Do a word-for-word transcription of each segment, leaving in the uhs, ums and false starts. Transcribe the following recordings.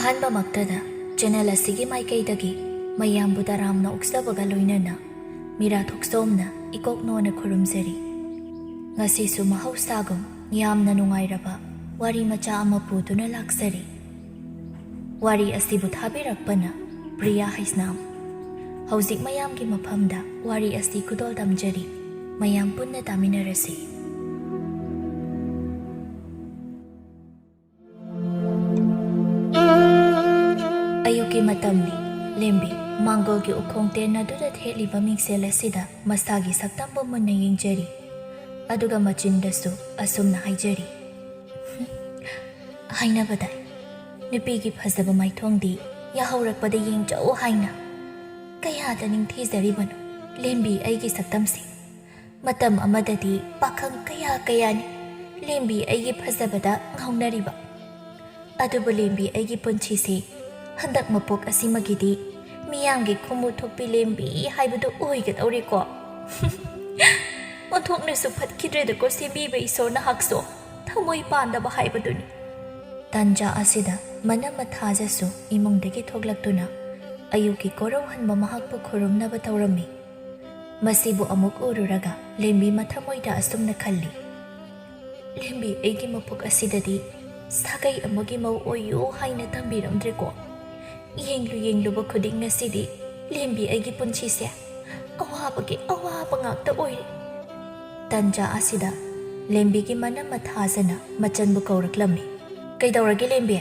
ꯑꯍꯥꯟꯕꯃꯛꯇꯗ channel ꯑꯁꯤꯒꯤ ꯃꯥꯏꯀꯩꯗꯒꯤ ꯃꯌꯥꯝꯕꯨ ꯇꯔꯥꯝꯅ ꯑꯣꯛꯆꯕꯒ ꯂꯣꯏꯅꯅ ꯃꯤꯔꯥ ꯊꯣꯛꯆꯣꯝꯅ ꯏꯀꯣꯛ ꯅꯣꯟꯅ ꯈꯨꯔꯨꯝꯖꯔꯤ꯫ ꯉꯁꯤꯁꯨ ꯃꯍꯧꯁꯥꯒꯨꯝ ꯌꯥꯝꯅ ꯅꯨꯡꯉꯥꯏꯔꯕ ꯋꯥꯔꯤ ꯃꯆꯥ ꯑꯃ ꯄꯨꯗꯨꯅ ꯂꯥꯛꯆꯔꯤ꯫ ꯋꯥꯔꯤ ꯑꯁꯤꯕꯨ ꯊꯥꯕꯤꯔꯛꯄꯅ ꯄ꯭ꯔꯤꯌꯥ ꯍꯩꯁꯅꯥꯝ꯫ ꯍꯧꯖꯤꯛ ꯃꯌꯥꯝꯒꯤ ꯃꯐꯝꯗ ꯋꯥꯔꯤ ꯑꯁꯤ ꯈꯨꯗꯣꯜ ꯇꯝꯖꯔꯤ꯫ ꯃꯌꯥꯝ ꯄꯨꯟꯅ ꯇꯥꯃꯤꯟꯅꯔꯁꯤ꯫ ꯑꯌꯨꯛꯀꯤ ꯃꯇꯝꯅꯤ꯫ ꯂꯦꯝꯕꯤ ꯃꯥꯡꯒꯣꯜꯒꯤ ꯎꯈꯣꯡ ꯇꯦꯟ ꯑꯗꯨꯗ ꯊꯦꯠꯂꯤꯕ ꯃꯤꯡꯁꯦꯜ ꯑꯁꯤꯗ ꯃꯁꯥꯒꯤ ꯁꯛꯇꯝꯕꯨ ꯃꯨꯟꯅ ꯌꯦꯡꯖꯔꯤ꯫ ꯑꯗꯨꯒ ꯃꯆꯤꯟꯗꯁꯨ ꯑꯁꯨꯝꯅ ꯍꯥꯏꯖꯔꯤ, "ꯍꯥꯏꯅꯕꯗ ꯅꯨꯄꯤꯒꯤ ꯐꯖꯕ ꯃꯥꯏꯊꯣꯡꯗꯤ ꯌꯥꯍꯧꯔꯛꯄꯗ ꯌꯦꯡꯖꯧ ꯍꯥꯏꯅ꯫ ꯀꯌꯥꯗ ꯅꯤꯡꯊꯤꯖꯔꯤꯕꯅꯣ ꯂꯦꯝꯕꯤ ꯑꯩꯒꯤ ꯁꯛꯇꯝꯁꯦ꯫ ꯃꯇꯝ ꯑꯃꯗꯗꯤ ꯄꯥꯈꯪ ꯀꯌꯥ ꯀꯌꯥꯅꯤ ꯂꯦꯝꯕꯤ ꯑꯩꯒꯤ ꯐꯖꯕꯗ ꯉꯥꯎꯅꯔꯤꯕ꯫ ꯑꯗꯨꯕꯨ ꯂꯦꯝꯕꯤ ꯑꯩꯒꯤ ꯄꯨꯟꯁꯤꯁꯦ ꯍꯟꯗꯛ ꯃꯄꯣꯛ ꯑꯁꯤꯃꯒꯤꯗꯤ ꯃꯤꯌꯥꯝꯒꯤ ꯈꯨꯃꯨ ꯊꯣꯛꯄꯤ ꯂꯦꯝꯕꯤ ꯍꯥꯏꯕꯗꯨ ꯑꯣꯏꯒꯗꯧꯔꯦꯀꯣ꯫ ꯑꯣꯟꯊꯣꯛꯅꯁꯨ ꯐꯠꯈꯤꯗ꯭ꯔꯦꯗꯀꯣ ꯁꯦꯝꯕꯤꯕ ꯏꯁꯣꯔ ꯅꯍꯥꯛꯁꯨ꯫ ꯊꯃꯣꯏ ꯄꯥꯟꯗꯕ ꯍꯥꯏꯕꯗꯨꯅꯤ꯫" ꯇꯥꯟꯖꯥ ꯑꯁꯤꯗ ꯃꯅꯝꯃ ꯊꯥꯖꯁꯨ ꯏꯃꯨꯡꯗꯒꯤ ꯊꯣꯛꯂꯛꯇꯨꯅ ꯑꯌꯨꯛꯀꯤ ꯀꯣꯔꯧꯍꯟꯕ ꯃꯍꯥꯛꯄꯨ ꯈꯨꯔꯨꯝꯅꯕ ꯇꯧꯔꯝꯃꯤ꯫ ꯃꯁꯤꯕꯨ ꯑꯃꯨꯛ ꯎꯔꯨꯔꯒ ꯂꯦꯝꯕꯤ ꯃꯊꯃꯣꯏꯗ ꯑꯁꯨꯝꯅ ꯈꯜꯂꯤ, "ꯂꯦꯝꯕꯤ ꯑꯩꯒꯤ ꯃꯄꯣꯛ ꯑꯁꯤꯗꯗꯤ ꯁꯥꯒꯩ ꯑꯃꯒꯤ ꯃꯧ ꯑꯣꯏꯌꯨ ꯍꯥꯏꯅ ꯇꯝꯕꯤꯔꯝꯗ꯭ꯔꯦꯀꯣ꯫ ꯌꯦꯡꯂꯨ ꯌꯦꯡꯂꯨꯕ ꯈꯨꯗꯤꯡ ꯉꯁꯤꯗꯤ ꯂꯦꯝꯕꯤ ꯑꯩꯒꯤ ꯄꯨꯟꯁꯤꯁꯦ ꯑꯋꯥꯕꯒꯤ ꯑꯋꯥꯕ ꯉꯥꯛꯇ ꯑꯣꯏꯔꯦ꯫" ꯇꯟꯖꯥ ꯑꯁꯤꯗ ꯂꯦꯝꯕꯤꯒꯤ ꯃꯅꯝꯃ ꯊꯥꯖꯅ ꯃꯆꯟꯕꯨ ꯀꯧꯔꯛꯂꯝꯃꯤ꯫ "ꯀꯩꯗꯧꯔꯒꯦ ꯂꯦꯝꯕꯤ?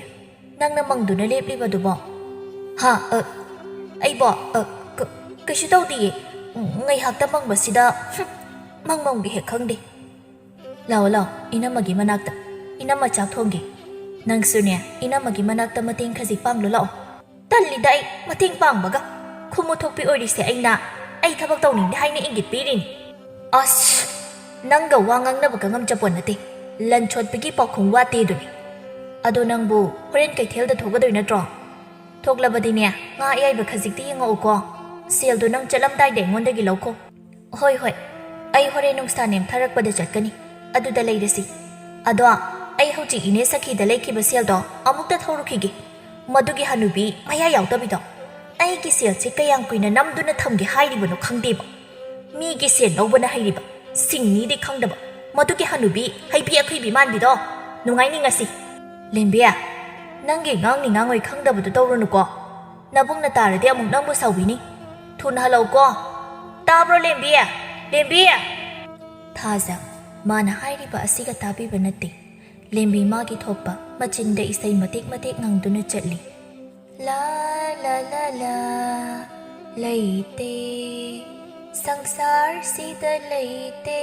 ꯅꯪꯅ ꯃꯪꯗꯨꯅ ꯂꯦꯞꯂꯤꯕꯗꯨꯕꯣ?" "ꯍꯥ, ꯑ, ꯑꯩꯕꯣ? ꯑ, ꯀ-, ꯀꯩꯁꯨ ꯇꯧꯗꯤꯌꯦ꯫ ꯉꯥꯏꯍꯥꯛꯇ ꯃꯪꯕꯁꯤꯗ, ꯍꯨꯝ, ꯃꯪ ꯃꯪꯒꯦ ꯍꯦꯛ ꯈꯪꯗꯦ꯫" "ꯂꯥꯛꯑꯣ, ꯂꯥꯛꯑꯣ, ꯏꯅꯝꯃꯒꯤ ꯃꯅꯥꯛꯇ꯫ ꯏꯅꯝꯃ ꯆꯥꯛ ꯊꯣꯡꯒꯦ꯫ ꯅꯪꯁꯨꯅꯦ, ꯏꯅꯝꯃꯒꯤ ꯃꯅꯥꯛꯇ ꯃꯇꯦꯡ ꯈꯖꯤꯛ ꯄꯥꯡꯂꯨ ꯂꯥꯛꯑꯣ꯫" "ꯇꯜꯂꯤꯗ ꯑꯩ ꯃꯇꯦꯡ ꯄꯥꯡꯕꯒ꯫ ꯈꯨꯃꯨ ꯊꯣꯛꯄꯤ ꯑꯣꯏꯔꯤꯁꯦ ꯑꯩꯅ꯫ ꯑꯩ ꯊꯕꯛ ꯇꯧꯅꯤꯡꯗꯦ ꯍꯥꯏꯅ ꯏꯪꯒꯤꯠ ꯄꯤꯔꯤꯅꯤ꯫" "ꯑꯁ, ꯅꯪꯒ ꯋꯥ ꯉꯥꯡꯅꯕꯒ ꯉꯝꯖꯄꯣꯠ ꯅꯠꯇꯦ꯫ ꯂꯟ ꯁꯣꯠꯄꯒꯤ ꯄꯥꯎꯈꯨꯝ ꯋꯥꯠꯇꯦ ꯑꯗꯨꯅꯤ꯫ ꯑꯗꯣ ꯅꯪꯕꯨ ꯍꯣꯔꯦꯟ ꯀꯩꯊꯦꯜꯗ ꯊꯣꯛꯀꯗꯣꯏ ꯅꯠꯇ꯭ꯔꯣ? ꯊꯣꯛꯂꯕꯗꯤꯅꯦ, ꯉꯥ ꯑꯌꯥꯏꯕ ꯈꯖꯤꯛꯇꯤ ꯌꯦꯡꯉꯛꯎꯀꯣ꯫ ꯁꯦꯜꯗꯣ ꯅꯪ ꯆꯠꯂꯝꯗꯥꯏꯗ ꯑꯩꯉꯣꯟꯗꯒꯤ ꯂꯧꯈꯣ꯫" "ꯍꯣꯏ, ꯍꯣꯏ, ꯑꯩ ꯍꯣꯔꯦꯟ ꯅꯨꯡꯁꯥ ꯅꯦꯝꯊꯔꯛꯄꯗ ꯆꯠꯀꯅꯤ꯫ ꯑꯗꯨꯗ ꯂꯩꯔꯁꯤ꯫ ꯑꯗꯣ ꯑꯩ ꯍꯧꯖꯤꯛ ꯏꯅꯦ ꯁꯈꯤꯗ ꯂꯩꯈꯤꯕ ꯁꯦꯜꯗꯣ ꯑꯃꯨꯛꯇ ꯊꯧꯔꯨꯈꯤꯒꯦ꯫ ꯃꯗꯨꯒꯤ ꯍꯅꯨꯕꯤ ꯃꯌꯥ ꯌꯥꯎꯗꯕꯤꯗꯣ ꯑꯩꯒꯤ ꯁꯦꯜꯁꯦ ꯀꯌꯥꯝ ꯀꯨꯏꯅ ꯅꯝꯗꯨꯅ ꯊꯝꯒꯦ ꯍꯥꯏꯔꯤꯕꯅꯣ ꯈꯪꯗꯦꯕ꯫ ꯃꯤꯒꯤ ꯁꯦꯜ ꯂꯧꯕꯅ ꯍꯩꯔꯤꯕ, ꯁꯤꯡꯅꯤꯗꯤ ꯈꯪꯗꯕ ꯃꯗꯨꯒꯤ ꯍꯅꯨꯕꯤ ꯍꯩꯕꯤ ꯑꯈꯨꯏꯕꯤ ꯃꯥꯟꯕꯤꯗꯣ꯫ ꯅꯨꯡꯉꯥꯏꯅꯤꯡꯉꯁꯤ꯫ ꯂꯦꯝꯕꯤ, ꯅꯪꯒꯤ ꯉꯥꯡꯅꯤ ꯉꯥꯡꯉꯣꯏ ꯈꯪꯗꯕꯗꯨ ꯇꯧꯔꯨꯅꯨꯀꯣ꯫ ꯅꯕꯨꯡꯅ ꯇꯥꯔꯗꯤ ꯑꯃꯨꯛ ꯅꯪꯕꯨ ꯁꯥꯎꯕꯤꯅꯤ꯫ ꯊꯨꯅ ꯍꯜꯂꯛꯎꯀꯣ꯫ ꯇꯥꯕ꯭ꯔꯣ ꯂꯦꯝꯕꯤ? ꯂꯦꯝꯕꯤ! ꯊꯥꯖ, ꯃꯥꯅ ꯍꯥꯏꯔꯤꯕ ꯑꯁꯤꯒ ꯇꯥꯕꯤꯕ ꯅꯠꯇꯦ꯫ ꯂꯦꯝꯕꯤ ꯃꯥꯒꯤ ꯊꯣꯛꯄ ꯃꯆꯤꯟꯗ ꯏꯁꯩ ꯃꯇꯦꯛ ꯃꯇꯦꯛ ꯉꯪꯗꯨꯅ ꯆꯠꯂꯤ꯫ ꯂꯥ ꯂꯥ ꯂꯥ ꯂꯥ, ꯂꯩꯇꯦ, ꯁꯪꯁꯥꯔꯁꯤꯗ ꯂꯩꯇꯦ,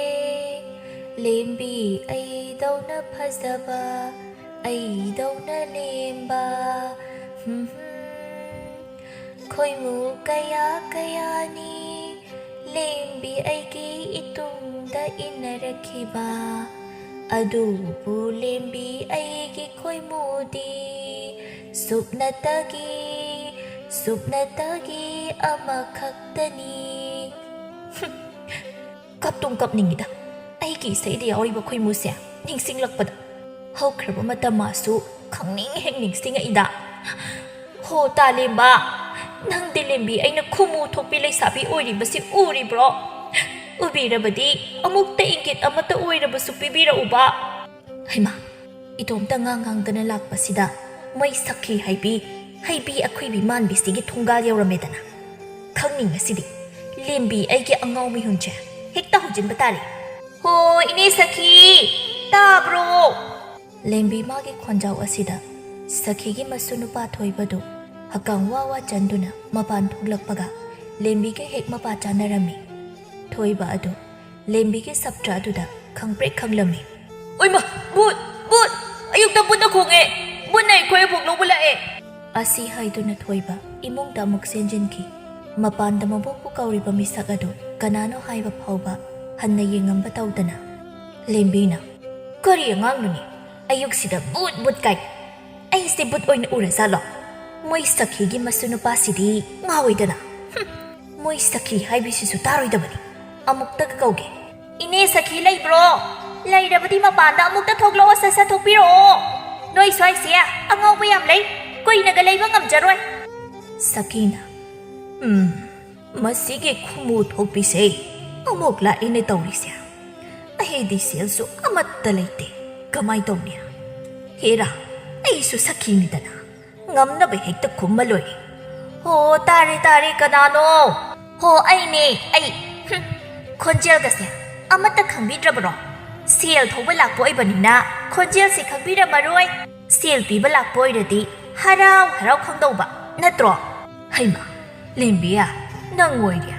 ꯂꯦꯝꯕꯤ ꯑꯩꯗꯧꯅ ꯐꯖꯕ, ꯑꯩꯗꯧꯅ ꯂꯦꯝꯕ꯫ ꯍꯝ ꯍꯝ꯫ ꯈꯣꯏꯃꯨ ꯀꯌꯥ ꯀꯌꯥꯅꯤ ꯂꯦꯝꯕꯤ ꯑꯩꯒꯤ ꯏꯇꯨꯡꯗ ꯏꯟꯅꯔꯛꯈꯤꯕ꯫ ꯑꯗꯨꯕꯨ ꯂꯦꯝꯕꯤ ꯑꯩꯒꯤ ꯈꯣꯏꯃꯨꯗꯤ ꯁꯨꯞꯅꯇꯒꯤ, ꯁꯨꯞꯅꯇꯒꯤ ꯑꯃꯈꯛꯇꯅꯤ꯫ ꯍꯨꯝ, ꯀꯞꯇꯨꯝ ꯀꯞꯅꯤꯡꯉꯤꯗ꯫ ꯑꯩꯒꯤ ꯏꯁꯩꯗ ꯌꯥꯎꯔꯤꯕ ꯈꯣꯏꯃꯨꯁꯦ ꯅꯤꯡꯁꯤꯡꯂꯛꯄꯗ ꯍꯧꯈ꯭ꯔꯕ ꯃꯇꯝ ꯃꯥꯁꯨ ꯈꯪꯅꯤꯡ ꯍꯦꯛ ꯅꯤꯡꯁꯤꯡꯉꯛꯏꯗ꯫ ꯍꯣ ꯇꯥꯂꯦꯝꯕ, ꯅꯪꯗꯤ ꯂꯦꯝꯕꯤ ꯑꯩꯅ ꯈꯨꯃꯨ ꯊꯣꯛꯄꯤ ꯂꯩꯁꯥꯕꯤ ꯑꯣꯏꯔꯤꯕꯁꯤ ꯎꯔꯤꯕ꯭ꯔꯣ? ꯎꯕꯤꯔꯕꯗꯤ ꯑꯃꯨꯛꯇ ꯏꯪꯒꯤꯠ ꯑꯃꯠꯇ ꯑꯣꯏꯔꯕꯁꯨ ꯄꯤꯕꯤꯔꯛꯎꯕ꯫ ꯍꯩꯃꯥ, ꯏꯇꯣꯝꯇ ꯉꯥꯡ ꯉꯥꯡꯗꯅ ꯂꯥꯛꯄꯁꯤꯗ ꯃꯣꯏ ꯁꯈꯤ ꯍꯩꯕꯤ, ꯍꯩꯕꯤ ꯑꯈꯨꯏꯕꯤ ꯃꯥꯟꯕꯤꯁꯤꯒꯤ ꯊꯣꯡꯒꯥꯜ ꯌꯧꯔꯝꯃꯦꯗꯅ꯫ ꯈꯪꯅꯤꯡ ꯉꯁꯤꯗꯤ ꯂꯦꯝꯕꯤ ꯑꯩꯒꯤ ꯑꯉꯥꯎ ꯃꯤꯍꯨꯟꯁꯦ ꯍꯦꯛꯇ ꯍꯧꯖꯤꯟꯕ ꯇꯥꯔꯦ꯫ ꯍꯣ, ꯏꯅꯦ ꯁꯈꯤ, ꯇꯥꯕ꯭ꯔꯣ? ꯂꯦꯝꯕꯤ ꯃꯥꯒꯤ ꯈꯣꯟꯖꯥꯎ ꯑꯁꯤꯗ ꯁꯈꯤꯒꯤ ꯃꯁꯨ ꯅꯨꯄꯥ ꯊꯣꯏꯕꯗꯨ ꯍꯀꯥꯝ ꯋꯥ ꯋꯥ ꯆꯟꯗꯨꯅ ꯃꯄꯥꯟ ꯊꯣꯛꯂꯛꯄꯒ ꯂꯦꯝꯕꯤꯒ ꯍꯦꯛ ꯃꯄꯥ ꯆꯥꯅꯔꯝꯃꯤ꯫ ꯊꯣꯏꯕ ꯑꯗꯨ ꯂꯦꯝꯕꯤꯒꯤ ꯁꯞꯇ꯭ꯔ ꯑꯗꯨꯗ ꯈꯪꯄ꯭ꯔꯦꯛ ꯈꯪꯂꯝꯃꯤ꯫ "ꯑꯣꯏꯃ! ꯚꯨꯠ! ꯚꯨꯠ! ꯑꯌꯨꯛꯇ ꯚꯨꯠꯅ ꯈꯣꯡꯉꯦ! ꯚꯨꯠꯅ ꯑꯩꯈꯣꯏ ꯑꯕꯣꯛ ꯂꯧꯕ ꯂꯥꯛꯑꯦ!" ꯑꯁꯤ ꯍꯥꯏꯗꯨꯅ ꯊꯣꯏꯕ ꯏꯃꯨꯡꯗ ꯑꯃꯨꯛ ꯆꯦꯟꯖꯤꯟꯈꯤ꯫ ꯃꯄꯥꯟꯗ ꯃꯕꯣꯛꯄꯨ ꯀꯧꯔꯤꯕ ꯃꯤꯁꯛ ꯑꯗꯨ ꯀꯅꯥꯅꯣ ꯍꯥꯏꯕ ꯐꯥꯎꯕ ꯍꯟꯅ ꯌꯦꯡꯉꯝꯕ ꯇꯧꯗꯅ ꯂꯦꯝꯕꯤꯅ, "ꯀꯔꯤ ꯑꯉꯥꯡꯅꯣꯅꯦ? ꯑꯌꯨꯛꯁꯤꯗ ꯚꯨꯠ ꯚꯨꯠ ꯀꯥꯏ꯫ ꯑꯩꯁꯦ ꯚꯨꯠ ꯑꯣꯏꯅ ꯎꯔꯖꯥꯠꯂꯣ? ꯃꯣꯏ ꯁꯈꯤꯒꯤ ꯃꯁꯨ ꯅꯨꯄꯥꯁꯤꯗꯤ ꯉꯥꯎꯏꯗꯅ꯫ ꯍꯨꯝ, ꯃꯣꯏ ꯁꯈꯤ ꯍꯥꯏꯕꯤꯁꯤꯁꯨ ꯇꯥꯔꯣꯏꯗꯕꯅꯤ꯫ ꯑꯃꯨꯛꯇꯒ ꯀꯧꯒꯦ꯫ ꯏꯅꯦ ꯁꯈꯤ ꯂꯩꯕ꯭ꯔꯣ? ꯂꯩꯔꯕꯗꯤ ꯃꯄꯥꯟꯗ ꯑꯃꯨꯛꯇ ꯊꯣꯛꯂꯛꯑꯣ, ꯁꯠ ꯁꯠ ꯊꯣꯛꯄꯤꯔꯛꯑꯣ꯫ ꯅꯣꯏ ꯁ꯭ꯋꯥꯏꯁꯦ ꯑꯉꯥꯎꯕ ꯌꯥꯝ ꯂꯩ꯫ ꯀꯨꯏꯅꯒ ꯂꯩꯕ ꯉꯝꯖꯔꯣꯏ꯫ ꯁꯈꯤꯅ, "ꯎꯝ, ꯃꯁꯤꯒꯤ ꯈꯨꯃꯨ ꯊꯣꯛꯄꯤꯁꯦ ꯑꯃꯨꯛ ꯂꯥꯛꯏꯅꯦ ꯇꯧꯔꯤꯁꯦ꯫ ꯑꯩꯗꯤ ꯁꯦꯜꯁꯨ ꯑꯃꯠꯇ ꯂꯩꯇꯦ꯫ ꯀꯃꯥꯏ ꯇꯧꯅꯤ? ꯍꯦꯔꯥ, ꯑꯩꯁꯨ ꯁꯈꯤꯅꯤꯗꯅ꯫ ꯉꯝꯅꯕ ꯍꯦꯛꯇ ꯈꯨꯝꯃ ꯂꯣꯏꯔꯦ꯫ ꯍꯣ, ꯇꯥꯔꯦ, ꯇꯥꯔꯦ, ꯀꯅꯥꯅꯣ? ꯍꯣ, ꯑꯩꯅꯦ, ꯑꯩ꯫ ꯍꯨꯝ, ꯈꯣꯟꯖꯦꯜꯒꯁꯦ ꯑꯃꯠꯇ ꯈꯪꯕꯤꯗ꯭ꯔꯕꯔꯣ? ꯁꯦꯜ ꯊꯧꯕ ꯂꯥꯛꯄ ꯑꯣꯏꯕꯅꯤꯅ ꯈꯣꯟꯖꯦꯜꯁꯦ ꯈꯪꯕꯤꯔꯝꯃꯔꯣꯏ꯫ ꯁꯦꯜ ꯄꯤꯕ ꯂꯥꯛꯄ ꯑꯣꯏꯔꯗꯤ ꯍꯔꯥꯎ ꯍꯔꯥꯎ ꯈꯪꯗꯧꯕ ꯅꯠꯇ꯭ꯔꯣ?" ꯍꯩꯃꯥ, ꯂꯦꯝꯕꯤꯌꯥ, ꯅꯪ ꯑꯣꯏꯔꯦ꯫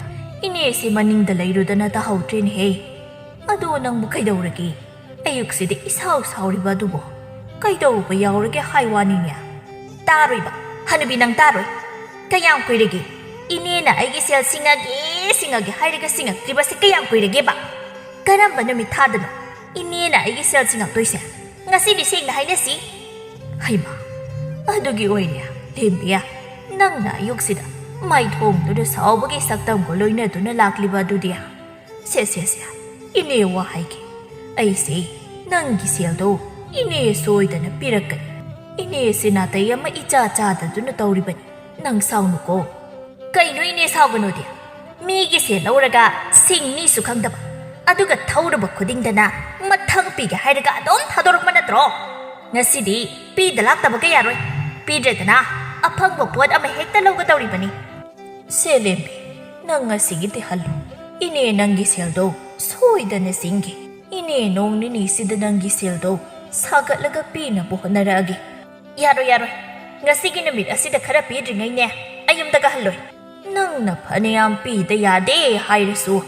ꯏꯅꯦꯁꯤ ꯃꯅꯤꯡꯗ ꯂꯩꯔꯨꯗꯅ ꯇꯥꯍꯧꯗ꯭ꯔꯦꯅꯦꯍꯦ꯫ ꯑꯗꯣ ꯅꯪꯕꯨ ꯀꯩꯗꯧꯔꯒꯦ? ꯑꯌꯨꯛꯁꯤꯗ ꯏꯁꯥꯎ ꯁꯥꯎꯔꯤꯕ ꯑꯗꯨꯕꯨ ꯀꯩꯗꯧꯕ ꯌꯥꯎꯔꯒꯦ ꯍꯥꯏ ꯋꯥꯅꯤꯅꯦ? ꯇꯥꯔꯣꯏꯕ, ꯍꯅꯨꯕꯤ, ꯅꯪ ꯇꯥꯔꯣꯏ꯫ ꯀꯌꯥꯝ ꯀꯨꯏꯔꯒꯦ ꯏꯅꯦꯅ ꯑꯩꯒꯤ ꯁꯦꯜ ꯁꯤꯡꯉꯒꯦ, ꯁꯤꯡꯉꯒꯦ ꯍꯥꯏꯔꯒ ꯁꯤꯡꯉꯛꯇ꯭ꯔꯤꯕꯁꯦ ꯀꯌꯥꯝ ꯀꯨꯏꯔꯒꯦꯕ? ꯀꯔꯝꯕ ꯅꯨꯃꯤꯠ ꯊꯥꯗꯅꯣ ꯏꯅꯦꯅ ꯑꯩꯒꯤ ꯁꯦꯜ ꯁꯤꯡꯉꯛꯇꯣꯏꯁꯦ? ꯉꯁꯤꯗꯤ ꯁꯦꯡꯅ ꯍꯥꯏꯅꯁꯤ꯫ ꯍꯩꯃꯥ, ꯑꯗꯨꯒꯤ ꯑꯣꯏꯔꯦ, ꯂꯦꯝꯕꯤꯌꯥ, ꯅꯪꯅ ꯑꯌꯨꯛꯁꯤꯗ ꯃꯥꯏꯊꯣꯡꯗꯨꯗ ꯁꯥꯎꯕꯒꯤ ꯁꯛꯇꯝꯒ ꯂꯣꯏꯅꯗꯨꯅ ꯂꯥꯛꯂꯤꯕ ꯑꯗꯨꯗꯤ? ꯁꯦ, ꯁꯦ, ꯁꯦ, ꯏꯅꯦ ꯋꯥ ꯍꯥꯏꯒꯦ꯫ ꯑꯩꯁꯦ ꯅꯪꯒꯤ ꯁꯦꯜꯗꯣ ꯏꯅꯦ ꯁꯣꯏꯗꯅ ꯄꯤꯔꯛꯀꯅꯤ꯫ ꯏꯅꯦꯁꯦ ꯅꯥꯇꯩ ꯑꯃ ꯏꯆꯥ ꯆꯥꯗꯗꯨꯅ ꯇꯧꯔꯤꯕꯅꯤ꯫ ꯅꯪ ꯁꯥꯎꯅꯨꯀꯣ꯫ ꯀꯩꯅꯣ ꯏꯅꯦ ꯁꯥꯎꯒꯅꯣꯗꯤ? ꯃꯤꯒꯤ ꯁꯦꯜ ꯂꯧꯔꯒ ꯁꯤꯡꯅꯤꯁꯨ ꯈꯪꯗꯕ, ꯑꯗꯨꯒ ꯊꯧꯔꯕ ꯈꯨꯗꯤꯡꯗꯅ ꯃꯊꯪ ꯄꯤꯒꯦ ꯍꯥꯏꯔꯒ ꯑꯗꯨꯝ ꯊꯥꯗꯣꯔꯛꯄ ꯅꯠꯇ꯭ꯔꯣ? ꯉꯁꯤꯗꯤ ꯄꯤꯗ ꯂꯥꯛꯇꯕꯒ ꯌꯥꯔꯣꯏ꯫ ꯄꯤꯗ꯭ꯔꯦꯗꯅ ꯑꯐꯪꯕ ꯄꯣꯠ ꯑꯃ ꯍꯦꯛꯇ ꯂꯧꯒꯗꯧꯔꯤꯕꯅꯤ꯫ ꯁꯦ ꯂꯦꯝꯕꯤ, ꯅꯪ ꯉꯁꯤꯒꯤꯗꯤ ꯍꯜꯂꯨ꯫ ꯏꯅꯦ ꯅꯪꯒꯤ ꯁꯦꯜꯗꯣ ꯁꯣꯏꯗꯅ ꯁꯤꯡꯒꯦ꯫ ꯏꯅꯦ ꯅꯣꯡ ꯅꯤꯅꯤꯁꯤꯗ ꯅꯪꯒꯤ ꯁꯦꯜꯗꯣ ꯁꯥꯒꯠꯂꯒ ꯄꯤꯅꯕ ꯍꯣꯠꯅꯔꯛꯑꯒꯦ꯫ ꯌꯥꯔꯣꯏ, ꯌꯥꯔꯣꯏ꯫ ꯉꯁꯤꯒꯤ ꯅꯨꯃꯤꯠ ꯑꯁꯤꯗ ꯈꯔ ꯄꯤꯗ꯭ꯔꯤꯉꯩꯅꯦ, ꯑꯩ ꯌꯨꯝꯗꯒ ꯍꯜꯂꯣꯏ꯫ ꯅꯪꯅ ꯐꯅꯌꯥꯝ ꯄꯤꯗ ꯌꯥꯗꯦ ꯍꯥꯏꯔꯁꯨ,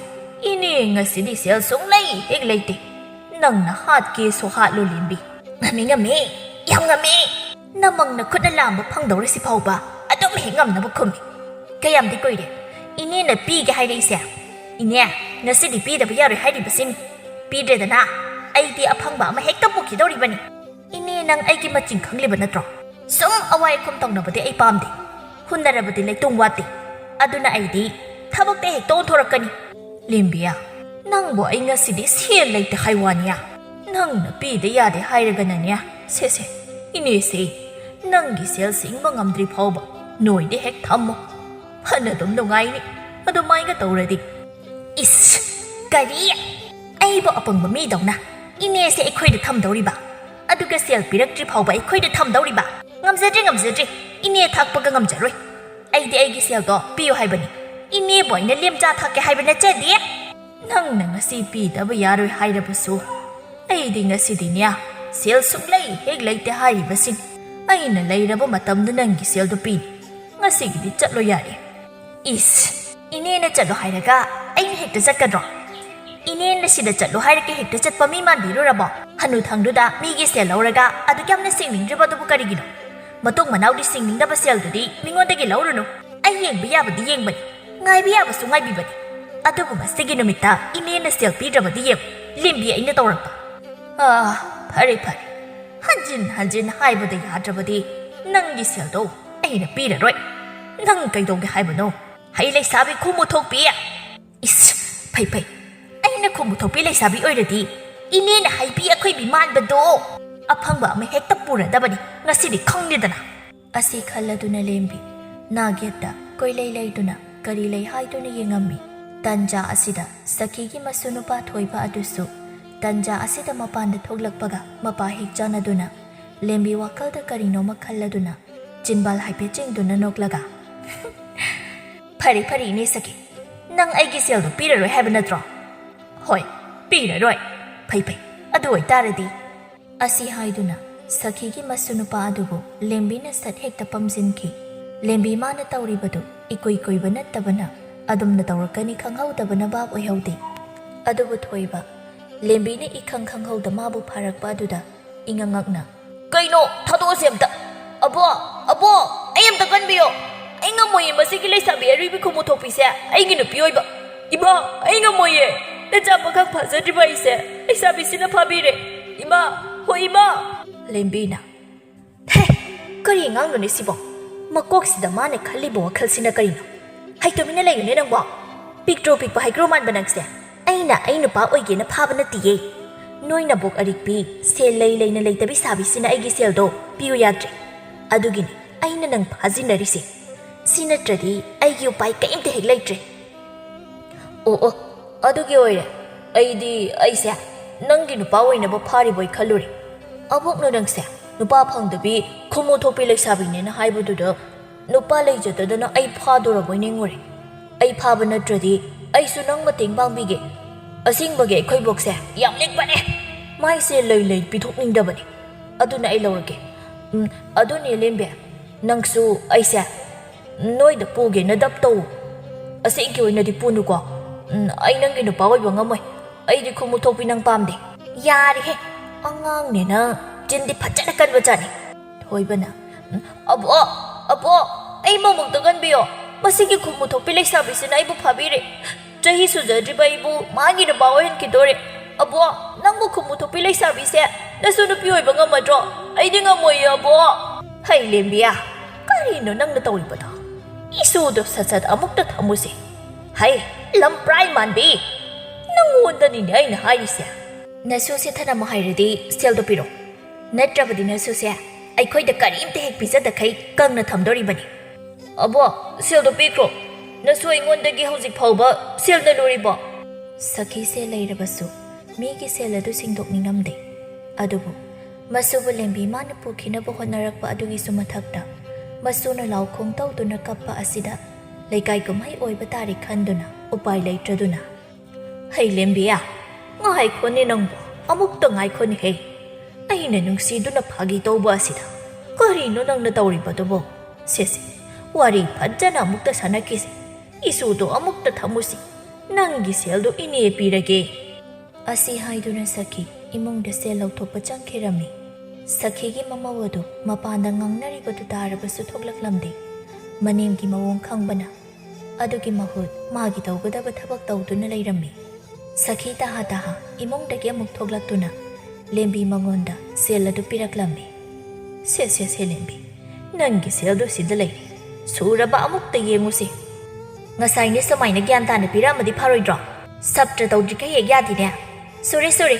ꯏꯅꯦ ꯉꯁꯤꯗꯤ ꯁꯦꯜ ꯁꯨꯡꯂꯩ ꯍꯦꯛ ꯂꯩꯇꯦ꯫ ꯅꯪꯅ ꯍꯥꯠꯀꯦꯁꯨ ꯍꯥꯠꯂꯨ, ꯂꯦꯝꯕꯤ꯫ ꯉꯝꯃꯤ, ꯉꯝꯃꯤ, ꯌꯥꯝ ꯉꯝꯃꯤ꯫ ꯅꯃꯪ ꯅꯈꯨꯠꯅ ꯂꯥꯝꯕ ꯐꯪꯗꯧꯔꯦ ꯁꯤꯐꯥꯎꯕ ꯑꯗꯨꯝ ꯍꯦꯛ ꯉꯝꯅꯕ ꯈꯨꯝꯃꯤ꯫ ꯀꯌꯥꯝꯗꯤ ꯀꯨꯏꯔꯦ ꯏꯅꯦꯅ ꯄꯤꯒꯦ ꯍꯥꯏꯔꯛꯏꯁꯦ? ꯏꯅꯦ, ꯉꯁꯤꯗꯤ ꯄꯤꯗꯕ ꯌꯥꯔꯣꯏ ꯍꯥꯏꯔꯤꯕꯁꯤꯅꯤ꯫ ꯄꯤꯗ꯭ꯔꯦꯗꯅ ꯑꯩꯗꯤ ꯑꯐꯪꯕ ꯑꯃ ꯍꯦꯛꯇ ꯄꯨꯈꯤꯗꯧꯔꯤꯕꯅꯤ꯫ ꯏꯅꯦ, ꯅꯪ ꯑꯩꯒꯤ ꯃꯆꯤꯡ ꯈꯪꯂꯤꯕ ꯅꯠꯇ꯭ꯔꯣ? ꯁꯨꯝ ꯑꯋꯥꯏ ꯑꯈꯨꯝ ꯇꯧꯅꯕꯗꯤ ꯑꯩ ꯄꯥꯝꯗꯦ꯫ ꯍꯨꯟꯅꯔꯕꯗꯤ ꯂꯩꯇꯣꯡ ꯋꯥꯠꯇꯦ꯫ ꯑꯗꯨꯅ ꯑꯩꯗꯤ ꯊꯕꯛꯇ ꯍꯦꯛꯇ ꯑꯣꯟꯊꯣꯔꯛꯀꯅꯤ꯫ ꯂꯦꯝꯕꯤꯌꯥ, ꯅꯪꯕꯨ ꯑꯩ ꯉꯁꯤꯗꯤ ꯁꯦꯜ ꯂꯩꯇꯦ ꯍꯥꯏ ꯋꯥꯅꯤꯌꯥ? ꯅꯪꯅ ꯄꯤꯗ ꯌꯥꯗꯦ ꯍꯥꯏꯔꯒꯅꯅꯦ, ꯁꯦ, ꯁꯦ, ꯏꯅꯦꯁꯦ, ꯅꯪꯒꯤ ꯁꯦꯜ ꯁꯤꯡꯕ ꯉꯝꯗ꯭ꯔꯤ ꯐꯥꯎꯕ ꯅꯣꯏꯗ ꯍꯦꯛ ꯊꯝꯃꯣ꯫ ꯐꯅ ꯑꯗꯨꯝ ꯅꯨꯡꯉꯥꯏꯅꯤ ꯑꯗꯨꯃꯥꯏꯅ ꯇꯧꯔꯗꯤ꯫ ꯏꯁ! ꯀꯔꯤ? ꯑꯩꯕꯨ ꯑꯄꯪꯕ ꯃꯤꯗꯧꯅ ꯏꯅꯦꯁꯦ ꯑꯩꯈꯣꯏꯗ ꯊꯝꯗꯧꯔꯤꯕ? ꯑꯗꯨꯒ ꯁꯦꯜ ꯄꯤꯔꯛꯇ꯭ꯔꯤ ꯐꯥꯎꯕ ꯑꯩꯈꯣꯏꯗ ꯊꯝꯗꯧꯔꯤꯕ? ꯉꯝꯖꯗ꯭ꯔꯦ, ꯉꯝꯖꯗ꯭ꯔꯦ꯫ ꯏꯅꯦ ꯊꯥꯛꯄꯒ ꯉꯝꯖꯔꯣꯏ꯫ ꯑꯩꯗꯤ ꯑꯩꯒꯤ ꯁꯦꯜꯗꯣ ꯄꯤꯌꯨ ꯍꯥꯏꯕꯅꯤ꯫ ꯏꯅꯦꯕꯨ ꯑꯩꯅ ꯂꯦꯝꯆꯥ ꯊꯥꯛꯀꯦ ꯍꯥꯏꯕ ꯅꯠꯆꯗꯦ꯫ ꯅꯪꯅ ꯉꯁꯤ ꯄꯤꯗꯕ ꯌꯥꯔꯣꯏ ꯍꯥꯏꯔꯕꯁꯨ, ꯑꯩꯗꯤ ꯉꯁꯤꯗꯤꯅꯦ, ꯁꯦꯜ ꯁꯨꯡꯂꯩ ꯍꯦꯛ ꯂꯩꯇꯦ ꯍꯥꯏꯔꯤꯕꯁꯤꯡ ꯑꯩꯅ ꯂꯩꯔꯕ ꯃꯇꯝꯗ ꯅꯪꯒꯤ ꯁꯦꯜꯗꯣ ꯄꯤꯅꯤ꯫ ꯉꯁꯤꯒꯤꯗꯤ ꯆꯠꯂꯣ ꯌꯥꯔꯦ꯫ ꯏꯁ, ꯏꯅꯦꯅ ꯆꯠꯂꯣ ꯍꯥꯏꯔꯒ ꯑꯩꯅ ꯍꯦꯛꯇ ꯆꯠꯀꯗ꯭ꯔꯣ? ꯏꯅꯦꯅ ꯁꯤꯗ ꯆꯠꯂꯣ ꯍꯥꯏꯔꯒ ꯍꯦꯛꯇ ꯆꯠꯄ ꯃꯤ ꯃꯥꯟꯕꯤꯔꯨꯔꯕꯣ? ꯍꯅꯨꯊꯪꯗꯨꯗ ꯃꯤꯒꯤ ꯁꯦꯜ ꯂꯧꯔꯒ ꯑꯗꯨꯛ ꯌꯥꯝꯅ ꯁꯤꯡꯅꯤꯡꯗ꯭ꯔꯤꯕ ꯑꯗꯨꯕꯨ ꯀꯔꯤꯒꯤꯅꯣ? ꯃꯇꯨꯡ ꯃꯅꯥꯎꯗꯤ ꯁꯤꯡꯅꯤꯡꯗꯕ ꯁꯦꯜꯗꯨꯗꯤ ꯃꯤꯉꯣꯟꯗꯒꯤ ꯂꯧꯔꯨꯅꯨ꯫ ꯑꯩ ꯌꯦꯡꯕ ꯌꯥꯕꯗꯤ ꯌꯦꯡꯕꯅꯤ, ꯉꯥꯏꯕ ꯌꯥꯕꯁꯨ ꯉꯥꯏꯕꯤꯕꯅꯤ꯫ ꯑꯗꯨꯕꯨ ꯉꯁꯤꯒꯤ ꯅꯨꯃꯤꯠꯇ ꯏꯅꯦꯅ ꯁꯦꯜ ꯄꯤꯗ꯭ꯔꯕꯗꯤ ꯌꯦꯡꯉꯨ, ꯂꯦꯝꯕꯤ ꯑꯩꯅ ꯇꯧꯔꯛꯄ꯫ ꯑꯥ, ꯐꯔꯦ ꯐꯔꯦ, ꯍꯟꯖꯤꯟ ꯍꯟꯖꯤꯟ ꯍꯥꯏꯕꯗ ꯌꯥꯗ꯭ꯔꯕꯗꯤ ꯅꯪꯒꯤ ꯁꯦꯜꯗꯣ ꯑꯩꯅ ꯄꯤꯔꯔꯣꯏ꯫ ꯅꯪ ꯀꯩꯗꯧꯒꯦ ꯍꯥꯏꯕꯅꯣ? ꯍꯩ ꯂꯩꯁꯥꯕꯤ ꯈꯨꯃꯨ ꯊꯣꯛꯄꯤ! ꯏꯁ, ꯐꯩ ꯐꯩ, ꯑꯩꯅ ꯈꯨꯃꯨ ꯊꯣꯛꯄꯤ ꯂꯩꯁꯥꯕꯤ ꯑꯣꯏꯔꯗꯤ ꯏꯅꯦꯅ ꯍꯥꯏꯕꯤ ꯑꯩꯈꯣꯏꯕꯤ ꯃꯥꯟꯕꯗꯣ꯫ ꯑꯐꯪꯕ ꯑꯃ ꯍꯦꯛꯇ ꯄꯨꯔꯗꯕꯅꯤ ꯉꯁꯤꯗꯤ, ꯈꯪꯗꯦꯗꯅ꯫ ꯑꯁꯤ ꯈꯜꯂꯗꯨꯅ ꯂꯦꯝꯕꯤ ꯅꯥꯒꯦꯠꯇ ꯀꯣꯏꯂꯩ ꯂꯩꯗꯨꯅ ꯀꯔꯤ ꯂꯩ ꯍꯥꯏꯗꯨꯅ ꯌꯦꯡꯉꯝꯃꯤ꯫ ꯇꯟꯖꯥ ꯑꯁꯤꯗ ꯁꯈꯤꯒꯤ ꯃꯁꯨ ꯅꯨꯄꯥ ꯊꯣꯏꯕ ꯑꯗꯨꯁꯨ ꯇꯟꯖꯥ ꯑꯁꯤꯗ ꯃꯄꯥꯟꯗ ꯊꯣꯛꯂꯛꯄꯒ ꯃꯄꯥ ꯍꯦꯛ ꯆꯥꯟꯅꯗꯨꯅ ꯂꯦꯝꯕꯤ ꯋꯥꯈꯜꯗ ꯀꯔꯤꯅꯣꯃ ꯈꯜꯂꯗꯨꯅ ꯆꯤꯟꯕꯥꯜ ꯍꯥꯏꯐꯦꯠ ꯆꯤꯡꯗꯨꯅ ꯅꯣꯛꯂꯒ, "ꯐꯔꯦ, ꯐꯔꯦ, ꯏꯅꯦ ꯁꯈꯤ, ꯅꯪ ꯑꯩꯒꯤ ꯁꯦꯜꯗꯣ ꯄꯤꯔꯔꯣꯏ ꯍꯥꯏꯕ ꯅꯠꯇ꯭ꯔꯣ?" "ꯍꯣꯏ, ꯄꯤꯔꯔꯣꯏ꯫" "ꯐꯩ, ꯐꯩ, ꯑꯗꯨ ꯑꯣꯏꯇꯥꯔꯗꯤ꯫" ꯑꯁꯤ ꯍꯥꯏꯗꯨꯅ ꯁꯈꯤꯒꯤ ꯃꯁꯨ ꯅꯨꯄꯥ ꯑꯗꯨꯕꯨ ꯂꯦꯝꯕꯤꯅ ꯁꯠ ꯍꯦꯛꯇ ꯄꯝꯖꯤꯟꯈꯤ꯫ ꯂꯦꯝꯕꯤ ꯃꯥꯅ ꯇꯧꯔꯤꯕꯗꯨ ꯏꯀꯨꯏ ꯀꯨꯏꯕ ꯅꯠꯇꯕꯅ ꯑꯗꯨꯝꯅ ꯇꯧꯔꯛꯀꯅꯤ ꯈꯪꯍꯧꯗꯕꯅ ꯚꯥꯞ ꯑꯣꯏꯍꯧꯗꯦ꯫ ꯑꯗꯨꯕꯨ ꯊꯣꯏꯕ, ꯂꯦꯝꯕꯤꯅ ꯏꯈꯪ ꯈꯪꯍꯧꯗ ꯃꯥꯕꯨ ꯐꯥꯔꯛꯄ ꯑꯗꯨꯗ ꯏꯉꯛ ꯉꯛꯅ, "ꯀꯩꯅꯣ? ꯊꯥꯗꯣꯛꯑꯁꯦ ꯑꯝꯇ꯫ ꯑꯕꯣ, ꯑꯕꯣ, ꯑꯩ ꯑꯝꯇ ꯀꯟꯕꯤꯌꯣ꯫ ꯑꯩ ꯉꯝꯃꯣꯏꯌꯦ ꯃꯁꯤꯒꯤ ꯂꯩꯁꯥꯕꯤ ꯑꯔꯤꯕꯤ ꯈꯨꯃꯨ ꯊꯣꯛꯄꯤꯁꯦ ꯑꯩꯒꯤ ꯅꯨꯄꯤ ꯑꯣꯏꯕ꯫ ꯏꯃꯥ, ꯑꯩ ꯉꯝꯃꯣꯏꯌꯦ꯫ ꯅꯆꯥ ꯄꯥꯈꯪ ꯐꯥꯖꯗ꯭ꯔꯤꯕ ꯑꯩꯁꯦ ꯂꯩꯁꯥꯕꯤꯁꯤꯅ ꯐꯥꯕꯤꯔꯦ꯫ ꯏꯃꯥ, ꯍꯣ ꯏꯃꯥ!" ꯂꯦꯝꯕꯤꯅ, "ꯍꯦ, ꯀꯔꯤ ꯑꯉꯥꯡꯅꯣꯅꯦ ꯁꯤꯕꯣ? ꯃꯀꯣꯛꯁꯤꯗ ꯃꯥꯅ ꯈꯜꯂꯤꯕ ꯋꯥꯈꯜꯁꯤꯅ ꯀꯔꯤꯅꯣ? ꯍꯩ, ꯇꯨꯃꯤꯟꯅ ꯂꯩꯌꯨꯅꯦ ꯅꯪꯕꯣ꯫ ꯄꯤꯛꯇ꯭ꯔꯨ ꯄꯤꯛꯄ ꯍꯩꯀ꯭ꯔꯨ ꯃꯥꯟꯕ ꯅꯪꯁꯦ꯫ ꯑꯩꯅ ꯑꯩ ꯅꯨꯄꯥ ꯑꯣꯏꯒꯦꯅ ꯐꯥꯕ ꯅꯠꯇꯤꯌꯦ꯫ ꯅꯣꯏ ꯅꯕꯣꯛ ꯑꯔꯤꯛꯄꯤ ꯁꯦꯜ ꯂꯩ ꯂꯩꯅ ꯂꯩꯇꯕꯤ ꯁꯥꯕꯤꯁꯤꯅ ꯑꯩꯒꯤ ꯁꯦꯜꯗꯣ ꯄꯤꯌꯨ ꯌꯥꯗ꯭ꯔꯦ꯫" ꯑꯗꯨꯒꯤꯅꯤ ꯑꯩꯅ ꯅꯪ ꯐꯥꯖꯤꯟꯅꯔꯤꯁꯦ꯫ ꯁꯤ ꯅꯠꯇ꯭ꯔꯗꯤ ꯑꯩꯒꯤ ꯎꯄꯥꯏ ꯀꯔꯤꯝꯇ ꯍꯦꯛ ꯂꯩꯇ꯭ꯔꯦ꯫ ꯑꯣ ꯑꯣ, ꯑꯗꯨꯒꯤ ꯑꯣꯏꯔꯦ꯫ ꯑꯩꯗꯤ ꯑꯩꯁꯦ ꯅꯪꯒꯤ ꯅꯨꯄꯥ ꯑꯣꯏꯅꯕ ꯐꯥꯔꯤꯕꯣꯏ ꯈꯜꯂꯨꯔꯦ꯫ ꯑꯕꯣꯛꯅ ꯅꯪꯁꯦ ꯅꯨꯄꯥ ꯐꯪꯗꯕꯤ ꯈꯨꯃꯨ ꯊꯣꯛꯄꯤ ꯂꯩꯁꯥꯕꯤꯅꯦꯅ ꯍꯥꯏꯕꯗꯨꯗ ꯅꯨꯄꯥ ꯂꯩꯖꯗꯗꯅ ꯑꯩ ꯐꯥꯗꯣꯔꯕꯣꯏ ꯅꯤꯡꯉꯨꯔꯦ꯫ ꯑꯩ ꯐꯥꯕ ꯅꯠꯇ꯭ꯔꯗꯤ ꯑꯩꯁꯨ ꯅꯪ ꯃꯇꯦꯡ ꯄꯥꯡꯕꯤꯒꯦ꯫ ꯑꯁꯦꯡꯕꯒꯤ ꯑꯩꯈꯣꯏ ꯕꯣꯛꯁꯦ ꯌꯥꯝ ꯂꯤꯛꯄꯅꯦ꯫ ꯃꯥꯏꯁꯦ ꯂꯩ ꯂꯩ ꯄꯤꯊꯣꯛꯅꯤꯡꯗꯕꯅꯦ꯫ ꯑꯗꯨꯅ ꯑꯩ ꯂꯧꯔꯒꯦ꯫ ꯎꯝ, ꯑꯗꯨꯅꯦ ꯂꯦꯝꯕꯤ, ꯅꯪꯁꯨ ꯑꯩꯁꯦ ꯅꯣꯏꯗ ꯄꯨꯒꯦꯅ ꯗꯞ ꯇꯧ꯫ ꯑꯁꯦꯡꯒꯤ ꯑꯣꯏꯅꯗꯤ ꯄꯨꯅꯨꯀꯣ꯫ ꯎꯝ, ꯑꯩ ꯅꯪꯒꯤ ꯅꯨꯄꯥ ꯑꯣꯏꯕ ꯉꯝꯃꯣꯏ꯫ ꯑꯩꯗꯤ ꯈꯨꯃꯨ ꯊꯣꯛꯄꯤ ꯅꯪ ꯄꯥꯝꯗꯦ꯫ ꯌꯥꯔꯦꯍꯦ, ꯑꯉꯥꯡꯅꯦꯅ ꯆꯤꯟꯗꯤ ꯐꯖꯅ ꯀꯟꯕ ꯖꯥꯠꯅꯤ꯫ ꯊꯣꯏꯕꯅ, "ꯎꯝ, ꯑꯕꯣꯛ, ꯑꯕꯣꯛ, ꯑꯩ ꯃꯃꯨꯛꯇ ꯀꯟꯕꯤꯌꯣ꯫ ꯃꯁꯤꯒꯤ ꯈꯨꯃꯨ ꯊꯣꯛꯄꯤ ꯂꯩꯁꯥꯕꯤꯁꯤꯅ ꯑꯩꯕꯨ ꯐꯥꯕꯤꯔꯦ꯫ ꯆꯍꯤ ꯁꯨꯖꯗ꯭ꯔꯤꯕ ꯑꯩꯕꯨ ꯃꯥꯒꯤ ꯅꯨꯄꯥ ꯑꯣꯏꯍꯟꯈꯤꯗꯣꯔꯦ꯫ ꯑꯕꯣꯛ, ꯅꯪꯕꯨ ꯈꯨꯃꯨ ꯊꯣꯛꯄꯤ ꯂꯩꯁꯥꯕꯤꯁꯦ ꯅꯁꯨ ꯅꯨꯄꯤ ꯑꯣꯏꯕ ꯉꯝꯃꯗ꯭ꯔꯣ? ꯑꯩꯗꯤ ꯉꯝꯃꯣꯏꯌꯦ, ꯑꯕꯣꯛ꯫" "ꯍꯩ ꯂꯦꯝꯕꯤꯌꯥ, ꯀꯔꯤꯅꯣ ꯅꯪꯅ ꯇꯧꯔꯤꯕꯗꯣ? ꯏꯁꯨꯗꯣ ꯁꯠ ꯁꯠ ꯑꯃꯨꯛꯇ ꯊꯝꯃꯨꯁꯦ꯫ ꯍꯩ, ꯂꯝꯄ꯭ꯔꯥꯏ ꯃꯥꯟꯕꯤ, ꯅꯪꯉꯣꯟꯗꯅꯤꯅꯦ ꯑꯩꯅ ꯍꯥꯏꯔꯤꯁꯦ꯫ ꯅꯁꯨꯁꯦ ꯊꯅꯝꯃꯣ ꯍꯥꯏꯔꯗꯤ ꯁꯦꯜꯗꯣ ꯄꯤꯔꯣ꯫ ꯅꯠꯇ꯭ꯔꯕꯗꯤ ꯅꯁꯨꯁꯦ ꯑꯩꯈꯣꯏꯗ ꯀꯔꯤꯝꯇ ꯍꯦꯛ ꯄꯤꯖꯗꯈꯩ ꯀꯪꯅ ꯊꯝꯗꯣꯔꯤꯕꯅꯤ꯫" "ꯑꯕꯣꯛ, ꯁꯦꯜꯗꯣ ꯄꯤꯈ꯭ꯔꯣ꯫ ꯅꯁꯨ ꯑꯩꯉꯣꯟꯗꯒꯤ ꯍꯧꯖꯤꯛ ꯐꯥꯎꯕ ꯁꯦꯜ ꯅꯜꯂꯨꯔꯤꯕꯣ?" ꯁꯈꯤꯁꯦ ꯂꯩꯔꯕꯁꯨ ꯃꯤꯒꯤ ꯁꯦꯜ ꯑꯗꯨ ꯁꯤꯡꯗꯣꯛꯅꯤꯡꯉꯝꯗꯦ꯫ ꯑꯗꯨꯕꯨ ꯃꯁꯨꯕꯨ ꯂꯦꯝꯕꯤ ꯃꯥꯅ ꯄꯨꯈꯤꯅꯕ ꯍꯣꯠꯅꯔꯛꯄ ꯑꯗꯨꯒꯤꯁꯨ ꯃꯊꯛꯇ ꯃꯁꯨꯅ ꯂꯥꯎꯈꯣꯡ ꯇꯧꯗꯨꯅ ꯀꯞꯄ ꯑꯁꯤꯗ ꯂꯩꯀꯥꯏ ꯀꯨꯝꯍꯩ ꯑꯣꯏꯕ ꯇꯥꯔꯦ ꯈꯟꯗꯨꯅ ꯎꯄꯥꯏ ꯂꯩꯇ꯭ꯔꯗꯨꯅ, "ꯍꯩ ꯂꯦꯝꯕꯤꯌꯥ, ꯉꯥꯏꯈꯣꯅꯦ ꯅꯪꯕꯨ, ꯑꯃꯨꯛꯇ ꯉꯥꯏꯈꯣꯅꯦꯍꯦ꯫ ꯑꯩꯅ ꯅꯨꯡꯁꯤꯗꯨꯅ ꯐꯥꯒꯤ ꯇꯧꯕ ꯑꯁꯤꯗ ꯀꯔꯤꯅꯣ ꯅꯪꯅ ꯇꯧꯔꯤꯕꯗꯨꯕꯣ? ꯁꯦ ꯁꯦ, ꯋꯥꯔꯤ ꯐꯖꯅ ꯑꯃꯨꯛꯇ ꯁꯥꯟꯅꯈꯤꯁꯦ꯫ ꯏꯁꯨꯗꯣ ꯑꯃꯨꯛꯇ ꯊꯝꯃꯨꯁꯤ꯫ ꯅꯪꯒꯤ ꯁꯦꯜꯗꯣ ꯏꯅꯦ ꯄꯤꯔꯒꯦ꯫" ꯑꯁꯤ ꯍꯥꯏꯗꯨꯅ ꯁꯈꯤ ꯏꯃꯨꯡꯗ ꯁꯦꯜ ꯂꯧꯊꯣꯛꯄ ꯆꯪꯈꯤꯔꯝꯃꯤ꯫ ꯁꯈꯤꯒꯤ ꯃꯃꯧ ꯑꯗꯨ ꯃꯄꯥꯟꯗ ꯉꯥꯡꯅꯔꯤꯕꯗꯨ ꯇꯥꯔꯕꯁꯨ ꯊꯣꯛꯂꯛꯂꯝꯗꯦ꯫ ꯃꯅꯦꯝꯒꯤ ꯃꯑꯣꯡ ꯈꯪꯕꯅ ꯑꯗꯨꯒꯤ ꯃꯍꯨꯠ ꯃꯥꯒꯤ ꯇꯧꯒꯗꯕ ꯊꯕꯛ ꯇꯧꯗꯨꯅ ꯂꯩꯔꯝꯃꯤ꯫ ꯁꯈꯤ ꯇꯍꯥ ꯇꯍꯥ ꯏꯃꯨꯡꯗꯒꯤ ꯑꯃꯨꯛ ꯊꯣꯛꯂꯛꯇꯨꯅ ꯂꯦꯝꯕꯤ ꯃꯉꯣꯟꯗ ꯁꯦꯜ ꯑꯗꯨ ꯄꯤꯔꯛꯂꯝꯃꯤ꯫ "ꯁꯦ ꯁꯦ ꯁꯦ ꯂꯦꯝꯕꯤ, ꯅꯪꯒꯤ ꯁꯦꯜꯗꯨ ꯁꯤꯗ ꯂꯩꯔꯦ꯫ ꯁꯨꯔꯕ ꯑꯃꯨꯛꯇ ꯌꯦꯡꯉꯨꯁꯤ꯫ ꯉꯁꯥꯏꯅꯦ ꯁꯨꯃꯥꯏꯅ ꯒ꯭ꯌꯥꯟ ꯇꯥꯅ ꯄꯤꯔꯛꯑꯝꯃꯗꯤ ꯐꯔꯣꯏꯗ꯭ꯔꯣ? ꯁꯞꯇ꯭ꯔ ꯇꯧꯗ꯭ꯔꯤꯈꯩ ꯍꯦꯛ ꯌꯥꯗꯦꯅꯦ꯫ ꯁꯣꯔꯤ ꯁꯣꯔꯤ,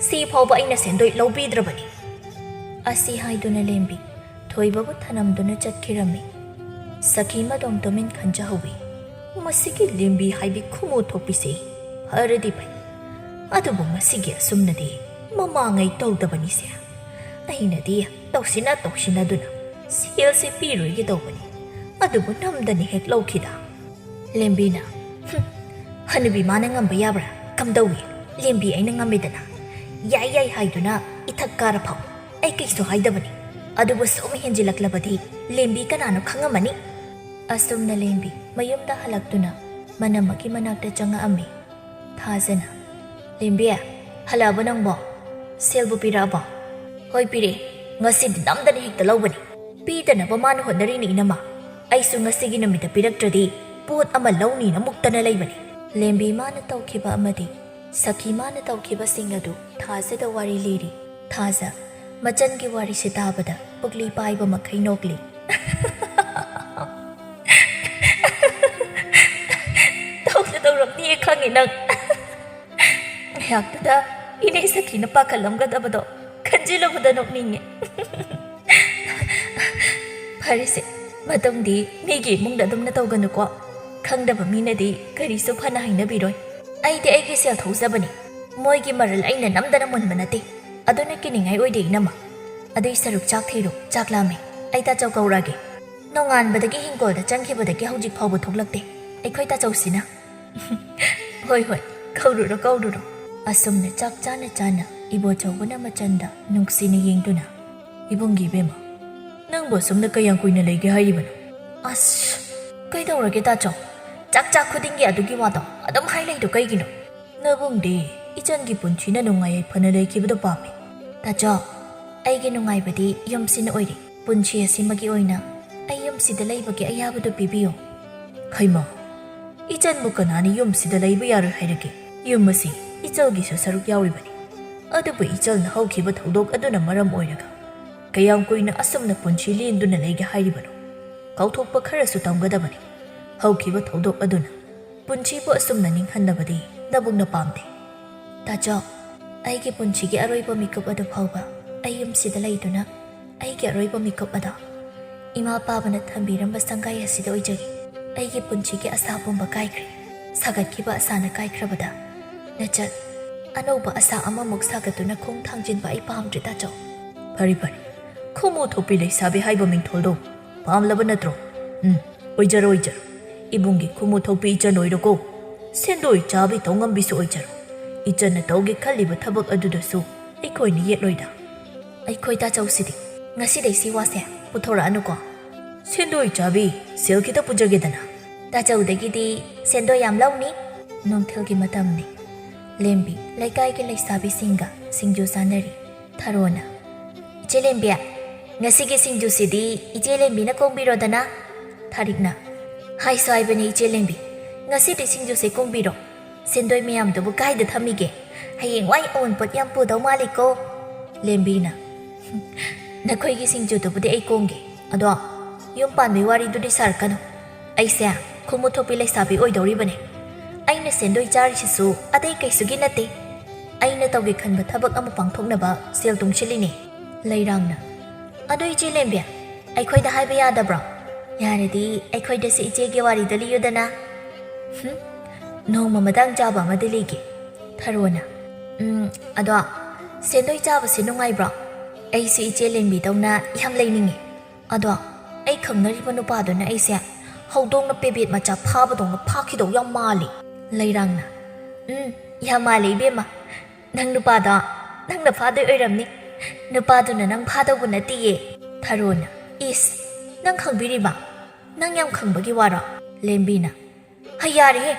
ꯁꯤ ꯐꯥꯎꯕ ꯑꯩꯅ ꯁꯦꯟꯗꯣꯏ ꯂꯧꯕꯤꯗ꯭ꯔꯕꯅꯤ꯫" ꯑꯁꯤ ꯍꯥꯏꯗꯨꯅ ꯂꯦꯝꯕꯤ ꯊꯣꯏꯕꯕꯨ ꯊꯅꯝꯗꯨꯅ ꯆꯠꯈꯤꯔꯝꯃꯤ꯫ ꯁꯈꯤ ꯃꯗꯣꯝ ꯇꯨꯃꯤꯟ ꯈꯟꯖꯍꯧꯏ꯫ "ꯃꯁꯤꯒꯤ ꯂꯦꯝꯕꯤ ꯍꯥꯏꯕꯤ ꯈꯨꯃꯨ ꯊꯣꯛꯄꯤꯁꯦ ꯐꯔꯗꯤ ꯐꯩ, ꯑꯗꯨꯕꯨ ꯃꯁꯤꯒꯤ ꯑꯁꯨꯝꯅꯗꯤ ꯃꯃꯥꯡꯉꯩ ꯇꯧꯗꯕꯅꯤꯁꯦ꯫ ꯑꯩꯅꯗꯤ ꯇꯧꯁꯤꯟꯅ ꯇꯧꯁꯤꯟꯅꯗꯨꯅ ꯁꯦꯜꯁꯦ ꯄꯤꯔꯣꯏꯒꯦ ꯇꯧꯕꯅꯤ, ꯑꯗꯨꯕꯨ ꯅꯝꯗꯅ ꯍꯦꯛ ꯂꯧꯈꯤꯗ꯫ ꯂꯦꯝꯕꯤꯅ, "ꯍꯨꯝ, ꯍꯅꯨꯕꯤ ꯃꯥꯅ ꯉꯝꯕ ꯌꯥꯕ꯭ꯔꯥ? ꯀꯝꯗꯧꯏ? ꯂꯦꯝꯕꯤ ꯑꯩꯅ ꯉꯝꯃꯤꯗꯅ꯫ ꯌꯥꯏ ꯌꯥꯏ ꯍꯥꯏꯗꯨꯅ ꯏꯊꯛ ꯀꯥꯔ ꯐꯥꯎ ꯑꯩ ꯀꯩꯁꯨ ꯍꯥꯏꯗꯕꯅꯤ, ꯑꯗꯨꯕꯨ ꯁꯨꯝ ꯍꯦꯟꯖꯤꯜꯂꯛꯂꯕꯗꯤ ꯂꯦꯝꯕꯤ ꯀꯅꯥꯅꯣ ꯈꯪꯉꯝꯃꯅꯤ?" ꯑꯁꯨꯝꯅ ꯂꯦꯝꯕꯤ ꯃꯌꯨꯝꯗ ꯍꯜꯂꯛꯇꯨꯅ ꯃꯅꯝꯃꯒꯤ ꯃꯅꯥꯛꯇ ꯆꯪꯉꯛꯑꯝꯃꯤ꯫ ꯊꯥꯖꯅ, "ꯂꯦꯝꯕꯤ, ꯍꯜꯂꯛꯑꯕꯣ ꯅꯪꯕꯣ? ꯁꯦꯜꯕꯨ ꯄꯤꯔꯛꯑꯕꯣ?" "ꯍꯣꯏ, ꯄꯤꯔꯛꯑꯦ꯫ ꯉꯁꯤꯗꯤ ꯅꯝꯗꯅ ꯍꯦꯛꯇ ꯂꯧꯕꯅꯤ꯫ ꯄꯤꯗꯅꯕ ꯃꯥꯅ ꯍꯣꯠꯅꯔꯤꯅꯤ, ꯏꯅꯝꯃ꯫ ꯑꯩꯁꯨ ꯉꯁꯤꯒꯤ ꯅꯨꯃꯤꯠꯇ ꯄꯤꯔꯛꯇ꯭ꯔꯗꯤ ꯄꯣꯠ ꯑꯃ ꯂꯧꯅꯤꯅ ꯃꯨꯛꯇꯅ ꯂꯩꯕꯅꯤ꯫" ꯂꯦꯝꯕꯤ ꯃꯥꯅ ꯇꯧꯈꯤꯕ ꯑꯃꯗꯤ ꯁꯈꯤ ꯃꯥꯅ ꯇꯧꯈꯤꯕꯁꯤꯡ ꯑꯗꯨ ꯊꯥꯖꯗ ꯋꯥꯔꯤ ꯂꯤꯔꯤ꯫ ꯊꯥꯖ ꯃꯆꯟꯒꯤ ꯋꯥꯔꯤꯁꯤ ꯇꯥꯕꯗ ꯄꯨꯛꯂꯤ ꯄꯥꯏꯕ ꯃꯈꯩ ꯅꯣꯛꯂꯤ꯫ "ꯇꯧꯁꯨ ꯇꯧꯔꯝꯅꯤꯌꯦ ꯈꯪꯉꯤ ꯅꯪ꯫" ꯉꯥꯏꯍꯥꯛꯇꯨꯗ ꯏꯅꯦ ꯁꯈꯤꯅ ꯄꯥꯈꯠꯂꯝꯒꯗꯕꯗꯣ ꯈꯟꯖꯤꯜꯂꯨꯕꯗ ꯅꯣꯛꯅꯤꯡꯉꯦ꯫ "ꯐꯔꯦꯁꯦ, ꯃꯇꯨꯡꯗꯤ ꯃꯤꯒꯤ ꯏꯃꯨꯡꯗ ꯑꯗꯨꯝꯅ ꯇꯧꯒꯅꯨꯀꯣ꯫ ꯈꯪꯗꯕ ꯃꯤꯅꯗꯤ ꯀꯔꯤꯁꯨ ꯐꯅ ꯍꯥꯏꯅꯕꯤꯔꯣꯏ꯫ ꯑꯩꯗꯤ ꯑꯩꯒꯤ ꯁꯦꯜ ꯊꯣꯛꯆꯕꯅꯤ꯫ ꯃꯣꯏꯒꯤ ꯃꯔꯜ ꯑꯩꯅ ꯅꯝꯗꯅ ꯃꯨꯟꯕ ꯅꯠꯇꯦ꯫ ꯑꯗꯨꯅ ꯀꯤꯅꯤꯡꯉꯥꯏ ꯑꯣꯏꯗꯦ, ꯏꯅꯝꯃ꯫ ꯑꯗꯨꯏ ꯁꯔꯨꯛ ꯆꯥꯛ ꯊꯤꯔꯣ, ꯆꯥꯛ ꯂꯥꯝꯃꯦ꯫ ꯑꯩ ꯇꯥꯆꯧ ꯀꯧꯔꯛꯑꯒꯦ꯫ ꯅꯣꯡꯉꯥꯟꯕꯗꯒꯤ ꯍꯤꯡꯒꯣꯜꯗ ꯆꯪꯈꯤꯕꯗꯒꯤ ꯍꯧꯖꯤꯛ ꯐꯥꯎꯕ ꯊꯣꯛꯂꯛꯇꯦ ꯑꯩꯈꯣꯏ ꯇꯥꯆꯧꯁꯤꯅ꯫" "ꯍꯣꯏ, ꯍꯣꯏ, ꯀꯧꯔꯨꯔꯣ, ꯀꯧꯔꯨꯔꯣ꯫" ꯑꯁꯨꯝꯅ ꯆꯥꯛ ꯆꯥꯅ ꯆꯥꯅ ꯏꯕꯣꯆꯧꯕꯅ ꯃꯆꯟꯗ ꯅꯨꯡꯁꯤꯅ ꯌꯦꯡꯗꯨꯅ, "ꯏꯕꯨꯡꯒꯤ ꯏꯕꯦꯝꯃ, ꯅꯪꯕꯨ ꯑꯁꯨꯝꯅ ꯀꯌꯥꯝ ꯀꯨꯏꯅ ꯂꯩꯒꯦ ꯍꯥꯏꯔꯤꯕꯅꯣ?" "ꯑꯁ, ꯀꯩꯗꯧꯔꯒꯦ ꯇꯥꯆꯧ? ꯆꯥꯛ ꯆꯥꯛ ꯈꯨꯗꯤꯡꯒꯤ ꯑꯗꯨꯒꯤ ꯋꯥꯗꯣ ꯑꯗꯨꯝ ꯍꯥꯏ ꯂꯩꯗꯣ ꯀꯩꯒꯤꯅꯣ?" "ꯅꯕꯨꯡꯗꯤ ꯏꯆꯟꯒꯤ ꯄꯨꯟꯁꯤꯅ ꯅꯨꯡꯉꯥꯏ ꯌꯥꯏꯐꯅ ꯂꯩꯈꯤꯕꯗꯣ ꯄꯥꯝꯃꯤ꯫" "ꯇꯥꯆꯧ, ꯑꯩꯒꯤ ꯅꯨꯡꯉꯥꯏꯕꯗꯤ ꯌꯨꯝꯁꯤꯅ ꯑꯣꯏꯔꯦ꯫ ꯄꯨꯟꯁꯤ ꯑꯁꯤꯃꯒꯤ ꯑꯣꯏꯅ ꯑꯩ ꯌꯨꯝꯁꯤꯗ ꯂꯩꯕꯒꯤ ꯑꯌꯥꯕꯗꯨ ꯄꯤꯕꯤꯌꯨ꯫" "ꯍꯩꯃꯥ, ꯏꯆꯟꯕꯨ ꯀꯅꯥꯅ ꯌꯨꯝꯁꯤꯗ ꯂꯩꯕ ꯌꯥꯔꯣꯏ ꯍꯥꯏꯔꯒꯦ? ꯌꯨꯝ ꯑꯁꯤ ꯏꯆꯜꯒꯤꯁꯨ ꯁꯔꯨꯛ ꯌꯥꯎꯔꯤꯕꯅꯤ꯫ ꯑꯗꯨꯕꯨ ꯏꯆꯜꯅ ꯍꯧꯈꯤꯕ ꯊꯧꯗꯣꯛ ꯑꯗꯨꯅ ꯃꯔꯝ ꯑꯣꯏꯔꯒ ꯀꯌꯥꯝ ꯀꯨꯏꯅ ꯑꯁꯨꯝꯅ ꯄꯨꯟꯁꯤ ꯂꯦꯟꯗꯨꯅ ꯂꯩꯒꯦ ꯍꯥꯏꯔꯤꯕꯅꯣ? ꯀꯥꯎꯊꯣꯛꯄ ꯈꯔꯁꯨ ꯇꯝꯒꯗꯕꯅꯤ꯫ ꯍꯧꯈꯤꯕ ꯊꯧꯗꯣꯛ ꯑꯗꯨꯅ ꯄꯨꯟꯁꯤꯕꯨ ꯑꯁꯨꯝꯅ ꯅꯤꯡꯍꯟꯅꯕꯗꯤ ꯅꯕꯨꯡꯅ ꯄꯥꯝꯗꯦ꯫" "ꯇꯥꯆꯧ, ꯑꯩꯒꯤ ꯄꯨꯟꯁꯤꯒꯤ ꯑꯔꯣꯏꯕ ꯃꯤꯀꯨꯞ ꯑꯗꯨ ꯐꯥꯎꯕ ꯑꯩ ꯌꯨꯝꯁꯤꯗ ꯂꯩꯗꯨꯅ ꯑꯩꯒꯤ ꯑꯔꯣꯏꯕ ꯃꯤꯀꯨꯞ ꯑꯗꯣ ꯏꯃꯥ ꯄꯥꯕꯅ ꯊꯝꯕꯤꯔꯝꯕ ꯁꯪꯒꯥꯏ ꯑꯁꯤꯗ ꯑꯣꯏꯖꯒꯦ꯫ ꯑꯩꯒꯤ ꯄꯨꯟꯁꯤꯒꯤ ꯑꯁꯥ ꯄꯨꯝꯕ ꯀꯥꯏꯈ꯭ꯔꯦ꯫ ꯁꯥꯒꯠꯈꯤꯕ ꯑꯁꯥꯅ ꯀꯥꯏꯈ꯭ꯔꯕꯗ ꯅꯆꯠ ꯑꯅꯧꯕ ꯑꯁꯥ ꯑꯃꯃꯨꯛ ꯁꯥꯒꯠꯇꯨꯅ ꯈꯣꯡ ꯊꯥꯡꯖꯤꯟꯕ ꯑꯩ ꯄꯥꯝꯗ꯭ꯔꯦ, ꯇꯥꯆꯧ꯫ ꯐꯔꯦ, ꯐꯔꯦ꯫ ꯈꯨꯃꯨ ꯊꯣꯛꯄꯤ ꯂꯩꯁꯥꯕꯤ ꯍꯥꯏꯕ ꯃꯤꯡꯊꯣꯜꯗꯣ ꯄꯥꯝꯂꯕ ꯅꯠꯇ꯭ꯔꯣ? ꯎꯝ, ꯑꯣꯏꯖꯔꯣ, ꯑꯣꯏꯖꯔꯣ꯫ ꯏꯕꯨꯡꯒꯤ ꯈꯨꯃꯨ ꯊꯣꯛꯄꯤ ꯏꯆꯟ ꯑꯣꯏꯔꯣꯀꯣ꯫ ꯁꯦꯟꯗꯣꯏ ꯆꯥꯕꯤ ꯇꯧꯉꯝꯕꯤꯁꯨ ꯑꯣꯏꯖꯔꯣ꯫ ꯏꯆꯟꯅ ꯇꯧꯒꯦ ꯈꯜꯂꯤꯕ ꯊꯕꯛ ꯑꯗꯨꯗꯁꯨ ꯑꯩꯈꯣꯏꯅ ꯌꯦꯠꯂꯣꯏꯗ꯫ ꯑꯩꯈꯣꯏ ꯇꯥꯆꯧꯁꯤꯗꯤ ꯉꯁꯤꯗꯩ ꯁꯤ ꯋꯥꯁꯦ ꯄꯨꯊꯣꯔꯛꯑꯅꯨꯀꯣ꯫ ꯁꯦꯟꯗꯣꯏ ꯆꯥꯕꯤ, ꯁꯦꯜ ꯈꯤꯇ ꯄꯨꯖꯒꯦꯗꯅ꯫ ꯇꯥꯆꯧꯗꯒꯤꯗꯤ ꯁꯦꯟꯗꯣꯏ ꯌꯥꯝ ꯂꯧꯅꯤ꯫ ꯅꯨꯡꯊꯤꯜꯒꯤ ꯃꯇꯝꯅꯤ꯫ ꯂꯦꯝꯕꯤ ꯂꯩꯀꯥꯏꯒꯤ ꯂꯩꯁꯥꯕꯤꯁꯤꯡꯒ ꯁꯤꯡꯖꯨ ꯆꯥꯅꯔꯤ꯫ ꯊꯔꯣꯅ, "ꯏꯆꯦ ꯂꯦꯝꯕꯤ, ꯉꯁꯤꯒꯤ ꯁꯤꯡꯖꯨꯁꯤꯗꯤ ꯏꯆꯦ ꯂꯦꯝꯕꯤꯅ ꯀꯣꯡꯕꯤꯔꯣꯗꯅ?" ꯊꯥꯔꯤꯛꯅ, "ꯍꯥꯏꯁꯨ ꯍꯥꯏꯕꯅꯤ ꯏꯆꯦ ꯂꯦꯝꯕꯤ, ꯉꯁꯤꯗꯤ ꯁꯤꯡꯖꯨꯁꯦ ꯀꯣꯡꯕꯤꯔꯣ꯫ ꯁꯦꯟꯗꯣꯏ ꯃꯌꯥꯝꯗꯨꯕꯨ ꯀꯥꯏꯗ ꯊꯝꯃꯤꯒꯦ? ꯍꯌꯦꯡꯋꯥꯏ ꯑꯑꯣꯟꯄꯣꯠ ꯌꯥꯝ ꯄꯨꯗꯧ ꯃꯥꯜꯂꯤꯀꯣ?" ꯂꯦꯝꯕꯤꯅ, "ꯅꯈꯣꯏꯒꯤ ꯁꯤꯡꯖꯨꯗꯨꯕꯨꯗꯤ ꯑꯩ ꯀꯣꯡꯒꯦ꯫ ꯑꯗꯣ ꯌꯨꯝ ꯄꯥꯟꯕꯩ ꯋꯥꯔꯤꯗꯨꯗꯤ ꯁꯥꯔꯛꯀꯅꯨ꯫ ꯑꯩꯁꯦ ꯈꯨꯃꯨ ꯊꯣꯛꯄꯤ ꯂꯩꯁꯥꯕꯤ ꯑꯣꯏꯗꯧꯔꯤꯕꯅꯦ꯫ ꯑꯩꯅ ꯁꯦꯟꯗꯣꯏ ꯆꯥꯔꯤꯁꯤꯁꯨ ꯑꯇꯩ ꯀꯩꯁꯨꯒꯤ ꯅꯠꯇꯦ꯫ ꯑꯩꯅ ꯇꯧꯒꯦ ꯈꯟꯕ ꯊꯕꯛ ꯑꯃ ꯄꯥꯡꯊꯣꯛꯅꯕ ꯁꯦꯜ ꯇꯨꯡꯁꯤꯜꯂꯤꯅꯦ꯫" ꯂꯩꯔꯥꯡꯅ, "ꯑꯗꯣ ꯏꯆꯦ ꯂꯦꯝꯕꯤ, ꯑꯩꯈꯣꯏꯗ ꯍꯥꯏꯕ ꯌꯥꯗꯕ꯭ꯔꯣ? ꯌꯥꯔꯗꯤ ꯑꯩꯈꯣꯏꯗꯁꯨ ꯏꯆꯦꯒꯤ ꯋꯥꯔꯤꯗꯣ ꯂꯤꯌꯨꯗꯅ꯫" "ꯍꯨꯝ, ꯅꯣꯡꯃ ꯃꯇꯥꯡ ꯆꯥꯕ ꯑꯃꯗꯤ ꯂꯤꯒꯦ꯫" ꯊꯔꯣꯅ, "ꯎꯝ, ꯑꯗꯣ ꯁꯦꯟꯗꯣꯏ ꯆꯥꯕꯁꯦ ꯅꯨꯡꯉꯥꯏꯕ꯭ꯔꯣ? ꯑꯩꯁꯨ ꯏꯆꯦ ꯂꯦꯝꯕꯤꯗꯧꯅ ꯌꯥꯝ ꯂꯩꯅꯤꯡꯉꯦ꯫ ꯑꯗꯣ ꯑꯩ ꯈꯪꯅꯔꯤꯕ ꯅꯨꯄꯥꯗꯨꯅ ꯑꯩꯁꯦ ꯍꯧꯗꯣꯡꯅ ꯄꯦꯕꯦꯠ ꯃꯆꯥ ꯐꯥꯕꯗꯧꯅ ꯐꯥꯈꯤꯗꯧ ꯌꯥꯝ ꯃꯥꯜꯂꯤ꯫" ꯂꯩꯔꯥꯡꯅ, "ꯎꯝ, ꯌꯥꯝ ꯃꯥꯜꯂꯦ ꯏꯕꯦꯝꯃ꯫ ꯅꯪ ꯅꯨꯄꯥꯗꯣ ꯅꯪꯅ ꯐꯥꯗꯣꯏ ꯑꯣꯏꯔꯝꯅꯤ꯫ ꯅꯨꯄꯥꯗꯨꯅ ꯅꯪ ꯐꯥꯗꯧꯕ ꯅꯠꯇꯤꯌꯦ꯫" ꯊꯔꯣꯅ, "ꯏꯁ, ꯅꯪ ꯈꯪꯕꯤꯔꯤꯕ? ꯅꯪ ꯌꯥꯝ ꯈꯪꯕꯒꯤ ꯋꯥꯔꯣ?" ꯂꯦꯝꯕꯤꯅ, "ꯍꯩ, ꯌꯥꯔꯦꯍꯦ꯫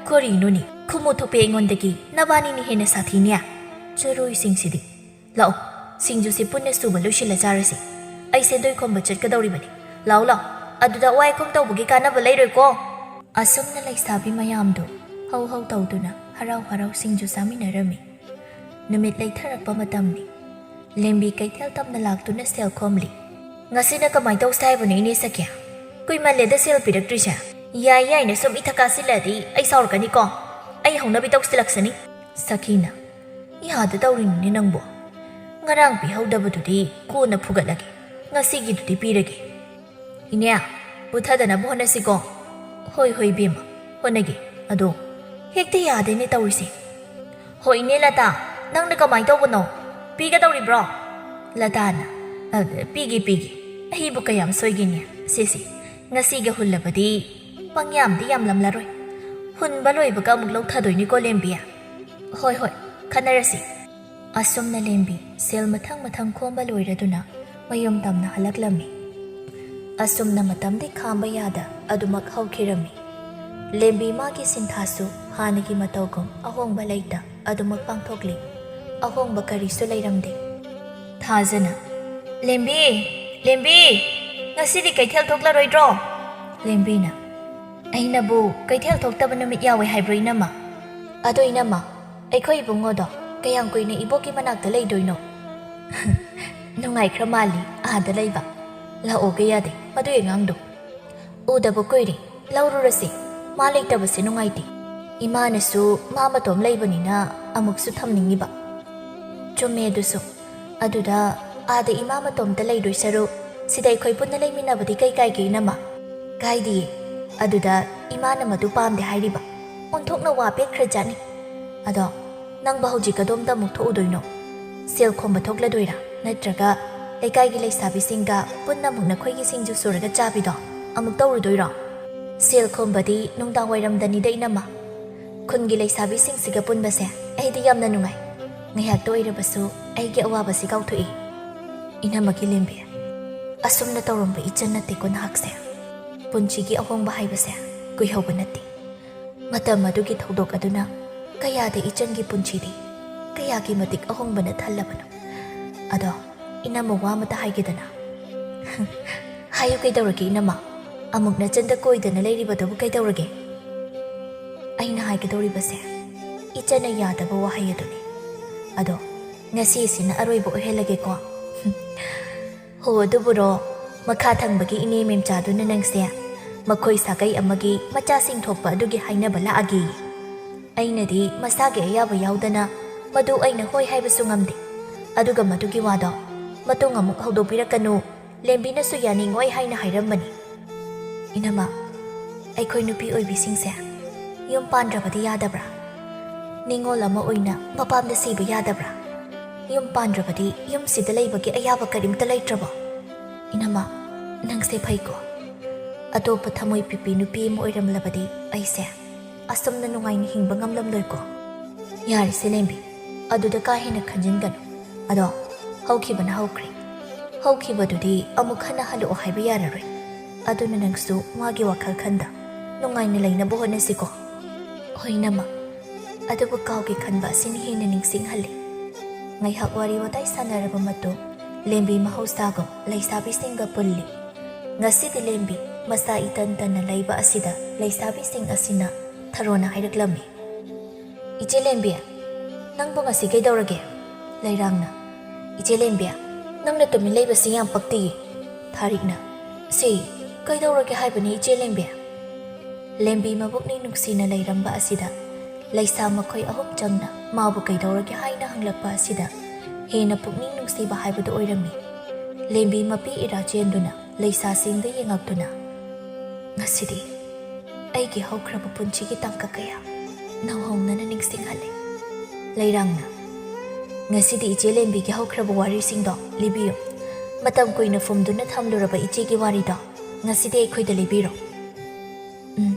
ꯀꯔꯤꯅꯣꯅꯦ? ꯈꯨꯃꯨ ꯊꯣꯛꯄꯤ ꯑꯩꯉꯣꯟꯗꯒꯤ ꯅꯕꯥꯅꯤꯅ ꯍꯦꯟꯅ ꯁꯥꯊꯤꯅꯦ꯫ ꯆꯔꯣꯏꯁꯤꯡꯁꯤꯗꯤ꯫ ꯂꯥꯛꯑꯣ, ꯁꯤꯡꯖꯨꯁꯤ ꯄꯨꯟꯅ ꯁꯨꯕ ꯂꯣꯏꯁꯤꯜꯂ ꯆꯥꯔꯁꯤ꯫ ꯑꯩ ꯁꯦꯟꯗꯣꯏ ꯈꯣꯝꯕ ꯆꯠꯀꯗꯧꯔꯤꯕꯅꯤ꯫ ꯂꯥꯛꯑꯣ, ꯂꯥꯛꯑꯣ꯫ ꯑꯗꯨꯗ ꯋꯥꯏ ꯈꯣꯝ ꯇꯧꯕꯒꯤ ꯀꯥꯟꯅꯕ ꯂꯩꯔꯣꯏꯀꯣ꯫" ꯑꯁꯨꯝꯅ ꯂꯩꯁꯥꯕꯤ ꯃꯌꯥꯝꯗꯣ ꯍꯧ ꯍꯧ ꯇꯧꯗꯨꯅ ꯍꯔꯥꯎ ꯍꯔꯥꯎ ꯁꯤꯡꯖꯨ ꯆꯥꯃꯤꯟꯅꯔꯝꯃꯤ꯫ ꯅꯨꯃꯤꯠ ꯂꯩꯊꯔꯛꯄ ꯃꯇꯝꯅꯤ꯫ ꯂꯦꯝꯕꯤ ꯀꯩꯊꯦꯜ ꯇꯝꯅ ꯂꯥꯛꯇꯨꯅ ꯁꯦꯜ ꯈꯣꯝꯂꯤ꯫ "ꯉꯁꯤꯅ ꯀꯃꯥꯏ ꯇꯧꯁꯦ ꯍꯥꯏꯕꯅꯣ, ꯏꯅꯦ ꯁꯈꯤ? ꯀꯨꯏꯃꯜꯂꯦꯗ ꯁꯦꯜ ꯄꯤꯔꯛꯇ꯭ꯔꯤꯁꯦ꯫ ꯌꯥꯏ ꯌꯥꯏꯅ ꯁꯨꯝ ꯏꯊꯛ ꯀꯥꯁꯤꯜꯂꯗꯤ ꯑꯩ ꯁꯥꯎꯔꯛꯀꯅꯤꯀꯣ꯫ ꯑꯩ ꯍꯧꯅꯕꯤ ꯇꯧꯁꯤꯜꯂꯛꯁꯅꯤ꯫" ꯁꯈꯤꯅ, "ꯌꯥꯗ ꯇꯧꯔꯤꯅꯤꯅꯦ ꯅꯪꯕꯣ꯫ "ꯉꯔꯥꯡ ꯄꯤꯍꯧꯗꯕꯗꯨꯗꯤ ꯀꯣꯟꯅ ꯐꯨꯒꯠꯂꯒꯦ, ꯉꯁꯤꯒꯤꯗꯨꯗꯤ ꯄꯤꯔꯒꯦ꯫ ꯏꯅꯦ, ꯄꯨꯊꯗꯅꯕ ꯍꯣꯠꯅꯁꯤꯀꯣ꯫" "ꯍꯣꯏ, ꯍꯣꯏ, ꯏꯕꯦꯝꯃ, ꯍꯣꯠꯅꯒꯦ꯫ ꯑꯗꯣ ꯍꯦꯛꯇ ꯌꯥꯗꯦꯅꯦ ꯇꯧꯔꯤꯁꯦ꯫" "ꯍꯣ, ꯏꯅꯦ ꯂꯇꯥ, ꯅꯪꯅ ꯀꯃꯥꯏꯅ ꯇꯧꯕꯅꯣ? ꯄꯤꯒꯗꯧꯔꯤꯕ꯭ꯔꯣ?" ꯂꯇꯥꯅ, "ꯑ, ꯄꯤꯒꯦ, ꯄꯤꯒꯦ꯫ ꯑꯩꯕꯨ ꯀꯌꯥꯝ ꯁꯣꯏꯒꯦꯅꯦ? ꯁꯦ, ꯁꯦ, ꯉꯁꯤꯒ ꯍꯨꯜꯂꯕꯗꯤ ꯄꯪꯌꯥꯝꯗꯤ ꯌꯥꯝꯂꯝꯂꯔꯣꯏ꯫ ꯍꯨꯟꯕ ꯂꯣꯏꯕꯒ ꯑꯃꯨꯛ ꯂꯧꯊꯗꯣꯏꯅꯤꯀꯣ, ꯂꯦꯝꯕꯤ꯫" "ꯍꯣꯏ, ꯍꯣꯏ, ꯈꯟꯅꯔꯁꯤ꯫" ꯑꯁꯨꯝꯅ ꯂꯦꯝꯕꯤ ꯁꯦꯜ ꯃꯊꯪ ꯃꯊꯪ ꯈꯣꯝꯕ ꯂꯣꯏꯔꯗꯨꯅ ꯃꯌꯨꯝ ꯇꯝꯅ ꯍꯜꯂꯛꯂꯝꯃꯤ꯫ ꯑꯁꯨꯝꯅ ꯃꯇꯝꯗꯤ ꯈꯥꯝꯕ ꯌꯥꯗ ꯑꯗꯨꯃꯛ ꯍꯧꯈꯤꯔꯝꯃꯤ꯫ ꯂꯦꯝꯕꯤ ꯃꯥꯒꯤ ꯁꯤꯟꯊꯥꯁꯨ ꯍꯥꯟꯅꯒꯤ ꯃꯇꯧꯒꯨꯝ ꯑꯍꯣꯡꯕ ꯂꯩꯇ ꯑꯗꯨꯃꯛ ꯄꯥꯡꯊꯣꯛꯂꯤ꯫ ꯑꯍꯣꯡꯕ ꯀꯔꯤꯁꯨ ꯂꯩꯔꯝꯗꯦ꯫ ꯊꯥꯖꯅ, "ꯂꯦꯝꯕꯤ, ꯂꯦꯝꯕꯤ, ꯉꯁꯤꯗꯤ ꯀꯩꯊꯦꯜ ꯊꯣꯛꯂꯔꯣꯏꯗ꯭ꯔꯣ?" ꯂꯦꯝꯕꯤꯅ, "ꯑꯩꯅꯕꯨ ꯀꯩꯊꯦꯜ ꯊꯣꯛꯇꯕ ꯅꯨꯃꯤꯠ ꯌꯥꯎꯋꯦ ꯍꯥꯏꯕ꯭ꯔꯣ, ꯏꯅꯝꯃ?" "ꯑꯗꯣ ꯏꯅꯝꯃ, ꯑꯩꯈꯣꯏ ꯏꯕꯨꯡꯉꯣꯗꯣ ꯀꯌꯥꯝ ꯀꯨꯏꯅ ꯏꯕꯣꯛꯀꯤ ꯃꯅꯥꯛꯇ ꯂꯩꯗꯣꯏꯅꯣ?" "ꯅꯨꯡꯉꯥꯏꯈ꯭ꯔ ꯃꯥꯜꯂꯤ ꯑꯥꯗ ꯂꯩꯕ꯫ ꯂꯥꯛꯑꯣꯒ ꯌꯥꯗꯦ ꯃꯗꯨꯏ ꯑꯉꯥꯡꯗꯣ꯫ ꯎꯗꯕ ꯀꯨꯏꯔꯦ, ꯂꯧꯔꯨꯔꯁꯤ꯫ ꯃꯥ ꯂꯩꯇꯕꯁꯦ ꯅꯨꯡꯉꯥꯏꯇꯦ꯫ ꯏꯃꯥꯅꯁꯨ ꯃꯥ ꯃꯇꯣꯝ ꯂꯩꯕꯅꯤꯅ ꯑꯃꯨꯛꯁꯨ ꯊꯝꯅꯤꯡꯉꯤꯕ꯫" "ꯆꯨꯝꯃꯦ ꯑꯗꯨꯁꯨ꯫ ꯑꯗꯨꯗ ꯑꯥꯗ ꯏꯃꯥ ꯃꯇꯣꯝꯇ ꯂꯩꯗꯣꯏ ꯁꯔꯨꯛ ꯁꯤꯗ ꯑꯩꯈꯣꯏ ꯄꯨꯟꯅ ꯂꯩꯃꯤꯟꯅꯕꯗꯤ ꯀꯩ ꯀꯥꯏꯒꯦ, ꯏꯅꯝꯃ?" "ꯀꯥꯏꯗꯤꯌꯦ꯫ ꯑꯗꯨꯗ ꯏꯃꯥꯅ ꯃꯗꯨ ꯄꯥꯝꯗꯦ ꯍꯥꯏꯔꯤꯕ꯫ ꯑꯣꯟꯊꯣꯛꯅ ꯋꯥ ꯄꯦꯠꯈ꯭ꯔꯖꯥꯠꯅꯤ꯫ ꯑꯗꯣ ꯅꯪꯕꯨ ꯍꯧꯖꯤꯛ ꯀꯗꯣꯝꯗ ꯑꯃꯨꯛ ꯊꯣꯛꯎꯗꯣꯏꯅꯣ? ꯁꯦꯜ ꯈꯣꯝꯕ ꯊꯣꯛꯂꯗꯣꯏꯔꯥ? ꯅꯠꯇ꯭ꯔꯒ ꯂꯩꯀꯥꯏꯒꯤ ꯂꯩꯁꯥꯕꯤꯁꯤꯡꯒ ꯄꯨꯟꯅ ꯑꯃꯨꯛ ꯅꯈꯣꯏꯒꯤ ꯁꯤꯡꯖꯨ ꯁꯨꯔꯒ ꯆꯥꯕꯤꯗꯣ ꯑꯃꯨꯛ ꯇꯧꯔꯨꯗꯣꯏꯔꯣ?" "ꯁꯦꯜ ꯈꯣꯝꯕꯗꯤ ꯅꯨꯡꯗꯥꯡ ꯋꯥꯏꯔꯝꯗꯅꯤꯗ, ꯏꯅꯝꯃ꯫ ꯈꯨꯟꯒꯤ ꯂꯩꯁꯥꯕꯤꯁꯤꯡꯁꯤꯒ ꯄꯨꯟꯕꯁꯦ ꯑꯩꯗꯤ ꯌꯥꯝꯅ ꯅꯨꯡꯉꯥꯏ꯫ ꯉꯥꯏꯍꯥꯛꯇ ꯑꯣꯏꯔꯕꯁꯨ ꯑꯩꯒꯤ ꯑꯋꯥꯕꯁꯤ ꯀꯥꯎꯊꯣꯛꯏ꯫" "ꯏꯅꯝꯃꯒꯤ ꯂꯦꯝꯕꯤ, ꯑꯁꯨꯝꯅ ꯇꯧꯔꯝꯕ ꯏꯆꯟ ꯅꯠꯇꯦꯀꯣ ꯅꯍꯥꯛꯁꯦ꯫ ꯄꯨꯟꯁꯤꯒꯤ ꯑꯍꯣꯡꯕ ꯍꯥꯏꯕꯁꯦ ꯀꯨꯏꯍꯧꯕ ꯅꯠꯇꯦ꯫ ꯃꯇꯝ ꯑꯗꯨꯒꯤ ꯊꯧꯗꯣꯛ ꯑꯗꯨꯅ ꯀꯌꯥꯗ ꯏꯆꯟꯒꯤ ꯄꯨꯟꯁꯤꯗꯤ ꯀꯌꯥꯒꯤ ꯃꯇꯤꯛ ꯑꯍꯣꯡꯕꯅ ꯊꯜꯂꯕꯅꯣ꯫ ꯑꯗꯣ ꯏꯅꯝꯃ, ꯋꯥ ꯑꯃꯇ ꯍꯥꯏꯒꯦꯗꯅ꯫" "ꯍꯥꯏꯌꯨ, ꯀꯩꯗꯧꯔꯒꯦ ꯏꯅꯝꯃ? ꯑꯃꯨꯛ ꯅꯆꯟꯗ ꯀꯣꯏꯗꯅ ꯂꯩꯔꯤꯕꯗꯨꯕꯨ ꯀꯩꯗꯧꯔꯒꯦ?" "ꯑꯩꯅ ꯍꯥꯏꯒꯗꯧꯔꯤꯕꯁꯦ ꯏꯆꯟꯅ ꯌꯥꯗꯕ ꯋꯥꯍꯩ ꯑꯗꯨꯅꯤ꯫ ꯑꯗꯣ ꯉꯁꯤꯁꯤꯅ ꯑꯔꯣꯏꯕ ꯑꯣꯏꯍꯜꯂꯒꯦꯀꯣ꯫" "ꯍꯣ, ꯑꯗꯨꯕꯨꯔꯣ, ꯃꯈꯥ ꯊꯪꯕꯒꯤ ꯏꯅꯦ ꯃꯦꯝꯆꯥꯗꯨꯅ ꯅꯪꯁꯦ ꯃꯈꯣꯏ ꯁꯥꯒꯩ ꯑꯃꯒꯤ ꯃꯆꯥꯁꯤꯡ ꯊꯣꯛꯄ ꯑꯗꯨꯒꯤ ꯍꯥꯏꯅꯕ ꯂꯥꯛꯑꯒꯦ꯫ ꯑꯩꯅꯗꯤ ꯃꯁꯥꯒꯤ ꯑꯌꯥꯕ ꯌꯥꯎꯗꯅ ꯃꯗꯨ ꯑꯩꯅ ꯍꯣꯏ ꯍꯥꯏꯕꯁꯨ ꯉꯝꯗꯦ꯫ ꯑꯗꯨꯒ ꯃꯗꯨꯒꯤ ꯋꯥꯗꯣ ꯃꯇꯨꯡ ꯑꯃꯨꯛ ꯍꯧꯗꯣꯛꯄꯤꯔꯛꯀꯅꯨ, ꯂꯦꯝꯕꯤꯅꯁꯨ ꯌꯥꯅꯤꯡꯉꯣꯏ ꯍꯥꯏꯅ ꯍꯥꯏꯔꯝꯕꯅꯤ꯫ ꯏꯅꯝꯃ, ꯑꯩꯈꯣꯏ ꯅꯨꯄꯤ ꯑꯣꯏꯕꯤꯁꯤꯡꯁꯦ ꯌꯨꯝ ꯄꯥꯟꯗ꯭ꯔꯕꯗꯤ ꯌꯥꯗꯕ꯭ꯔꯥ? ꯅꯤꯉꯣꯜ ꯑꯃ ꯑꯣꯏꯅ ꯃꯄꯥꯝꯗ ꯁꯤꯕ ꯌꯥꯗꯕ꯭ꯔꯥ? ꯌꯨꯝ ꯄꯥꯟꯗ꯭ꯔꯕꯗꯤ ꯌꯨꯝꯁꯤꯗ ꯂꯩꯕꯒꯤ ꯑꯌꯥꯕ ꯀꯔꯤꯝꯇ ꯂꯩꯇ꯭ꯔꯕꯣ? ꯏꯅꯝꯃ, ꯅꯪꯁꯦ ꯐꯩꯀꯣ꯫ ꯑꯇꯣꯞꯄ ꯊꯃꯣꯏ ꯄꯤꯛꯄꯤ ꯅꯨꯄꯤ ꯑꯃ ꯑꯣꯏꯔꯝꯂꯕꯗꯤ ꯑꯩꯁꯦ ꯑꯁꯨꯝꯅ ꯅꯨꯡꯉꯥꯏꯅ ꯍꯤꯡꯕ ꯉꯝꯂꯝꯂꯣꯏꯀꯣ꯫ ꯌꯥꯔꯦꯁꯦ ꯂꯦꯝꯕꯤ, ꯑꯗꯨꯗ ꯀꯥ ꯍꯦꯟꯅ ꯈꯟꯖꯤꯟꯒꯅꯨ꯫ ꯑꯗꯣ, ꯍꯧꯈꯤꯕꯅ ꯍꯧꯈ꯭ꯔꯦ꯫ ꯍꯧꯈꯤꯕꯗꯨꯗꯤ ꯑꯃꯨꯛ ꯍꯟꯅ ꯍꯜꯂꯛꯑꯣ ꯍꯥꯏꯕ ꯌꯥꯔꯔꯣꯏ꯫ ꯑꯗꯨꯅ ꯅꯪꯁꯨ ꯃꯥꯒꯤ ꯋꯥꯈꯜ ꯈꯟꯗ ꯅꯨꯡꯉꯥꯏꯅ ꯂꯩꯅꯕ ꯍꯣꯠꯅꯁꯤꯀꯣ꯫ ꯍꯣꯏ ꯏꯅꯝꯃ, ꯑꯗꯨꯕꯨ ꯀꯥꯎꯒꯦ ꯈꯟꯕ ꯑꯁꯤꯅ ꯍꯦꯟꯅ ꯅꯤꯡꯁꯤꯡꯍꯜꯂꯤ꯫ ꯉꯥꯏꯍꯥꯛ ꯋꯥꯔꯤ ꯋꯥꯇꯥꯏ ꯁꯥꯟꯅꯔꯕ ꯃꯇꯨꯡ, ꯂꯦꯝꯕꯤ ꯃꯍꯧꯁꯥꯒꯨꯝ ꯂꯩꯁꯥꯕꯤꯁꯤꯡꯒ ꯄꯨꯜꯂꯤ꯫ ꯉꯁꯤꯗꯤ ꯂꯦꯝꯕꯤ ꯃꯁꯥ ꯏꯇꯟ ꯇꯟꯅ ꯂꯩꯕ ꯑꯁꯤꯗ ꯂꯩꯁꯥꯕꯤꯁꯤꯡ ꯑꯁꯤꯅ ꯊꯔꯣꯅ ꯍꯥꯏꯔꯛꯂꯝꯃꯤ, "ꯏꯆꯦ ꯂꯦꯝꯕꯤ, ꯅꯪꯕꯨ ꯉꯁꯤ ꯀꯩꯗꯧꯔꯒꯦ?" ꯂꯩꯔꯥꯡꯅ, "ꯏꯆꯦ ꯂꯦꯝꯕꯤ, ꯅꯪꯅ ꯇꯨꯃꯤꯟ ꯂꯩꯕꯁꯤ ꯌꯥꯝ ꯄꯛꯇꯤꯌꯦ꯫" ꯊꯥꯔꯤꯛꯅ, "ꯁꯤ, ꯀꯩꯗꯧꯔꯒꯦ ꯍꯥꯏꯕꯅꯤ ꯏꯆꯦ ꯂꯦꯝꯕꯤ?" ꯂꯦꯝꯕꯤ ꯃꯕꯨꯛꯅꯤꯡ ꯅꯨꯡꯁꯤꯅ ꯂꯩꯔꯝꯕ ꯑꯁꯤꯗ ꯂꯩꯁꯥ ꯃꯈꯣꯏ ꯑꯍꯨꯝ ꯆꯪꯅ ꯃꯥꯕꯨ ꯀꯩꯗꯧꯔꯒꯦ ꯍꯥꯏꯅ ꯍꯪꯂꯛꯄ ꯑꯁꯤꯗ ꯍꯦꯟꯅ ꯄꯨꯛꯅꯤꯡ ꯅꯨꯡꯁꯤꯕ ꯍꯥꯏꯕꯗꯨ ꯑꯣꯏꯔꯝꯃꯤ꯫ ꯂꯦꯝꯕꯤ ꯃꯄꯤ ꯏꯔꯥ ꯆꯦꯟꯗꯨꯅ ꯂꯩꯁꯥꯁꯤꯡꯗ ꯌꯦꯡꯉꯛꯇꯨꯅ, "ꯉꯁꯤꯗꯤ ꯑꯩꯒꯤ ꯍꯧꯈ꯭ꯔꯕ ꯄꯨꯟꯁꯤꯒꯤ ꯇꯥꯡꯀꯛ ꯀꯌꯥ ꯅꯧꯍꯧꯅꯅ ꯅꯤꯡꯁꯤꯡꯍꯜꯂꯦ꯫" ꯂꯩꯔꯥꯡꯅ, "ꯉꯁꯤꯗꯤ ꯏꯆꯦ ꯂꯦꯝꯕꯤꯒꯤ ꯍꯧꯈ꯭ꯔꯕ ꯋꯥꯔꯤꯁꯤꯡꯗꯣ ꯂꯤꯕꯤꯌꯨ꯫ ꯃꯇꯝ ꯀꯨꯏꯅ ꯐꯨꯝꯗꯨꯅ ꯊꯝꯂꯨꯔꯕ ꯏꯆꯦꯒꯤ ꯋꯥꯔꯤꯗꯣ ꯉꯁꯤꯗꯤ ꯑꯩꯈꯣꯏꯗ ꯂꯤꯕꯤꯔꯣ꯫" "ꯎꯝ,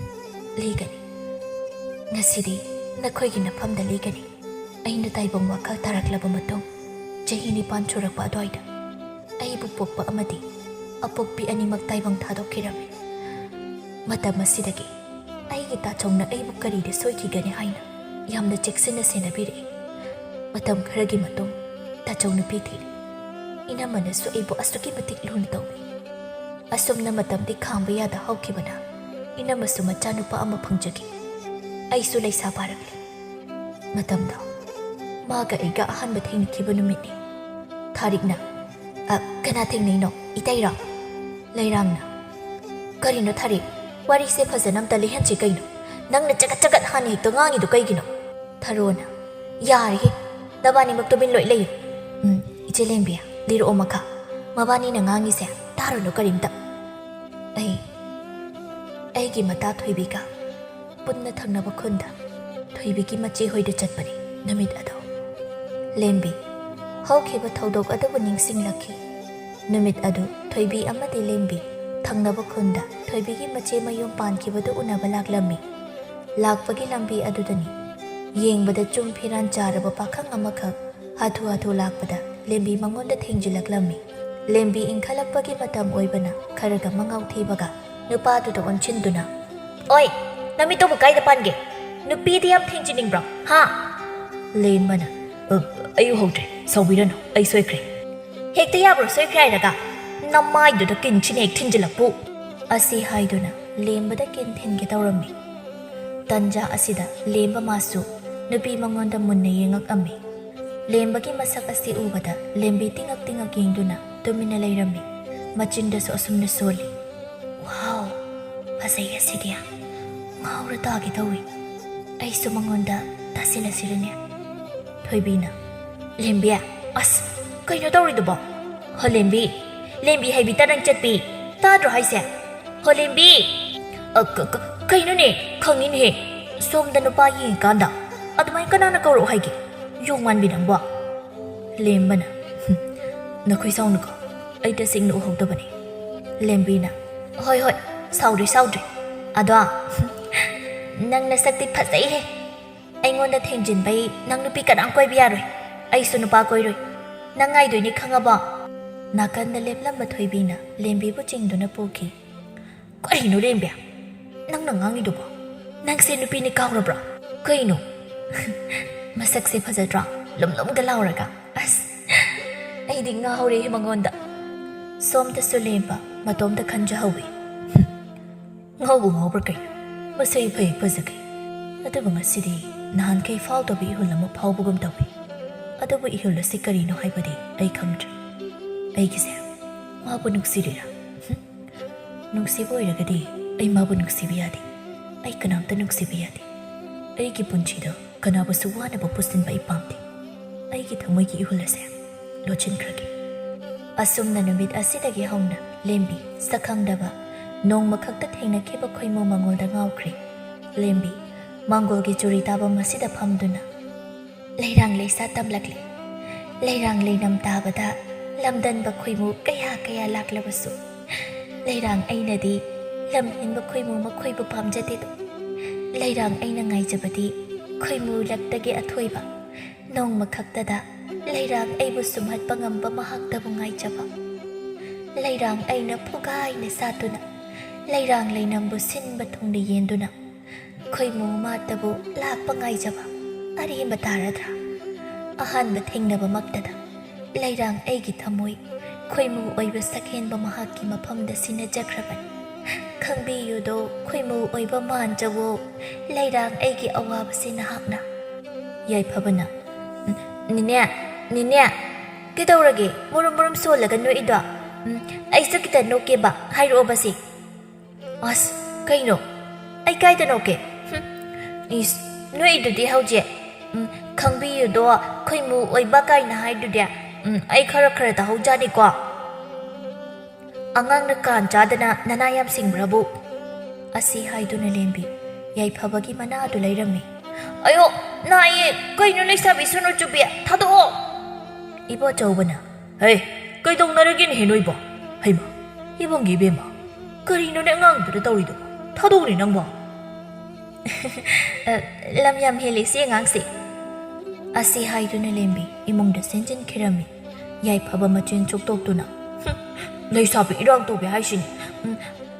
ꯂꯤꯒꯅꯤ꯫ ꯉꯁꯤꯗꯤ ꯅꯈꯣꯏꯒꯤ ꯅꯐꯝꯗ ꯂꯤꯒꯅꯤ꯫ ꯑꯩꯅ ꯇꯥꯏꯕꯪ ꯋꯥꯈꯜ ꯇꯥꯔꯛꯂꯕ ꯃꯇꯨꯡ, ꯆꯍꯤ ꯅꯤꯄꯥꯟ ꯁꯨꯔꯛꯄ ꯑꯗꯨꯋꯥꯏꯗ, ꯑꯩꯕꯨ ꯄꯣꯛꯄ ꯑꯃꯗꯤ ꯑꯄꯣꯛꯄꯤ ꯑꯅꯤꯃꯛ ꯇꯥꯏꯕꯪ ꯊꯥꯗꯣꯛꯈꯤꯔꯝꯃꯤ꯫ ꯃꯇꯝ ꯑꯁꯤꯗꯒꯤ ꯑꯩꯒꯤ ꯇꯥꯆꯧꯅ ꯑꯩꯕꯨ ꯀꯔꯤꯗ ꯁꯣꯏꯈꯤꯒꯅꯤ ꯍꯥꯏꯅ ꯌꯥꯝꯅ ꯆꯦꯛꯁꯤꯟꯅ ꯁꯦꯟꯅꯕꯤꯔꯛꯏ꯫ ꯃꯇꯝ ꯈꯔꯒꯤ ꯃꯇꯨꯡ, ꯇꯥꯆꯧ ꯅꯨꯄꯤ ꯊꯤꯔꯦ꯫ ꯏꯅꯝꯃꯅꯁꯨ ꯑꯩꯕꯨ ꯑꯁꯨꯛꯀꯤ ꯃꯇꯤꯛ ꯂꯨꯅ ꯇꯧꯏ꯫ ꯑꯁꯨꯝꯅ ꯃꯇꯝꯗꯤ ꯈꯥꯝꯕ ꯌꯥꯗ ꯍꯧꯈꯤꯕꯅ ꯏꯅꯝꯃꯁꯨ ꯃꯆꯥꯅꯨꯄꯥ ꯑꯃ ꯐꯪꯖꯈꯤ꯫ ꯑꯩꯁꯨ ꯂꯩꯁꯥ ꯐꯥꯔꯛꯂꯦ꯫ ꯃꯇꯝꯗꯣ ꯃꯥꯒ ꯑꯩꯒ ꯑꯍꯥꯟꯕ ꯊꯦꯡꯅꯈꯤꯕ ꯅꯨꯃꯤꯠꯅꯤ꯫" ꯊꯥꯔꯤꯛꯅ, "ꯑ, ꯀꯅꯥ ꯊꯦꯡꯅꯩꯅꯣ? ꯏꯇꯩꯔꯣ?" ꯂꯩꯔꯥꯡꯅ, "ꯀꯔꯤꯅꯣ ꯊꯥꯔꯤꯛ? ꯋꯥꯔꯤꯁꯦ ꯐꯖꯅ ꯑꯝꯇ ꯂꯤꯍꯟꯁꯦ ꯀꯩꯅꯣ? ꯅꯪꯅ ꯆꯒꯠ ꯆꯒꯠ ꯍꯥꯟꯅ ꯍꯦꯛꯇ ꯉꯥꯡꯉꯤꯗꯣ ꯀꯩꯒꯤꯅꯣ?" ꯊꯔꯣꯅ, "ꯌꯥꯔꯦꯍꯦ, ꯅꯕꯥꯅꯤꯃꯛ ꯇꯨꯃꯤꯟ ꯂꯣꯏ ꯂꯩꯌꯨ꯫ "ꯆꯦ ꯂꯦꯝꯕꯤ, ꯂꯤꯔꯛꯑꯣ ꯃꯈꯥ꯫ ꯃꯕꯥꯅꯤꯅ ꯉꯥꯡꯉꯤꯁꯦ ꯇꯥꯔꯨꯅꯨ ꯀꯔꯤꯝꯇ꯫ ꯑꯩ, ꯑꯩꯒꯤ ꯃꯇꯥ ꯊꯣꯏꯕꯤꯒ ꯄꯨꯟꯅ ꯊꯪꯅꯕ ꯈꯨꯟꯗ ꯊꯣꯏꯕꯤꯒꯤ ꯃꯆꯦ ꯍꯣꯏꯗ ꯆꯠꯄꯅꯤ ꯅꯨꯃꯤꯠ ꯑꯗꯣ꯫" ꯂꯦꯝꯕꯤ ꯍꯧꯈꯤꯕ ꯊꯧꯗꯣꯛ ꯑꯗꯨꯕꯨ ꯅꯤꯡꯁꯤꯡꯂꯛꯈꯤ꯫ ꯅꯨꯃꯤꯠ ꯑꯗꯨ ꯊꯣꯏꯕꯤ ꯑꯃꯗꯤ ꯂꯦꯝꯕꯤ ꯊꯪꯅꯕ ꯈꯨꯟꯗ ꯊꯣꯏꯕꯤꯒꯤ ꯃꯆꯦ ꯃꯌꯨꯝ ꯄꯥꯟꯈꯤꯕꯗꯨ ꯎꯅꯕ ꯂꯥꯛꯂꯝꯃꯤ꯫ ꯂꯥꯛꯄꯒꯤ ꯂꯝꯕꯤ ꯑꯗꯨꯗꯅꯤ ꯌꯦꯡꯕꯗ ꯆꯨꯝ ꯐꯤꯔꯥꯟ ꯆꯥꯔꯕ ꯄꯥꯈꯪ ꯑꯃꯈꯛ ꯍꯥꯊꯨ ꯍꯥꯊꯨ ꯂꯥꯛꯄꯗ ꯂꯦꯝꯕꯤ ꯃꯉꯣꯟꯗ ꯊꯦꯡꯖꯤꯜꯂꯛꯂꯝꯃꯤ꯫ ꯂꯦꯝꯕꯤ ꯏꯟꯈꯠꯂꯛꯄꯒꯤ ꯃꯇꯝ ꯑꯣꯏꯕꯅ ꯈꯔꯒ ꯃꯉꯥꯎ ꯊꯤꯕꯒ ꯅꯨꯄꯥꯗꯨꯗ ꯑꯣꯟꯁꯤꯟꯗꯨꯅ, "ꯑꯣꯏ, ꯅꯃꯤꯠꯇꯨꯕꯨ ꯀꯥꯏꯗ ꯄꯥꯟꯒꯦ? ꯅꯨꯄꯤꯗ ꯌꯥꯝ ꯊꯦꯡꯖꯤꯟꯅꯤꯡꯕ꯭ꯔꯣ, ꯍꯥ?" ꯂꯦꯝꯕꯅ, "ꯑ, ꯑꯩ ꯎꯍꯧꯗ꯭ꯔꯦ, ꯁꯥꯎꯕꯤꯔꯅꯨ, ꯑꯩ ꯁꯣꯏꯈ꯭ꯔꯦ꯫" "ꯍꯦꯛꯇ ꯌꯥꯕ꯭ꯔꯣ ꯁꯣꯏꯈ꯭ꯔꯦ ꯍꯥꯏꯔꯒ? ꯅꯃꯥꯏꯗꯨꯗ ꯀꯤꯟꯁꯤꯅ ꯍꯦꯛ ꯊꯤꯟꯖꯤꯜꯂꯛꯄꯨ!" ꯑꯁꯤ ꯍꯥꯏꯗꯨꯅ ꯂꯦꯝꯕꯗ ꯀꯤꯟ ꯊꯤꯟꯒꯦ ꯇꯧꯔꯝꯃꯤ꯫ ꯇꯟꯖꯥ ꯑꯁꯤꯗ ꯂꯦꯝꯕ ꯃꯥꯁꯨ ꯅꯨꯄꯤ ꯃꯉꯣꯟꯗ ꯃꯨꯟꯅ ꯌꯦꯡꯉꯛꯑꯝꯃꯤ꯫ ꯂꯦꯝꯕꯒꯤ ꯃꯁꯛ ꯑꯁꯤ ꯎꯕꯗ ꯂꯦꯝꯕꯤ ꯇꯤꯉꯛ ꯇꯤꯉꯛ ꯌꯦꯡꯗꯨꯅ ꯇꯨꯃꯤꯟꯅ ꯂꯩꯔꯝꯃꯤ꯫ ꯃꯆꯤꯟꯗꯁꯨ ꯑꯁꯨꯝꯅ ꯁꯣꯜꯂꯤ, "ꯋꯥꯎ, ꯐꯖꯩ ꯑꯁꯤꯗꯤ꯫ ꯉꯥꯎꯔ ꯇꯥꯒꯦ ꯇꯧꯏ꯫ ꯑꯩꯁꯨ ꯃꯉꯣꯟꯗ ꯇꯥꯁꯤꯜꯂꯁꯤꯔꯅꯦ?" ꯊꯣꯏꯕꯤꯅ, "ꯂꯦꯝꯕꯤ, ꯑꯁ, ꯀꯩꯅꯣ ꯇꯧꯔꯤꯗꯨꯕꯣ? ꯍꯣ ꯂꯦꯝꯕꯤ, ꯂꯦꯝꯕꯤ ꯍꯥꯏꯕꯤ ꯇꯔꯪ ꯆꯠꯄꯤ, ꯇꯥꯗ꯭ꯔꯣ ꯍꯥꯏꯁꯦ? ꯍꯣ ꯂꯦꯝꯕꯤ!" "ꯑ, ꯀ-, ꯀ-, ꯀꯩꯅꯣꯅꯦ? ꯈꯪꯉꯤꯅꯦꯍꯦ꯫ ꯁꯣꯝꯗ ꯅꯨꯄꯥ ꯌꯦꯡꯉꯤꯀꯥꯟꯗ ꯑꯗꯨꯃꯥꯏꯅ ꯀꯅꯥꯅ ꯀꯧꯔꯛꯑꯣ ꯍꯥꯏꯒꯦ? ꯌꯣꯡ ꯃꯥꯟꯕꯤ ꯅꯪꯕꯣ!" ꯂꯦꯝꯕꯅ, "ꯍꯨꯝ, ꯅꯈꯣꯏ ꯁꯥꯎꯅꯨꯀꯣ, ꯑꯩ ꯇꯁꯦꯡꯅ ꯎꯍꯧꯗꯕꯅꯤ꯫" ꯂꯦꯝꯕꯤꯅ, "ꯍꯣꯏ, ꯍꯣꯏ, ꯁꯥꯎꯗ꯭ꯔꯦ, ꯁꯥꯎꯗ꯭ꯔꯦ꯫ ꯑꯗꯣ, ꯍꯨꯝ, ꯅꯪ ꯅꯁꯛꯇꯤ ꯐꯖꯩꯍꯦ꯫ ꯑꯩꯉꯣꯟꯗ ꯊꯦꯡꯖꯤꯟꯕꯩ ꯅꯪ ꯅꯨꯄꯤ ꯀꯅꯥꯝ ꯀꯣꯏꯕ ꯌꯥꯔꯣꯏ꯫ ꯑꯩꯁꯨ ꯅꯨꯄꯥ ꯀꯣꯏꯔꯣꯏ꯫ ꯅꯪ ꯉꯥꯏꯗꯣꯏꯅꯤ, ꯈꯪꯉꯕꯣ?" ꯅꯥꯀꯟꯗ ꯂꯦꯞꯂꯝꯕ ꯊꯣꯏꯕꯤꯅ ꯂꯦꯝꯕꯤꯕꯨ ꯆꯤꯡꯗꯨꯅ ꯄꯨꯈꯤ꯫ "ꯀꯔꯤꯅꯣ ꯂꯦꯝꯕꯤ? ꯅꯪꯅ ꯉꯥꯡꯉꯤꯗꯨꯕꯣ? ꯅꯪꯁꯦ ꯅꯨꯄꯤꯅꯤ ꯀꯥꯎꯔꯕ꯭ꯔꯣ? ꯀꯩꯅꯣ?" "ꯃꯁꯛꯁꯦ ꯐꯖꯗ꯭ꯔꯣ? ꯂꯨꯝ ꯂꯨꯝꯒ ꯂꯥꯎꯔꯒ꯫ ꯑꯁ, ꯑꯩꯗꯤ ꯉꯥꯎꯔꯦ ꯃꯉꯣꯟꯗ꯫" ꯁꯣꯝꯗꯁꯨ ꯂꯦꯝꯕ ꯃꯇꯣꯝꯇ ꯈꯟꯖꯍꯧꯏ꯫ "ꯉꯥꯎꯕꯨ ꯉꯥꯎꯕ꯭ꯔꯥ ꯀꯩꯅꯣ? ꯃꯁꯛ ꯏꯐ ꯍꯦꯛ ꯐꯖꯈꯩ꯫ ꯑꯗꯨꯕꯨ ꯉꯁꯤꯗꯤ ꯅꯍꯥꯟꯈꯩ ꯐꯥꯎꯗꯕ ꯏꯍꯨꯜ ꯑꯃ ꯐꯥꯎꯕꯒꯨꯝ ꯇꯧꯏ꯫ ꯑꯗꯨꯕꯨ ꯏꯍꯨꯜ ꯑꯁꯤ ꯀꯔꯤꯅꯣ ꯍꯥꯏꯕꯗꯤ ꯑꯩ ꯈꯪꯗ꯭ꯔꯦ꯫ ꯑꯩꯒꯤꯁꯦ ꯃꯥꯕꯨ ꯅꯨꯡꯁꯤꯔꯤꯔꯥ? ꯍꯨꯝ? ꯅꯨꯡꯁꯤꯕ ꯑꯣꯏꯔꯒꯗꯤ ꯑꯩ ꯃꯥꯕꯨ ꯅꯨꯡꯁꯤꯕ ꯌꯥꯗꯦ꯫ ꯑꯩ ꯀꯅꯥꯝꯇ ꯅꯨꯡꯁꯤꯕ ꯌꯥꯗꯦ꯫ ꯑꯩꯒꯤ ꯄꯨꯟꯁꯤꯗ ꯀꯅꯥꯕꯨꯁꯨ ꯋꯥꯅꯕ ꯄꯨꯁꯤꯟꯕ ꯑꯩ ꯄꯥꯝꯗꯦ꯫ ꯑꯩꯒꯤ ꯊꯃꯣꯏꯒꯤ ꯏꯍꯨꯜ ꯑꯁꯦ ꯂꯣꯠꯁꯤꯟꯈ꯭ꯔꯒꯦ꯫ ꯑꯁꯨꯝꯅ ꯅꯨꯃꯤꯠ ꯑꯁꯤꯗꯒꯤ ꯍꯧꯅ ꯂꯦꯝꯕꯤ ꯁꯛꯈꯪꯗꯕ ꯅꯣꯡꯃ ꯈꯛꯇ ꯊꯦꯡꯅꯈꯤꯕ ꯈꯣꯏꯃꯨ ꯃꯉꯣꯜꯗ ꯉꯥꯎꯈ꯭ꯔꯦ꯫ ꯂꯦꯝꯕꯤ ꯃꯥꯡꯒꯣꯜꯒꯤ ꯆꯨꯔꯤ ꯇꯥꯐꯝ ꯑꯁꯤꯗ ꯐꯝꯗꯨꯅ ꯂꯩꯔꯥꯡ ꯂꯩꯁꯥ ꯇꯝꯂꯛꯂꯦ꯫ ꯂꯩꯔꯥꯡ ꯂꯩꯅꯝ ꯇꯥꯕꯗ ꯂꯝꯗꯟꯕ ꯈꯣꯏꯃꯨ ꯀꯌꯥ ꯀꯌꯥ ꯂꯥꯛꯂꯕꯁꯨ, ꯂꯩꯔꯥꯡ ꯑꯩꯅꯗꯤ ꯂꯝ ꯍꯦꯟꯕ ꯈꯣꯏꯃꯨ ꯃꯈꯣꯏꯕꯨ ꯄꯥꯝꯖꯗꯦꯗꯣ꯫ ꯂꯩꯔꯥꯡ ꯑꯩꯅ ꯉꯥꯏꯖꯕꯗꯤ ꯈꯣꯏꯃꯨ ꯂꯛꯇꯒꯤ ꯑꯊꯣꯏꯕ, ꯅꯣꯡꯃ ꯈꯛꯇꯗ ꯂꯩꯔꯥꯡ ꯑꯩꯕꯨ ꯁꯨꯝꯍꯠꯄ ꯉꯝꯕ ꯃꯍꯥꯛꯇꯕꯨ ꯉꯥꯏꯖꯕ꯫ ꯂꯩꯔꯥꯡ ꯑꯩꯅ ꯐꯨꯒꯥꯏꯅ ꯁꯥꯠꯇꯨꯅ, ꯂꯩꯔꯥꯡ ꯂꯩꯅꯝꯕꯨ ꯁꯤꯟꯕ ꯊꯨꯡꯅ ꯌꯦꯟꯗꯨꯅ, ꯈꯣꯏꯃꯨ ꯃꯥꯇꯕꯨ ꯂꯥꯛꯄ ꯉꯥꯏꯖꯕ ꯑꯔꯦꯝꯕ ꯇꯥꯔꯗ꯭ꯔꯥ? ꯑꯍꯥꯟꯕ ꯊꯦꯡꯅꯕꯃꯛꯇꯗ ꯂꯩꯔꯥꯡ ꯑꯩꯒꯤ ꯊꯃꯣꯏ ꯈꯣꯏꯃꯨ ꯑꯣꯏꯕ ꯁꯛꯍꯦꯟꯕ ꯃꯍꯥꯛꯀꯤ ꯃꯐꯝꯗ ꯁꯤꯟꯅꯖꯈ꯭ꯔꯕꯅꯤ꯫ ꯈꯪꯕꯤꯌꯨꯗꯣ, ꯈꯣꯏꯃꯨ ꯑꯣꯏꯕ ꯃꯥꯟꯖꯧꯋꯣ, ꯂꯩꯔꯥꯡ ꯑꯩꯒꯤ ꯑꯋꯥꯕꯁꯤ ꯅꯍꯥꯛꯅ꯫ ꯌꯥꯏꯐꯕꯅ, "ꯎꯝ, ꯅꯦꯅꯦ, ꯅꯦꯅꯦ, ꯀꯩꯗꯧꯔꯒꯦ? ꯃꯨꯔꯨꯝ ꯃꯨꯔꯨꯝ ꯁꯣꯜꯂꯒ ꯅꯣꯛꯏꯗꯣ? ꯎꯝ, ꯑꯩꯁꯨ ꯈꯤꯇ ꯅꯣꯛꯀꯦꯕ, ꯍꯥꯏꯔꯛꯑꯣꯕ ꯁꯤ꯫" "ꯑꯁ, ꯀꯩꯅꯣ? ꯑꯩ ꯀꯥꯏꯗ ꯅꯣꯛꯀꯦ? ꯍꯨꯝ, ꯏꯁ, ꯅꯣꯛꯏꯗꯨꯗꯤ ꯍꯧꯖꯤꯛ꯫ ꯎꯝ, ꯈꯪꯕꯤꯌꯨꯗꯣ, ꯈꯣꯏꯃꯨ ꯑꯣꯏꯕ ꯀꯥꯏꯅ ꯍꯥꯏꯗꯨꯗꯤ꯫ ꯎꯝ, ꯑꯩ ꯈꯔ ꯈꯔ ꯇꯥꯍꯧꯖꯥꯅꯤꯀꯣ꯫ ꯑꯉꯥꯡꯅ ꯀꯥꯟ ꯆꯥꯗꯅ ꯅꯅꯥ ꯌꯥꯝ ꯁꯤꯡꯕ꯭ꯔꯕꯨ?" ꯑꯁꯤ ꯍꯥꯏꯗꯨꯅ ꯂꯦꯝꯕꯤ ꯌꯥꯏꯐꯕꯒꯤ ꯃꯅꯥꯗꯨ ꯂꯩꯔꯝꯃꯤ꯫ "ꯑꯌꯣ, ꯅꯥꯏꯌꯦ! ꯀꯩꯅꯣ ꯂꯩꯁꯥꯕꯤ ꯁꯣꯅꯣ ꯆꯨꯕꯤ? ꯊꯥꯗꯣꯛꯑꯣ!" ꯏꯕꯣ ꯑꯆꯧꯕꯅ, "ꯍꯦ, ꯀꯩꯗꯧꯅꯔꯒꯦꯅꯦꯍꯦ ꯅꯣꯏꯕꯣ? ꯍꯩꯃꯥ, ꯏꯕꯨꯡꯒꯤ ꯏꯕꯦꯝꯃ, ꯀꯔꯤꯅꯣꯅꯦ ꯑꯉꯥꯡꯗꯨꯅ ꯇꯧꯔꯤꯗꯨꯕꯣ? ꯊꯥꯗꯣꯛꯎꯅꯦ ꯅꯪꯕꯣ!" "ꯑ, ꯂꯝ ꯌꯥꯝ ꯍꯦꯜꯂꯦ ꯁꯤ ꯑꯉꯥꯡꯁꯦ꯫" ꯑꯁꯤ ꯍꯥꯏꯗꯨꯅ ꯂꯦꯝꯕꯤ ꯏꯃꯨꯡꯗ ꯆꯦꯟꯁꯤꯟꯈꯤꯔꯝꯃꯤ꯫ ꯌꯥꯏꯐꯕ ꯃꯆꯤꯟ ꯆꯣꯛꯇꯣꯛꯇꯨꯅ, "ꯍꯨꯝ, ꯂꯩꯁꯥꯕꯤ ꯏꯔꯥꯡ ꯇꯧꯕꯤ ꯍꯥꯏꯁꯤꯅꯤ꯫ ꯎꯝ,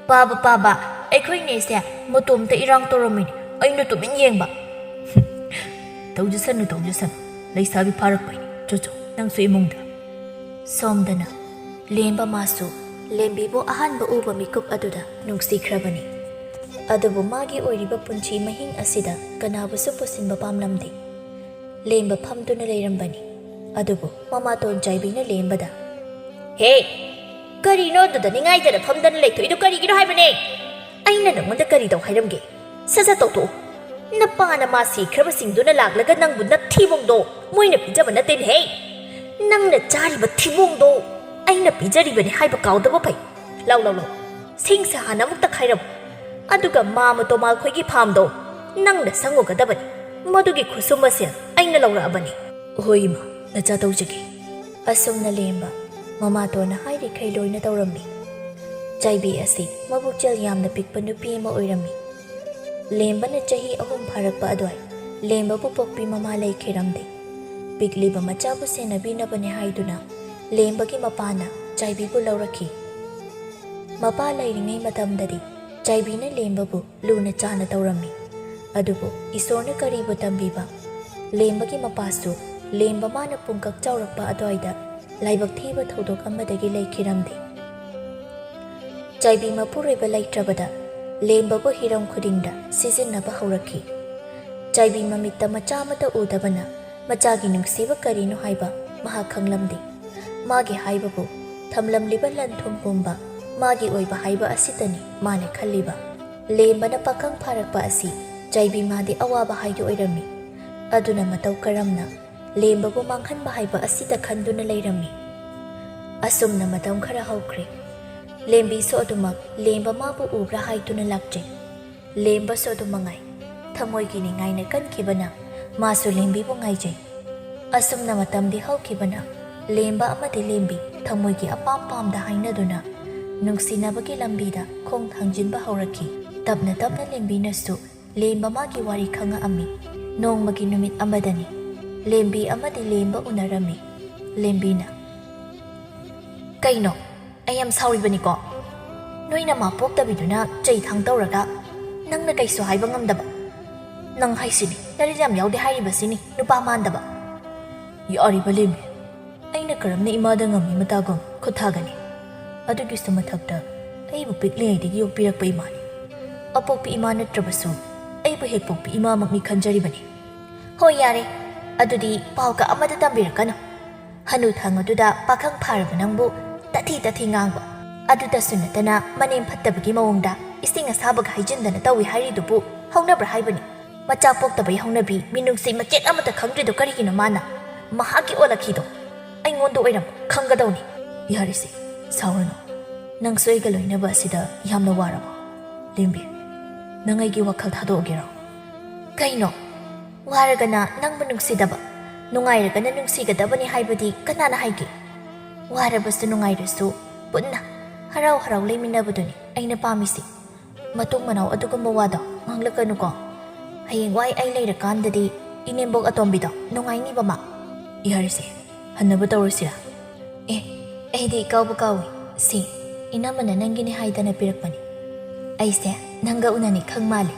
ꯄꯥꯕ, ꯄꯥꯕ, ꯑꯩꯈꯣꯏ ꯅꯦꯁꯦ ꯃꯇꯣꯝꯇ ꯏꯔꯥꯡ ꯇꯧꯔꯝꯃꯤꯅꯤ, ꯑꯩꯅ ꯇꯨꯃꯤꯟ ꯌꯦꯡꯕ꯫" "ꯍꯨꯝ, ꯇꯧꯖꯁꯅꯨ, ꯇꯧꯖꯁꯅꯨ, ꯂꯩꯁꯥꯕꯤ ꯐꯥꯔꯛꯄꯩꯅꯤ꯫ ꯆꯣ, ꯆꯣ, ꯅꯪꯁꯨ ꯏꯃꯨꯡꯗ꯫" ꯁꯣꯝꯗꯅ ꯂꯦꯝꯕ ꯃꯥꯁꯨ ꯂꯦꯝꯕꯤꯕꯨ ꯑꯍꯥꯟꯕ ꯎꯕ ꯃꯤꯀꯨꯞ ꯑꯗꯨꯗ ꯅꯨꯡꯁꯤꯈ꯭ꯔꯕꯅꯤ꯫ ꯑꯗꯨꯕꯨ ꯃꯥꯒꯤ ꯑꯣꯏꯔꯤꯕ ꯄꯨꯟꯁꯤ ꯃꯍꯤꯡ ꯑꯁꯤꯗ ꯀꯅꯥꯕꯨꯁꯨ ꯄꯨꯁꯤꯟꯕ ꯄꯥꯝꯂꯝꯗꯦ꯫ ꯂꯦꯝꯕ ꯐꯝꯗꯨꯅ ꯂꯩꯔꯝꯕꯅꯤ꯫ ꯑꯗꯨꯕꯨ ꯃꯃꯥꯇꯣꯟ ꯆꯥꯏꯕꯤꯅ ꯂꯦꯝꯕꯗ, "ꯍꯦ, ꯀꯔꯤꯅꯣ ꯑꯗꯨꯗ ꯅꯤꯡꯉꯥꯏꯗꯅ ꯐꯝꯗꯅ ꯂꯩꯊꯣꯛꯏꯗꯨ ꯀꯔꯤꯒꯤꯅꯣ ꯍꯥꯏꯕꯅꯦ? ꯑꯩꯅ ꯅꯪꯉꯣꯟꯗ ꯀꯔꯤ ꯇꯧ ꯍꯥꯏꯔꯝꯒꯦ? ꯁꯠ ꯁꯠ ꯇꯧꯊꯣꯛꯎ꯫ ꯅꯄꯥ ꯅꯃꯥ ꯁꯤꯈ꯭ꯔꯕꯁꯤꯡꯗꯨꯅ ꯂꯥꯛꯂꯒ ꯅꯪꯕꯨ ꯅꯞꯊꯤꯕꯣꯡꯗꯣ ꯃꯣꯏꯅ ꯄꯤꯖꯕ ꯅꯠꯇꯦꯅꯦꯍꯦ꯫ "ꯅꯪꯅ ꯆꯥꯔꯤꯕ ꯊꯤꯕꯣꯡꯗꯣ ꯑꯩꯅ ꯄꯤꯖꯔꯤꯕꯅꯤ ꯍꯥꯏꯕ ꯀꯥꯎꯗꯕ ꯐꯩ꯫ ꯂꯥꯎ, ꯂꯥꯎ, ꯂꯥꯎ, ꯁꯤꯡꯁꯦ ꯍꯥꯟꯅ ꯑꯃꯨꯛꯇ ꯈꯥꯏꯔꯝꯃꯨ꯫ ꯑꯗꯨꯒ ꯃꯥꯃ ꯇꯣꯃꯥꯜ ꯈꯣꯏꯒꯤ ꯐꯥꯝꯗꯣ ꯅꯪꯅ ꯁꯪꯉꯨꯒꯗꯕꯅꯤ꯫ ꯃꯗꯨꯒꯤ ꯈꯨꯠꯁꯨꯃꯁꯦ ꯑꯩꯅ ꯂꯧꯔꯛꯑꯕꯅꯤ꯫" "ꯍꯣꯏ ꯏꯃꯥ, ꯅꯆꯥ ꯇꯧꯖꯒꯦ꯫" ꯑꯁꯨꯝꯅ ꯂꯦꯝꯕ ꯃꯃꯥꯇꯣꯟꯅ ꯍꯥꯏꯔꯤꯈꯩ ꯂꯣꯏꯅ ꯇꯧꯔꯝꯃꯤ꯫ ꯆꯥꯏꯕꯤ ꯑꯁꯤ ꯃꯕꯨꯛꯆꯦꯜ ꯌꯥꯝꯅ ꯄꯤꯛꯄ ꯅꯨꯄꯤ ꯑꯃ ꯑꯣꯏꯔꯝꯃꯤ꯫ ꯂꯦꯝꯕꯅ ꯆꯍꯤ ꯑꯍꯨꯝ ꯐꯥꯔꯛꯄ ꯑꯗꯨꯋꯥꯏ ꯂꯦꯝꯕꯕꯨ ꯄꯣꯛꯄꯤ ꯃꯃꯥ ꯂꯩꯈꯤꯔꯝꯗꯦ꯫ ꯄꯤꯛꯂꯤꯕ ꯃꯆꯥꯕꯨ ꯁꯦꯟꯅꯕꯤꯅꯕꯅꯦ ꯍꯥꯏꯗꯨꯅ ꯂꯦꯝꯕꯒꯤ ꯃꯄꯥꯅ ꯆꯥꯏꯕꯤꯕꯨ ꯂꯧꯔꯛꯈꯤ꯫ ꯃꯄꯥ ꯂꯩꯔꯤꯉꯩ ꯃꯇꯝꯗꯗꯤ ꯆꯥꯏꯕꯤꯅ ꯂꯦꯝꯕꯕꯨ ꯂꯨꯅ ꯆꯥꯅ ꯇꯧꯔꯝꯃꯤ꯫ ꯑꯗꯨꯕꯨ ꯏꯁꯣꯔꯅ ꯀꯔꯤꯕꯨ ꯇꯝꯕꯤꯕ, ꯂꯦꯝꯕꯒꯤ ꯃꯄꯥꯁꯨ ꯂꯦꯝꯕ ꯃꯥꯅ ꯄꯨꯡꯀꯛ ꯆꯥꯎꯔꯛꯄ ꯑꯗꯨꯋꯥꯏꯗ ꯂꯥꯏꯕꯛ ꯊꯤꯕ ꯊꯧꯗꯣꯛ ꯑꯃꯗꯒꯤ ꯂꯩꯈꯤꯔꯝꯗꯦ꯫ ꯆꯥꯏꯕꯤ ꯃꯄꯨꯔꯣꯏꯕ ꯂꯩꯇ꯭ꯔꯕꯗ ꯂꯦꯝꯕꯕꯨ ꯍꯤꯔꯝ ꯈꯨꯗꯤꯡꯗ ꯁꯤꯖꯤꯟꯅꯕ ꯍꯧꯔꯛꯈꯤ꯫ ꯆꯥꯏꯕꯤ ꯃꯃꯤꯠꯇ ꯃꯆꯥ ꯑꯃꯠꯇ ꯎꯗꯕꯅ ꯃꯆꯥꯒꯤ ꯅꯨꯡꯁꯤꯕ ꯀꯔꯤꯅꯣ ꯍꯥꯏꯕ ꯃꯍꯥꯛ ꯈꯪꯂꯝꯗꯦ꯫ ꯃꯥꯒꯤ ꯍꯥꯏꯕꯕꯨ ꯊꯝꯂꯝꯂꯤꯕ ꯂꯟ ꯊꯨꯝ ꯄꯨꯝꯕ ꯃꯥꯒꯤ ꯑꯣꯏꯕ ꯍꯥꯏꯕ ꯑꯁꯤꯇꯅꯤ ꯃꯥꯅ ꯈꯜꯂꯤꯕ꯫ ꯂꯦꯝꯕꯅ ꯄꯥꯈꯪ ꯐꯥꯔꯛꯄ ꯑꯁꯤ ꯆꯥꯏꯕꯤ ꯃꯥꯗꯤ ꯑꯋꯥꯕ ꯍꯥꯏꯗꯨ ꯑꯣꯏꯔꯝꯃꯤ꯫ ꯑꯗꯨꯅ ꯃꯇꯧ ꯀꯔꯝꯅ ꯂꯦꯝꯕꯕꯨ ꯃꯥꯡꯍꯟꯕ ꯍꯥꯏꯕ ꯑꯁꯤꯗ ꯈꯟꯗꯨꯅ ꯂꯩꯔꯝꯃꯤ꯫ ꯑꯁꯨꯝꯅ ꯃꯇꯝ ꯈꯔ ꯍꯧꯈ꯭ꯔꯦ꯫ ꯂꯦꯝꯕꯤꯁꯨ ꯑꯗꯨꯃꯛ ꯂꯦꯝꯕ ꯃꯥꯕꯨ ꯎꯕ꯭ꯔꯥ ꯍꯥꯏꯗꯨꯅ ꯂꯥꯛꯆꯩ꯫ ꯂꯦꯝꯕꯁꯨ ꯑꯗꯨ ꯃꯉꯥꯏ꯫ ꯊꯃꯣꯏꯒꯤ ꯅꯤꯡꯉꯥꯏꯅ ꯀꯟꯈꯤꯕꯅ ꯃꯥꯁꯨ ꯂꯦꯝꯕꯤꯕꯨ ꯉꯥꯏꯖꯩ꯫ ꯑꯁꯨꯝꯅ ꯃꯇꯝꯗꯤ ꯍꯧꯈꯤꯕꯅ ꯂꯦꯝꯕ ꯑꯃꯗꯤ ꯂꯦꯝꯕꯤ ꯊꯃꯣꯏꯒꯤ ꯑꯄꯥꯝ ꯄꯥꯝꯗ ꯍꯥꯏꯅꯗꯨꯅ ꯅꯨꯡꯁꯤꯅꯕꯒꯤ ꯂꯝꯕꯤꯗ ꯈꯣꯡ ꯊꯥꯡꯖꯤꯟꯕ ꯍꯧꯔꯛꯈꯤ꯫ ꯇꯞꯅ ꯇꯞꯅ ꯂꯦꯝꯕꯤꯅꯁꯨ ꯂꯦꯝꯕ ꯃꯥꯒꯤ ꯋꯥꯔꯤ ꯈꯪꯉꯛꯑꯝꯃꯤ꯫ ꯅꯣꯡꯃꯒꯤ ꯅꯨꯃꯤꯠ ꯑꯃꯗꯅꯤ꯫ ꯂꯦꯝꯕꯤ ꯑꯃꯗꯤ ꯂꯦꯝꯕ ꯎꯅꯔꯝꯃꯤ꯫ ꯂꯦꯝꯕꯤꯅ, "ꯀꯩꯅꯣ? ꯑꯩ ꯌꯥꯝ ꯁꯥꯎꯔꯤꯕꯅꯤꯀꯣ꯫ ꯅꯣꯏꯅ ꯃꯥ ꯄꯣꯛꯇꯕꯤꯗꯨꯅ ꯆꯩ ꯊꯥꯡ ꯇꯧꯔꯒ ꯅꯪꯅ ꯀꯩꯁꯨ ꯍꯥꯏꯕ ꯉꯝꯗꯕ꯫ ꯅꯪ ꯍꯥꯏꯁꯤꯅꯤ, ꯅꯔꯤꯠ ꯌꯥꯝ ꯌꯥꯎꯗꯦ ꯍꯥꯏꯔꯤꯕꯁꯤꯅꯤ, ꯅꯨꯄꯥ ꯃꯥꯟꯗꯕ꯫" "ꯌꯥꯔꯤꯕ ꯂꯦꯝꯕꯤ, ꯑꯩꯅ ꯀꯔꯝꯅ ꯏꯃꯥꯗ ꯉꯝꯃꯤ ꯃꯇꯥꯒꯨꯝ ꯈꯨꯠ ꯊꯥꯒꯅꯤ? ꯑꯗꯨꯒꯤꯁꯨ ꯃꯊꯛꯇ ꯑꯩꯕꯨ ꯄꯤꯛꯂꯤꯉꯩꯗꯒꯤ ꯌꯣꯛꯄꯤꯔꯛꯄ ꯏꯃꯥꯅꯤ꯫ ꯑꯄꯣꯛꯄꯤ ꯏꯃꯥ ꯅꯠꯇ꯭ꯔꯕꯁꯨ ꯑꯩꯕꯨ ꯍꯦꯛ ꯄꯣꯛꯄꯤ ꯏꯃꯥꯃꯛꯅꯤ ꯈꯟꯖꯔꯤꯕꯅꯤ꯫" "ꯍꯣꯏ, ꯌꯥꯔꯦ, ꯑꯗꯨꯗꯤ ꯄꯥꯎꯒ ꯑꯃꯗ ꯇꯝꯕꯤꯔꯛꯀꯅꯨ꯫ ꯍꯅꯨ ꯊꯪ ꯑꯗꯨꯗ ꯄꯥꯈꯪ ꯐꯥꯔꯕ ꯅꯪꯕꯨ ꯇꯥꯊꯤ ꯇꯥꯊꯤ ꯉꯥꯡꯕ, ꯑꯗꯨꯇꯁꯨ ꯅꯠꯇꯅ ꯃꯅꯦꯝ ꯐꯠꯇꯕꯒꯤ ꯃꯑꯣꯡꯗ ꯏꯁꯤꯡ ꯑꯁꯥꯕꯒ ꯍꯩꯖꯤꯟꯗꯅ ꯇꯧꯏ ꯍꯥꯏꯔꯤꯗꯨꯕꯨ ꯍꯧꯅꯕ꯭ꯔꯥ ꯍꯥꯏꯕꯅꯤ? ꯃꯆꯥ ꯄꯣꯛꯇꯕꯒꯤ ꯍꯧꯅꯕꯤ ꯃꯤꯅꯨꯡꯁꯤ ꯃꯆꯦꯠ ꯑꯃꯠꯇ ꯈꯪꯗ꯭ꯔꯤꯗꯣ ꯀꯔꯤꯒꯤꯅꯣ ꯃꯥꯅ? ꯃꯍꯥꯛꯀꯤ ꯑꯣꯜꯂꯛꯈꯤꯗꯣ!" ꯑꯩꯉꯣꯟꯗ ꯑꯣꯏꯔꯝ ꯈꯪꯒꯗꯧꯅꯤ꯫ ꯌꯥꯔꯤꯁꯦ, ꯁꯥꯎꯔꯅꯨ꯫ ꯅꯪꯁꯨ ꯑꯩꯒ ꯂꯣꯏꯅꯕ ꯑꯁꯤꯗ ꯌꯥꯝꯅ ꯋꯥꯔꯕꯣ? ꯂꯦꯝꯕꯤ, ꯅꯪ ꯑꯩꯒꯤ ꯋꯥꯈꯜ ꯊꯥꯗꯣꯛꯑꯒꯦꯔꯣ? ꯀꯩꯅꯣ? ꯋꯥꯔꯒꯅ ꯅꯪꯕꯨ ꯅꯨꯡꯁꯤꯗꯕ, ꯅꯨꯡꯉꯥꯏꯔꯒꯅ ꯅꯨꯡꯁꯤꯒꯗꯕꯅꯤ ꯍꯥꯏꯕꯗꯤ ꯀꯅꯥꯅ ꯍꯥꯏꯒꯦ? ꯋꯥꯔꯕꯁꯨ ꯅꯨꯡꯉꯥꯏꯔꯁꯨ ꯄꯨꯟꯅ ꯍꯔꯥꯎ ꯍꯔꯥꯎ ꯂꯩꯃꯤꯟꯅꯕꯗꯨꯅꯤ ꯑꯩꯅ ꯄꯥꯝꯃꯤꯁꯤ꯫ ꯃꯇꯨꯡ ꯃꯅꯥꯎ ꯑꯗꯨꯒꯨꯝꯕ ꯋꯥꯗꯣ ꯉꯥꯡꯂꯛꯀꯅꯨꯀꯣ꯫ ꯍꯌꯦꯡꯋꯥꯏ ꯑꯩ ꯂꯩꯔꯀꯥꯟꯗꯗꯤ ꯏꯅꯦꯝꯕꯣꯛ ꯑꯇꯣꯝꯕꯤꯗꯣ ꯅꯨꯡꯉꯥꯏꯅꯤꯕ ꯃꯥ꯫ ꯌꯥꯔꯤꯁꯦ, ꯍꯟꯅꯕ ꯇꯧꯔꯁꯤꯔꯥ? ꯑꯦ, ꯑꯩꯗꯤ ꯏꯀꯥꯎꯕ ꯀꯥꯎꯏ꯫ ꯁꯤ, ꯏꯅꯝꯃꯅ ꯅꯪꯒꯤꯅꯤ ꯍꯥꯏꯗꯅ ꯄꯤꯔꯛꯄꯅꯤ꯫ ꯑꯩꯁꯦ ꯅꯪꯒ ꯎꯅꯅꯤ ꯈꯪ ꯃꯥꯜꯂꯤ꯫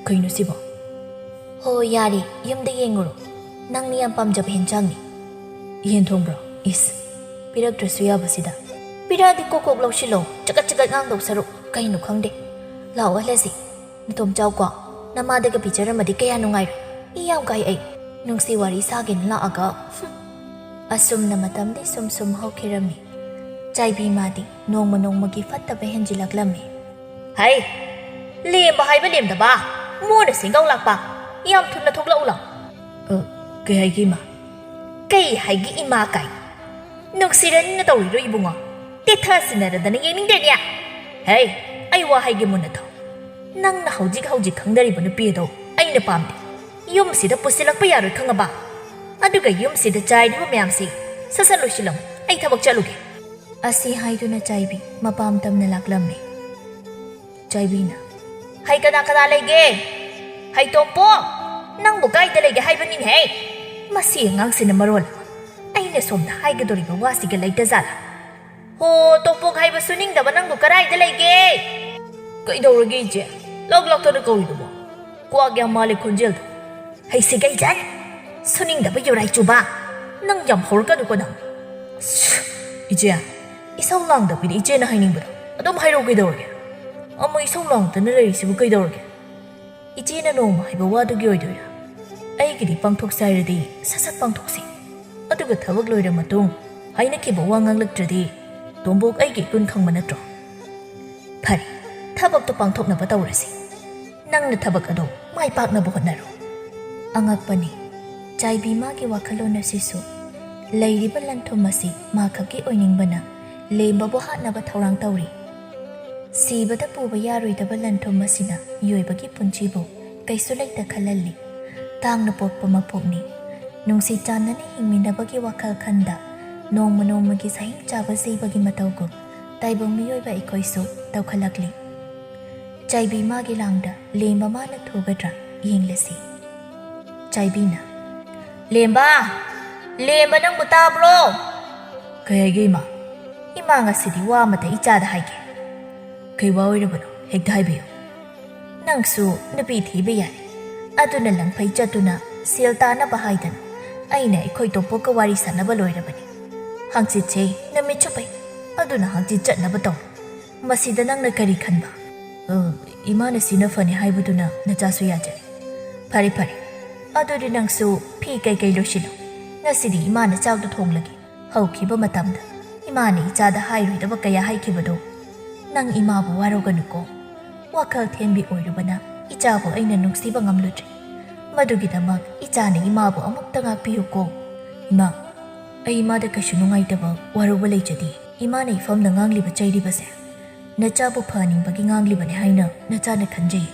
ꯀꯩꯅꯣ ꯁꯤꯕꯣ? ꯍꯣ, ꯌꯥꯔꯦ, ꯌꯨꯝꯗ ꯌꯦꯡꯉꯨꯔꯣ꯫ ꯅꯪꯅ ꯌꯥꯝ ꯄꯥꯝꯖꯕ ꯍꯦꯟꯖꯥꯡꯅꯤ꯫ ꯌꯦꯟ ꯊꯣꯡꯕ꯭ꯔꯣ? ꯏꯁ, ꯄꯤꯔꯛꯇ꯭ꯔꯁꯨ ꯌꯥꯕꯁꯤꯗ꯫ ꯄꯤꯔꯛꯑꯗꯤ ꯀꯣꯛ ꯀꯣꯛ ꯂꯧꯁꯤꯜꯂꯣ, ꯆꯒꯠ ꯆꯒꯠ ꯉꯥꯡꯗꯧ ꯁꯔꯨꯛ꯫ ꯀꯩꯅꯣ ꯈꯪꯗꯦ꯫ ꯂꯥꯛꯑꯣ ꯍꯜꯂꯁꯤ꯫ ꯅꯇꯣꯝ ꯆꯥꯎꯀꯣ꯫ ꯅꯃꯥꯗꯒ ꯄꯤꯖꯔꯝꯃꯗꯤ ꯀꯌꯥ ꯅꯨꯡꯉꯥꯏꯔꯣꯏ꯫ ꯏ ꯌꯥꯝ ꯀꯥꯏ ꯑꯩ꯫ ꯅꯨꯡꯁꯤ ꯋꯥꯔꯤ ꯁꯥꯒꯦꯅ ꯂꯥꯛꯑꯒ꯫ ꯍꯨꯝ꯫ ꯑꯁꯨꯝꯅ ꯃꯇꯝꯗꯤ ꯁꯨꯝ ꯁꯨꯝ ꯍꯧꯈꯤꯔꯝꯃꯤ꯫ ꯆꯥꯏꯕꯤ ꯃꯥꯗꯤ ꯅꯣꯡꯃ ꯅꯣꯡꯃꯒꯤ ꯐꯠꯇꯕ ꯍꯦꯟꯖꯤꯜꯂꯛꯂꯝꯃꯤ꯫ ꯍꯩ! ꯂꯦꯝꯕ ꯍꯥꯏꯕ ꯂꯦꯝꯗꯕ, ꯃꯣꯏꯅ ꯁꯦꯡꯒꯧ ꯂꯥꯛꯄ꯫ ꯌꯥꯝ ꯊꯨꯅ ꯊꯣꯛꯂꯛꯎ ꯂꯥꯎ꯫ ꯑ, ꯀꯩ ꯍꯥꯏꯒꯦ, ꯏꯃꯥ? ꯀꯩ ꯍꯥꯏꯒꯦ, ꯏꯃꯥ ꯀꯥꯏ? ꯅꯨꯡꯁꯤꯔꯅꯤꯅ ꯇꯧꯔꯤꯔꯣ, ꯏꯕꯨꯡꯉꯣ? ꯇꯦꯊ ꯁꯤꯟꯅꯔꯗꯅ ꯌꯦꯡꯅꯤꯡꯗꯦꯅꯦ꯫ ꯍꯩ! ꯑꯩ ꯋꯥ ꯍꯥꯏꯒꯦ ꯃꯨꯟꯅ ꯇꯥꯎ꯫ ꯅꯪꯅ ꯍꯧꯖꯤꯛ ꯍꯧꯖꯤꯛ ꯈꯪꯅꯔꯤꯕ ꯅꯨꯄꯤ ꯑꯗꯣ ꯑꯩꯅ ꯄꯥꯝꯗꯦ꯫ ꯌꯨꯝꯁꯤꯗ ꯄꯨꯁꯤꯜꯂꯛꯄ ꯌꯥꯔꯣꯏ, ꯈꯪꯉꯕ? ꯑꯗꯨꯒ ꯌꯨꯝꯁꯤꯗ ꯆꯥꯏꯔꯤꯕ ꯃꯌꯥꯝꯁꯤ ꯁꯠ ꯁꯠ ꯂꯣꯏꯁꯤꯜꯂꯝꯃꯨ꯫ ꯑꯩ ꯊꯕꯛ ꯆꯠꯂꯨꯒꯦ꯫ ꯑꯁꯤ ꯍꯥꯏꯗꯨꯅ ꯆꯥꯏꯕꯤ ꯃꯄꯥꯝ ꯇꯝꯅ ꯂꯥꯛꯂꯝꯃꯤ꯫ ꯆꯥꯏꯕꯤꯅ, "ꯍꯩ, ꯀꯅꯥ ꯀꯅꯥ ꯂꯩꯒꯦ? ꯍꯩ ꯇꯣꯝꯄꯣꯛ, ꯅꯪꯕꯨ ꯀꯥꯏꯗ ꯂꯩꯒꯦ ꯍꯥꯏꯕꯅꯤꯅꯦꯍꯦ? ꯃꯁꯤ ꯑꯉꯥꯡꯁꯤꯅ ꯃꯔꯣꯜ ꯑꯃ꯫ ꯑꯩꯅ ꯁꯣꯝꯗ ꯍꯥꯏꯒꯗꯧꯔꯤꯕ ꯋꯥꯁꯤꯒ ꯂꯩꯇ ꯖꯥꯠꯂꯥ? ꯍꯣ, ꯇꯣꯝꯄꯣꯛ ꯍꯥꯏꯕ ꯁꯨꯅꯤꯡꯗꯕ ꯅꯪꯕꯨ ꯀꯗꯥꯏꯗ ꯂꯩꯒꯦ?" "ꯀꯩꯗꯧꯔꯒꯦ, ꯏꯆꯦ? ꯂꯥꯛ ꯂꯥꯛꯇꯅ ꯀꯧꯔꯤꯗꯨꯕꯣ? ꯀ꯭ꯋꯥꯛ ꯌꯥꯝ ꯃꯥꯜꯂꯦ ꯈꯣꯟꯖꯦꯜꯗꯣ꯫ ꯍꯩ, ꯁꯤꯒꯩꯖꯔꯦ! ꯁꯨꯅꯤꯡꯗꯕ ꯌꯨꯔꯥꯏ ꯆꯨꯕ! ꯅꯪ ꯌꯥꯝ ꯍꯧꯔꯛꯀꯅꯨꯀꯣ ꯅꯪ꯫" "ꯏꯆꯦ, ꯏꯁꯧ ꯂꯥꯡꯗꯕꯤꯗ ꯏꯆꯦꯅ ꯍꯥꯏꯅꯤꯡꯕꯗꯣ ꯑꯗꯨꯝ ꯍꯥꯏꯔꯛꯎ ꯀꯩꯗꯧꯔꯒꯦ? ꯑꯃꯨꯛ ꯏꯁꯧ ꯂꯥꯡꯗꯅ ꯂꯩꯔꯤꯁꯤꯕꯨ ꯀꯩꯗꯧꯔꯒꯦ? ꯏꯆꯦꯅ ꯅꯣꯡꯃ ꯍꯥꯏꯕ ꯋꯥꯗꯨꯒꯤ ꯑꯣꯏꯗꯣꯏꯔꯥ? ꯑꯩꯒꯤꯗꯤ ꯄꯥꯡꯊꯣꯛꯁꯦ ꯍꯥꯏꯔꯗꯤ ꯁꯠ ꯁꯠ ꯄꯥꯡꯊꯣꯛꯁꯤ꯫ ꯑꯗꯨꯒ ꯊꯕꯛ ꯂꯣꯏꯔ ꯃꯇꯨꯡ ꯍꯥꯏꯅꯈꯤꯕ ꯋꯥ ꯉꯥꯡꯂꯛꯇ꯭ꯔꯗꯤ ꯇꯣꯝꯕꯣꯛ ꯑꯩꯒꯤ ꯏꯒꯨꯟ ꯈꯪꯕ ꯅꯠꯇ꯭ꯔꯣ? ꯐꯔꯦ, ꯊꯕꯛꯇꯣ ꯄꯥꯡꯊꯣꯛꯅꯕ ꯇꯧꯔꯁꯤ꯫ ꯅꯪꯅ ꯊꯕꯛ ꯑꯗꯣ ꯃꯥꯏ ꯄꯥꯛꯅꯕ ꯍꯣꯠꯅꯔꯣ꯫" ꯑꯉꯛꯄꯅꯤ, ꯆꯥꯏꯕꯤ ꯃꯥꯒꯤ ꯋꯥꯈꯜꯂꯣꯟ ꯑꯁꯤꯁꯨ ꯂꯩꯔꯤꯕ ꯂꯟ-ꯊꯨꯝ ꯑꯁꯤ ꯃꯥ ꯈꯛꯀꯤ ꯑꯣꯏꯅꯤꯡꯕꯅ ꯂꯦꯝꯕꯕꯨ ꯍꯥꯠꯅꯕ ꯊꯧꯔꯥꯡ ꯇꯧꯔꯤ꯫ ꯁꯤꯕꯗ ꯄꯨꯕ ꯌꯥꯔꯣꯏꯗꯕ ꯂꯟ-ꯊꯨꯝ ꯑꯁꯤꯅ ꯃꯤꯑꯣꯏꯕꯒꯤ ꯄꯨꯟꯁꯤꯕꯨ ꯀꯩꯁꯨ ꯂꯩꯇ ꯈꯜꯍꯜꯂꯤ꯫ ꯇꯥꯡꯅ ꯄꯣꯛꯄ ꯃꯄꯣꯛꯅꯤ꯫ ꯅꯨꯡꯁꯤ ꯆꯥꯟꯅꯅ ꯍꯤꯡꯃꯤꯟꯅꯕꯒꯤ ꯋꯥꯈꯜ ꯈꯟꯗ ꯅꯣꯡꯃ ꯅꯣꯡꯃꯒꯤ ꯁꯍꯤꯡ ꯆꯥꯕ ꯖꯤꯕꯒꯤ ꯃꯇꯧꯒꯨꯝ ꯇꯥꯏꯕꯪ ꯃꯤꯑꯣꯏꯕ ꯑꯩꯈꯣꯏꯁꯨ ꯇꯧꯈꯠꯂꯛꯂꯤ꯫ ꯆꯥꯏꯕꯤ ꯃꯥꯒꯤ ꯂꯥꯡꯗ ꯂꯦꯝꯕ ꯃꯥꯅ ꯊꯨꯒꯗ꯭ꯔꯥ ꯌꯦꯡꯂꯁꯤ꯫ ꯆꯥꯏꯕꯤꯅ, "ꯂꯦꯝꯕ! ꯂꯦꯝꯕ, ꯅꯪꯕꯨ ꯇꯥꯕ꯭ꯔꯣ?" "ꯀꯩ ꯍꯥꯏꯒꯦ, ꯏꯃꯥ?" "ꯏꯃꯥ ꯉꯁꯤꯗꯤ ꯋꯥ ꯑꯃꯇ ꯏꯆꯥꯗ ꯍꯥꯏꯒꯦ꯫" "ꯀꯩ ꯋꯥ ꯑꯣꯏꯔꯕꯅꯣ? ꯍꯦꯛꯇ ꯍꯥꯏꯕꯤꯌꯨ꯫" "ꯅꯪꯁꯨ ꯅꯨꯄꯤ ꯊꯤꯕ ꯌꯥꯏ꯫ ꯑꯗꯨꯅ ꯂꯪꯐꯩ ꯆꯠꯇꯨꯅ ꯁꯦꯜ ꯇꯥꯅꯕ ꯍꯥꯏꯗꯅ ꯑꯩꯅ ꯑꯩꯈꯣꯏ ꯇꯣꯝꯄꯣꯛꯀ ꯋꯥꯔꯤ ꯁꯥꯟꯅꯕ ꯂꯣꯏꯔꯕꯅꯤ꯫ ꯍꯪꯆꯤꯠꯁꯦ ꯅꯨꯃꯤꯠ ꯆꯨꯞꯄꯩ꯫ ꯑꯗꯨꯅ ꯍꯪꯆꯤꯠ ꯆꯠꯅꯕ ꯇꯧ꯫ ꯃꯁꯤꯗ ꯅꯪꯅ ꯀꯔꯤ ꯈꯟꯕ?" "ꯑ, ꯏꯃꯥꯅ ꯁꯤꯅ ꯐꯅꯤ ꯍꯥꯏꯕꯗꯨꯅ ꯅꯆꯥꯁꯨ ꯌꯥꯖꯔꯦ꯫" "ꯐꯔꯦ, ꯐꯔꯦ꯫ ꯑꯗꯨꯗꯤ ꯅꯪꯁꯨ ꯐꯤ ꯀꯩꯀꯩ ꯂꯣꯏꯁꯤꯜꯂꯨ꯫ ꯉꯁꯤꯗꯤ ꯏꯃꯥꯅ ꯆꯥꯛꯇꯣ ꯊꯣꯡꯂꯒꯦ꯫ ꯍꯧꯈꯤꯕ ꯃꯇꯝꯗ ꯏꯃꯥꯅ ꯏꯆꯥꯗ ꯍꯥꯏꯔꯣꯏꯗꯕ ꯀꯌꯥ ꯍꯥꯏꯈꯤꯕꯗꯣ꯫ ꯅꯪ ꯏꯃꯥꯕꯨ ꯋꯥꯔꯧꯒꯅꯨꯀꯣ꯫ ꯋꯥꯈꯜ ꯊꯦꯝꯕꯤ ꯑꯣꯏꯔꯨꯕꯅ ꯏꯆꯥꯕꯨ ꯑꯩꯅ ꯅꯨꯡꯁꯤꯕ ꯉꯝꯂꯨꯗ꯭ꯔꯦ꯫ ꯃꯗꯨꯒꯤꯗꯃꯛ ꯏꯆꯥꯅ ꯏꯃꯥꯕꯨ ꯑꯃꯨꯛꯇ ꯉꯥꯛꯄꯤꯌꯨꯀꯣ꯫" "ꯏꯃꯥ, ꯑꯩ ꯏꯃꯥꯗ ꯀꯩꯁꯨ ꯅꯨꯡꯉꯥꯏꯇꯕ, ꯋꯥꯔꯧꯕ ꯂꯩꯖꯗꯦ꯫ ꯏꯃꯥꯅ ꯏꯐꯝꯗ ꯉꯥꯡꯂꯤꯕ ꯆꯩꯔꯤꯕꯁꯦ ꯅꯆꯥꯕꯨ ꯐꯍꯟꯅꯤꯡꯕꯒꯤ ꯉꯥꯡꯂꯤꯕꯅꯤ ꯍꯥꯏꯅ ꯅꯆꯥꯅ ꯈꯟꯖꯩ꯫"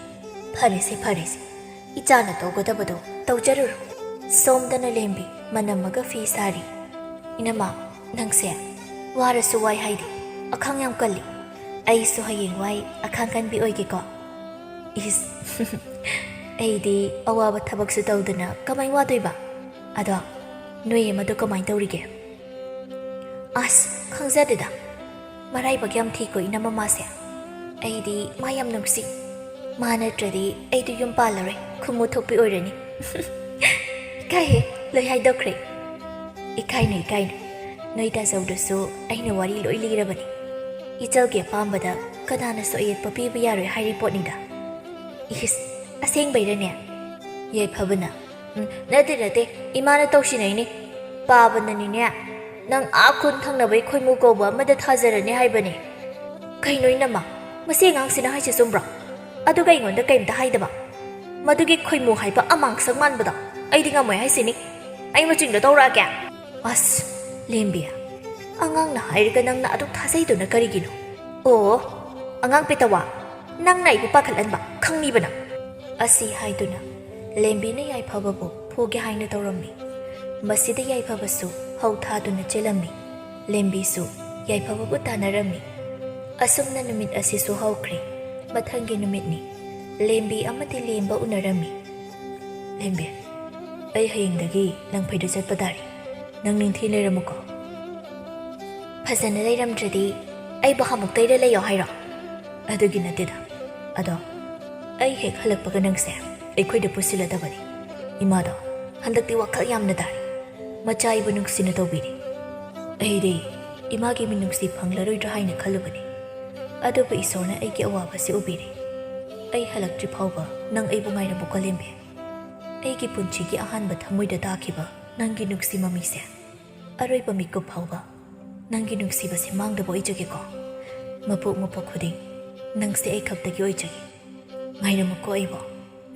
"ꯐꯔꯦꯁꯦ, ꯐꯔꯦꯁꯦ꯫ ꯏꯆꯥꯅ ꯇꯧꯒꯗꯕꯗꯣ ꯇꯧꯖꯔꯨꯔꯣ꯫" ꯁꯣꯝꯗꯅ ꯂꯦꯝꯕꯤ ꯃꯅꯝꯃꯒ ꯐꯤ ꯁꯥꯔꯤ꯫ "ꯏꯅꯝꯃ, ꯅꯪꯁꯦ ꯋꯥꯔꯁꯨ ꯋꯥꯏ ꯍꯥꯏꯗꯦ, ꯑꯈꯥꯡ ꯌꯥꯝ ꯀꯜꯂꯤ꯫ ꯑꯩꯁꯨ ꯍꯌꯦꯡꯋꯥꯏ ꯑꯈꯥꯡ ꯀꯟꯕꯤ ꯑꯣꯏꯒꯦꯀꯣ꯫" "ꯏꯁ, ꯑꯩꯗꯤ ꯑꯋꯥꯕ ꯊꯕꯛꯁꯨ ꯇꯧꯗꯅ ꯀꯃꯥꯏ ꯋꯥꯗꯣꯏꯕ? ꯑꯗꯣ ꯅꯣꯏ ꯑꯃꯗꯣ ꯀꯃꯥꯏ ꯇꯧꯔꯤꯒꯦ?" "ꯑꯁ, ꯈꯪꯖꯗꯦꯗ꯫ ꯃꯔꯥꯏꯕꯛ ꯌꯥꯝ ꯊꯤꯀꯣ ꯏꯅꯝꯃ ꯃꯥꯁꯦ꯫ ꯑꯩꯗꯤ ꯃꯥ ꯌꯥꯝ ꯅꯨꯡꯁꯤ꯫ ꯃꯥ ꯅꯠꯇ꯭ꯔꯗꯤ ꯑꯩꯗꯤ ꯌꯨꯝ ꯄꯥꯜꯂꯔꯣꯏ, ꯈꯨꯃꯨ ꯊꯣꯛꯄꯤ ꯑꯣꯏꯔꯅꯤ꯫" "ꯏꯀꯥꯏꯍꯦ, ꯂꯣꯏ ꯍꯥꯏꯗꯣꯛꯈ꯭ꯔꯦ꯫" "ꯏꯀꯥꯏꯅꯨ, ꯏꯀꯥꯏꯅꯨ꯫ ꯅꯣꯏ ꯇꯥꯖꯧꯗꯁꯨ ꯑꯩꯅ ꯋꯥꯔꯤ ꯂꯣꯏ ꯂꯤꯔꯕꯅꯤ꯫ ꯏꯆꯜꯒꯤ ꯑꯄꯥꯝꯕꯗ ꯀꯅꯥꯅꯁꯨ ꯑꯌꯦꯠꯄ ꯄꯤꯕ ꯌꯥꯔꯣꯏ ꯍꯥꯏꯔꯤ ꯄꯣꯠꯅꯤꯗ꯫" "ꯏꯁ, ꯑꯁꯦꯡꯕꯩꯔꯅꯦ?" "ꯌꯥꯏꯐꯕꯅ?" "ꯎꯝ, ꯅꯠꯇꯦ, ꯅꯠꯇꯦ, ꯏꯃꯥꯅ ꯇꯧꯁꯤꯟꯅꯩꯅꯦ꯫ ꯄꯥꯕꯅꯅꯤꯅꯦ, ꯅꯪ ꯑꯥ ꯈꯨꯟ ꯊꯪꯅꯕꯩ ꯈꯣꯏꯃꯨ ꯀꯧꯕ ꯑꯃꯗ ꯊꯥꯖꯔꯅꯤ ꯍꯥꯏꯕꯅꯦ꯫" "ꯀꯩꯅꯣ ꯏꯅꯝꯃ, ꯃꯁꯤ ꯑꯉꯥꯡꯁꯤꯅ ꯍꯥꯏꯁꯦ ꯆꯨꯝꯕ꯭ꯔꯣ? ꯑꯗꯨꯒ ꯑꯩꯉꯣꯟꯗ ꯀꯩꯝꯇ ꯍꯥꯏꯗꯕ? ꯃꯗꯨꯒꯤ ꯈꯣꯏꯃꯨ ꯍꯥꯏꯕ ꯑꯃꯥꯡꯁꯛ ꯃꯥꯟꯕꯗꯣ ꯑꯩꯗꯤ ꯉꯝꯃꯣꯏ ꯍꯥꯏꯁꯤꯅꯤ꯫ ꯑꯩ ꯃꯆꯤꯡꯗ ꯇꯧꯔꯛꯑꯒꯦ꯫" ꯑꯁ, ꯂꯦꯝꯕꯤ, ꯑꯉꯥꯡꯅ ꯍꯥꯏꯔꯒ ꯅꯪꯅ ꯑꯗꯨꯛ ꯊꯥꯖꯩꯗꯨꯅ ꯀꯔꯤꯒꯤꯅꯣ? ꯑꯣ, ꯑꯉꯥꯡ ꯄꯦꯇꯋꯥ, ꯅꯪꯅ ꯑꯩꯕꯨ ꯄꯥꯈꯠꯍꯟꯕ ꯈꯪꯉꯤꯕ ꯅꯪ? ꯑꯁꯤ ꯍꯥꯏꯗꯨꯅ ꯂꯦꯝꯕꯤꯅ ꯌꯥꯏꯐꯕꯕꯨ ꯐꯨꯒꯦ ꯍꯥꯏꯅ ꯇꯧꯔꯝꯃꯤ꯫ ꯃꯁꯤꯗ ꯌꯥꯏꯐꯕꯁꯨ ꯍꯧ ꯊꯥꯗꯨꯅ ꯆꯦꯜꯂꯝꯃꯤ꯫ ꯂꯦꯝꯕꯤꯁꯨ ꯌꯥꯏꯐꯕꯕꯨ ꯇꯥꯟꯅꯔꯝꯃꯤ꯫ ꯑꯁꯨꯝꯅ ꯅꯨꯃꯤꯠ ꯑꯁꯤꯁꯨ ꯍꯧꯈ꯭ꯔꯦ꯫ ꯃꯊꯪꯒꯤ ꯅꯨꯃꯤꯠꯅꯤ꯫ ꯂꯦꯝꯕꯤ ꯑꯃꯗꯤ ꯂꯦꯝꯕ ꯎꯅꯔꯝꯃꯤ꯫ "ꯂꯦꯝꯕꯤ, ꯑꯩ ꯍꯌꯦꯡꯗꯒꯤ ꯂꯪꯐꯩꯗ ꯆꯠꯄ ꯇꯥꯔꯦ꯫ ꯅꯪ ꯅꯤꯡꯊꯤ ꯂꯩꯔꯝꯃꯨꯀꯣ꯫" "ꯐꯖꯅ ꯂꯩꯔꯝꯗ꯭ꯔꯗꯤ ꯑꯩꯕꯨ ꯍꯥꯃꯨꯛꯇꯩꯗ ꯂꯩꯌꯣ ꯍꯥꯏꯔꯣ?" "ꯑꯗꯨꯒꯤ ꯅꯠꯇꯦꯗ꯫ ꯑꯗꯣ ꯑꯩ ꯍꯦꯛ ꯍꯜꯂꯛꯄꯒ ꯅꯪꯁꯦ ꯑꯩꯈꯣꯏꯗ ꯄꯨꯁꯤꯜꯂꯗꯕꯅꯤ꯫ ꯏꯃꯥꯗꯣ ꯍꯟꯗꯛꯇꯤ ꯋꯥꯈꯜ ꯌꯥꯝꯅ ꯇꯥꯔꯦ꯫ ꯃꯆꯥ ꯑꯩꯕꯨ ꯅꯨꯡꯁꯤꯅ ꯇꯧꯕꯤꯔꯦ꯫ ꯑꯩꯗꯤ ꯏꯃꯥꯒꯤ ꯃꯤꯅꯨꯡꯁꯤ ꯐꯪꯂꯔꯣꯏꯗ꯭ꯔꯥ ꯍꯥꯏꯅ ꯈꯜꯂꯨꯕꯅꯤ꯫ ꯑꯗꯨꯕꯨ ꯏꯁꯣꯔꯅ ꯑꯩꯒꯤ ꯑꯋꯥꯕꯁꯤ ꯎꯕꯤꯔꯦ꯫ ꯑꯩ ꯍꯜꯂꯛꯇ꯭ꯔꯤ ꯐꯥꯎꯕ ꯅꯪ ꯑꯩꯕꯨ ꯉꯥꯏꯔꯝꯃꯨꯀꯣ, ꯂꯦꯝꯕꯤ꯫ ꯑꯩꯒꯤ ꯄꯨꯟꯁꯤꯒꯤ ꯑꯍꯥꯟꯕ ꯊꯃꯣꯏꯗ ꯇꯥꯈꯤꯕ ꯅꯪꯒꯤ ꯅꯨꯡꯁꯤ ꯃꯃꯤꯁꯦ ꯑꯔꯣꯏꯕ ꯃꯤꯀꯨꯞ ꯐꯥꯎꯕ ꯅꯪꯒꯤ ꯅꯨꯡꯁꯤꯕꯁꯦ ꯃꯥꯡꯗꯕ ꯑꯣꯏꯖꯒꯦꯀꯣ꯫ ꯃꯄꯣꯛ ꯃꯄꯣꯛ ꯈꯨꯗꯤꯡ ꯅꯪꯁꯦ ꯑꯩ ꯈꯛꯇꯒꯤ ꯑꯣꯏꯖꯒꯦ꯫ ꯉꯥꯏꯔꯝꯃꯨꯀꯣ ꯑꯩꯕꯨ꯫"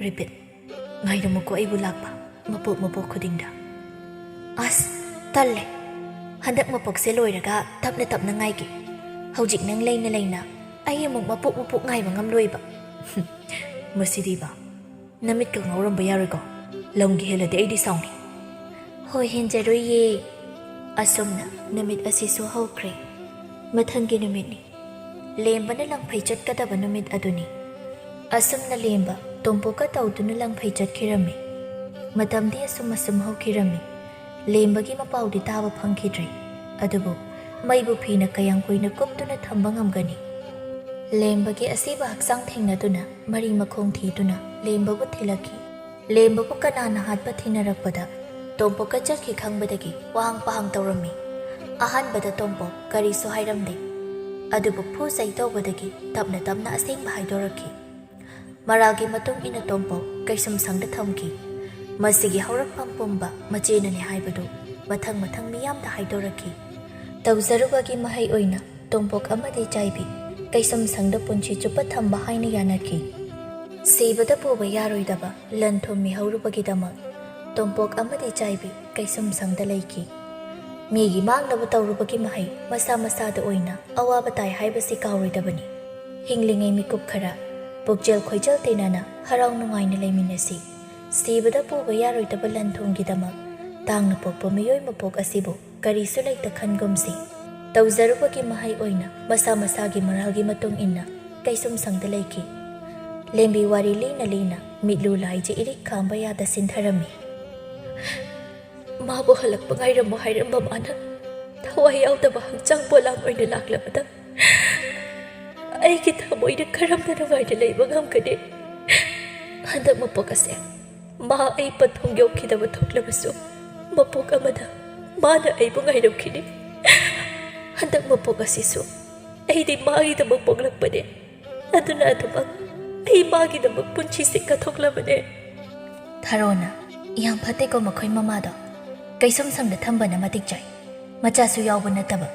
Repeat꯫ "ꯉꯥꯏꯔꯝꯃꯨꯀꯣ ꯑꯩꯕꯨ ꯂꯥꯛꯄ ꯃꯄꯣꯛ ꯃꯄꯣꯛ ꯈꯨꯗꯤꯡꯗ꯫" "ꯑꯁ, ꯇꯜꯂꯦ꯫ ꯍꯟꯗꯛ ꯃꯄꯣꯛꯁꯦ ꯂꯣꯏꯔꯒ ꯇꯞꯅ ꯇꯞꯅ ꯉꯥꯏꯒꯦ꯫ ꯍꯧꯖꯤꯛ ꯅꯪ ꯂꯩꯅ ꯂꯩꯅ ꯑꯩ ꯑꯃꯨꯛ ꯃꯄꯣꯛ ꯃꯄꯣꯛ ꯉꯥꯏꯕ ꯉꯝꯂꯣꯏꯕ꯫" "ꯃꯁꯤꯗꯤꯕ, ꯅꯃꯤꯠꯀ ꯉꯥꯎꯔꯝꯕ ꯌꯥꯔꯣꯏꯀꯣ꯫ ꯂꯝꯒ ꯍꯦꯜꯂꯗꯤ ꯑꯩꯗꯤ ꯁꯥꯎꯅꯤ꯫" "ꯍꯣꯏ, ꯍꯦꯟꯖꯔꯣꯏꯌꯦ꯫" ꯑꯁꯨꯝꯅ ꯅꯨꯃꯤꯠ ꯑꯁꯤꯁꯨ ꯍꯧꯈ꯭ꯔꯦ꯫ ꯃꯊꯪꯒꯤ ꯅꯨꯃꯤꯠꯅꯤ꯫ ꯂꯦꯝꯕꯅ ꯂꯪꯐꯩ ꯆꯠꯀꯗꯕ ꯅꯨꯃꯤꯠ ꯑꯗꯨꯅꯤ꯫ ꯑꯁꯨꯝꯅ ꯂꯦꯝꯕ ꯇꯣꯝꯄꯣꯛꯀ ꯇꯧꯗꯨꯅ ꯂꯪꯐꯩ ꯆꯠꯈꯤꯔꯝꯃꯤ꯫ ꯃꯇꯝꯗꯤ ꯑꯁꯨꯝ ꯑꯁꯨꯝ ꯍꯧꯈꯤꯔꯝꯃꯤ꯫ ꯂꯦꯝꯕꯒꯤ ꯃꯄꯥꯎꯗꯤ ꯇꯥꯕ ꯐꯪꯈꯤꯗ꯭ꯔꯦ꯫ ꯑꯗꯨꯕꯨ ꯃꯩꯕꯨ ꯐꯤꯅ ꯀꯌꯥꯝ ꯀꯨꯏꯅ ꯀꯨꯞꯇꯨꯅ ꯊꯝꯕ ꯉꯝꯒꯅꯤ? ꯂꯦꯝꯕꯒꯤ ꯑꯁꯤꯕ ꯍꯛꯆꯥꯡ ꯊꯦꯡꯅꯗꯨꯅ ꯃꯔꯤ ꯃꯈꯣꯡ ꯊꯤꯗꯨꯅ ꯂꯦꯝꯕꯕꯨ ꯊꯤꯂꯛꯈꯤ꯫ ꯂꯦꯝꯕꯕꯨ ꯀꯅꯥꯅ ꯍꯥꯠꯄ ꯊꯤꯅꯔꯛꯄꯗ ꯇꯣꯝꯄꯣꯛꯀ ꯆꯠꯈꯤ ꯈꯪꯕꯗꯒꯤ ꯋꯥꯍꯪ ꯄꯥꯍꯪ ꯇꯧꯔꯝꯃꯤ꯫ ꯑꯍꯥꯟꯕꯗ ꯇꯣꯝꯄꯣꯛ ꯀꯔꯤꯁꯨ ꯍꯥꯏꯔꯝꯗꯦ꯫ ꯑꯗꯨꯕꯨ ꯐꯨ ꯆꯩ ꯇꯧꯕꯗꯒꯤ ꯇꯞꯅ ꯇꯞꯅ ꯑꯁꯦꯡꯕ ꯍꯥꯏꯗꯣꯔꯛꯈꯤ꯫ ꯃꯔꯥꯜꯒꯤ ꯃꯇꯨꯡ ꯏꯟꯅ ꯇꯣꯝꯄꯣꯛ ꯀꯩꯁꯨꯝꯁꯪꯗ ꯊꯝꯈꯤ꯫ ꯃꯁꯤꯒꯤ ꯍꯧꯔꯛꯐꯝ ꯄꯨꯝꯕ ꯃꯆꯦꯅꯅꯤ ꯍꯥꯏꯕꯗꯨ ꯃꯊꯪ ꯃꯊꯪ ꯃꯤꯌꯥꯝꯗ ꯍꯥꯏꯗꯣꯔꯛꯈꯤ꯫ ꯇꯧꯖꯔꯨꯕꯒꯤ ꯃꯍꯩ ꯑꯣꯏꯅ ꯇꯣꯝꯄꯣꯛ ꯑꯃꯗꯤ ꯆꯥꯏꯕꯤ ꯀꯩꯁꯨꯝꯁꯪꯗ ꯄꯨꯟꯁꯤ ꯆꯨꯞꯄ ꯊꯝꯕ ꯍꯥꯏꯅ ꯌꯥꯅꯈꯤ꯫ ꯁꯤꯕꯗ ꯄꯨꯕ ꯌꯥꯔꯣꯏꯗꯕ ꯂꯟ ꯊꯨꯝ ꯃꯤꯍꯧꯔꯨꯕꯒꯤꯗꯃꯛ ꯇꯣꯝꯄꯣꯛ ꯑꯃꯗꯤ ꯆꯥꯏꯕꯤ ꯀꯩꯁꯨꯝꯁꯪꯗ ꯂꯩꯈꯤ꯫ ꯃꯤꯒꯤ ꯃꯥꯡꯅꯕ ꯇꯧꯔꯨꯕꯒꯤ ꯃꯍꯩ ꯃꯁꯥ ꯃꯁꯥꯗ ꯑꯣꯏꯅ ꯑꯋꯥꯕ ꯇꯥꯏ ꯍꯥꯏꯕꯁꯤ ꯀꯥꯎꯔꯣꯏꯗꯕꯅꯤ꯫ ꯍꯤꯡꯂꯤꯉꯩ ꯃꯤꯀꯨꯞ ꯈꯔ ꯄꯨꯛꯆꯦꯜ ꯈꯣꯏꯖꯦꯜ ꯇꯤꯟꯅꯅ ꯍꯔꯥꯎ ꯅꯨꯡꯉꯥꯏꯅ ꯂꯩꯃꯤꯟꯅꯁꯤ꯫ ꯁꯤꯕꯗ ꯄꯨꯕ ꯌꯥꯔꯣꯏꯗꯕ ꯂꯟ ꯊꯨꯝꯒꯤꯗꯃꯛ ꯇꯥꯡꯅ ꯄꯣꯛꯄ ꯃꯤꯑꯣꯏ ꯃꯄꯣꯛ ꯑꯁꯤꯕꯨ ꯀꯔꯤꯁꯨ ꯂꯩꯇ ꯈꯟꯒꯨꯝꯁꯤ꯫ ꯇꯧꯖꯔꯨꯕꯒꯤ ꯃꯍꯩ ꯑꯣꯏꯅ ꯃꯁꯥ ꯃꯁꯥꯒꯤ ꯃꯔꯥꯜꯒꯤ ꯃꯇꯨꯡ ꯏꯟꯅ ꯀꯩꯁꯨꯝꯁꯪꯗ ꯂꯩꯈꯤ꯫ ꯂꯦꯝꯕꯤ ꯋꯥꯔꯤ ꯂꯤꯅ ꯂꯤꯅ ꯃꯤꯠꯂꯨ ꯂꯥꯏꯖ ꯏꯔꯤꯛ ꯈꯥꯝꯕ ꯌꯥꯗ ꯁꯤꯟꯊꯔꯝꯃꯤ꯫ ꯃꯥꯕꯨ ꯍꯜꯂꯛꯄ ꯉꯥꯏꯔꯝꯃꯨ ꯍꯥꯏꯔꯝꯕ ꯃꯥꯅ ꯊꯋꯥꯏ ꯌꯥꯎꯗꯕ ꯍꯛꯆꯥꯡ ꯄꯣꯂꯥꯡ ꯑꯣꯏꯅ ꯂꯥꯛꯂꯕꯗ ꯑꯩꯒꯤ ꯊꯃꯣꯏꯅ ꯀꯔꯝꯅ ꯅꯨꯡꯉꯥꯏꯅ ꯂꯩꯕ ꯉꯝꯒꯅꯤ? ꯍꯟꯗꯛ ꯃꯄꯣꯛ ꯑꯁꯦ ꯃꯥ ꯑꯩ ꯄꯟꯊꯨꯡ ꯌꯧꯈꯤꯗꯕ ꯊꯣꯛꯂꯕꯁꯨ, ꯃꯄꯣꯛ ꯑꯃꯗ ꯃꯥꯅ ꯑꯩꯕꯨ ꯉꯥꯏꯔꯝꯈꯤꯅꯤ꯫ ꯍꯟꯗꯛ ꯃꯄꯣꯛ ꯑꯁꯤꯁꯨ ꯑꯩꯗꯤ ꯃꯥꯒꯤꯗꯃꯛ ꯄꯣꯛꯂꯛꯄꯅꯦ꯫ ꯑꯗꯨꯅ ꯑꯗꯨꯃꯛ ꯑꯩ ꯃꯥꯒꯤꯗꯃꯛ ꯄꯨꯟꯁꯤꯁꯦ ꯀꯠꯊꯣꯛꯂꯕꯅꯦ꯫ ꯊꯔꯣꯅ, "ꯌꯥꯝ ꯐꯠꯇꯦꯀꯣ ꯃꯈꯣꯏ ꯃꯃꯥꯗꯣ꯫ ꯀꯩꯁꯨꯝ ꯁꯪꯗ ꯊꯝꯕꯅ ꯃꯇꯤꯛ ꯆꯥꯏ꯫ ꯃꯆꯥꯁꯨ ꯌꯥꯎꯕ ꯅꯠꯇꯕ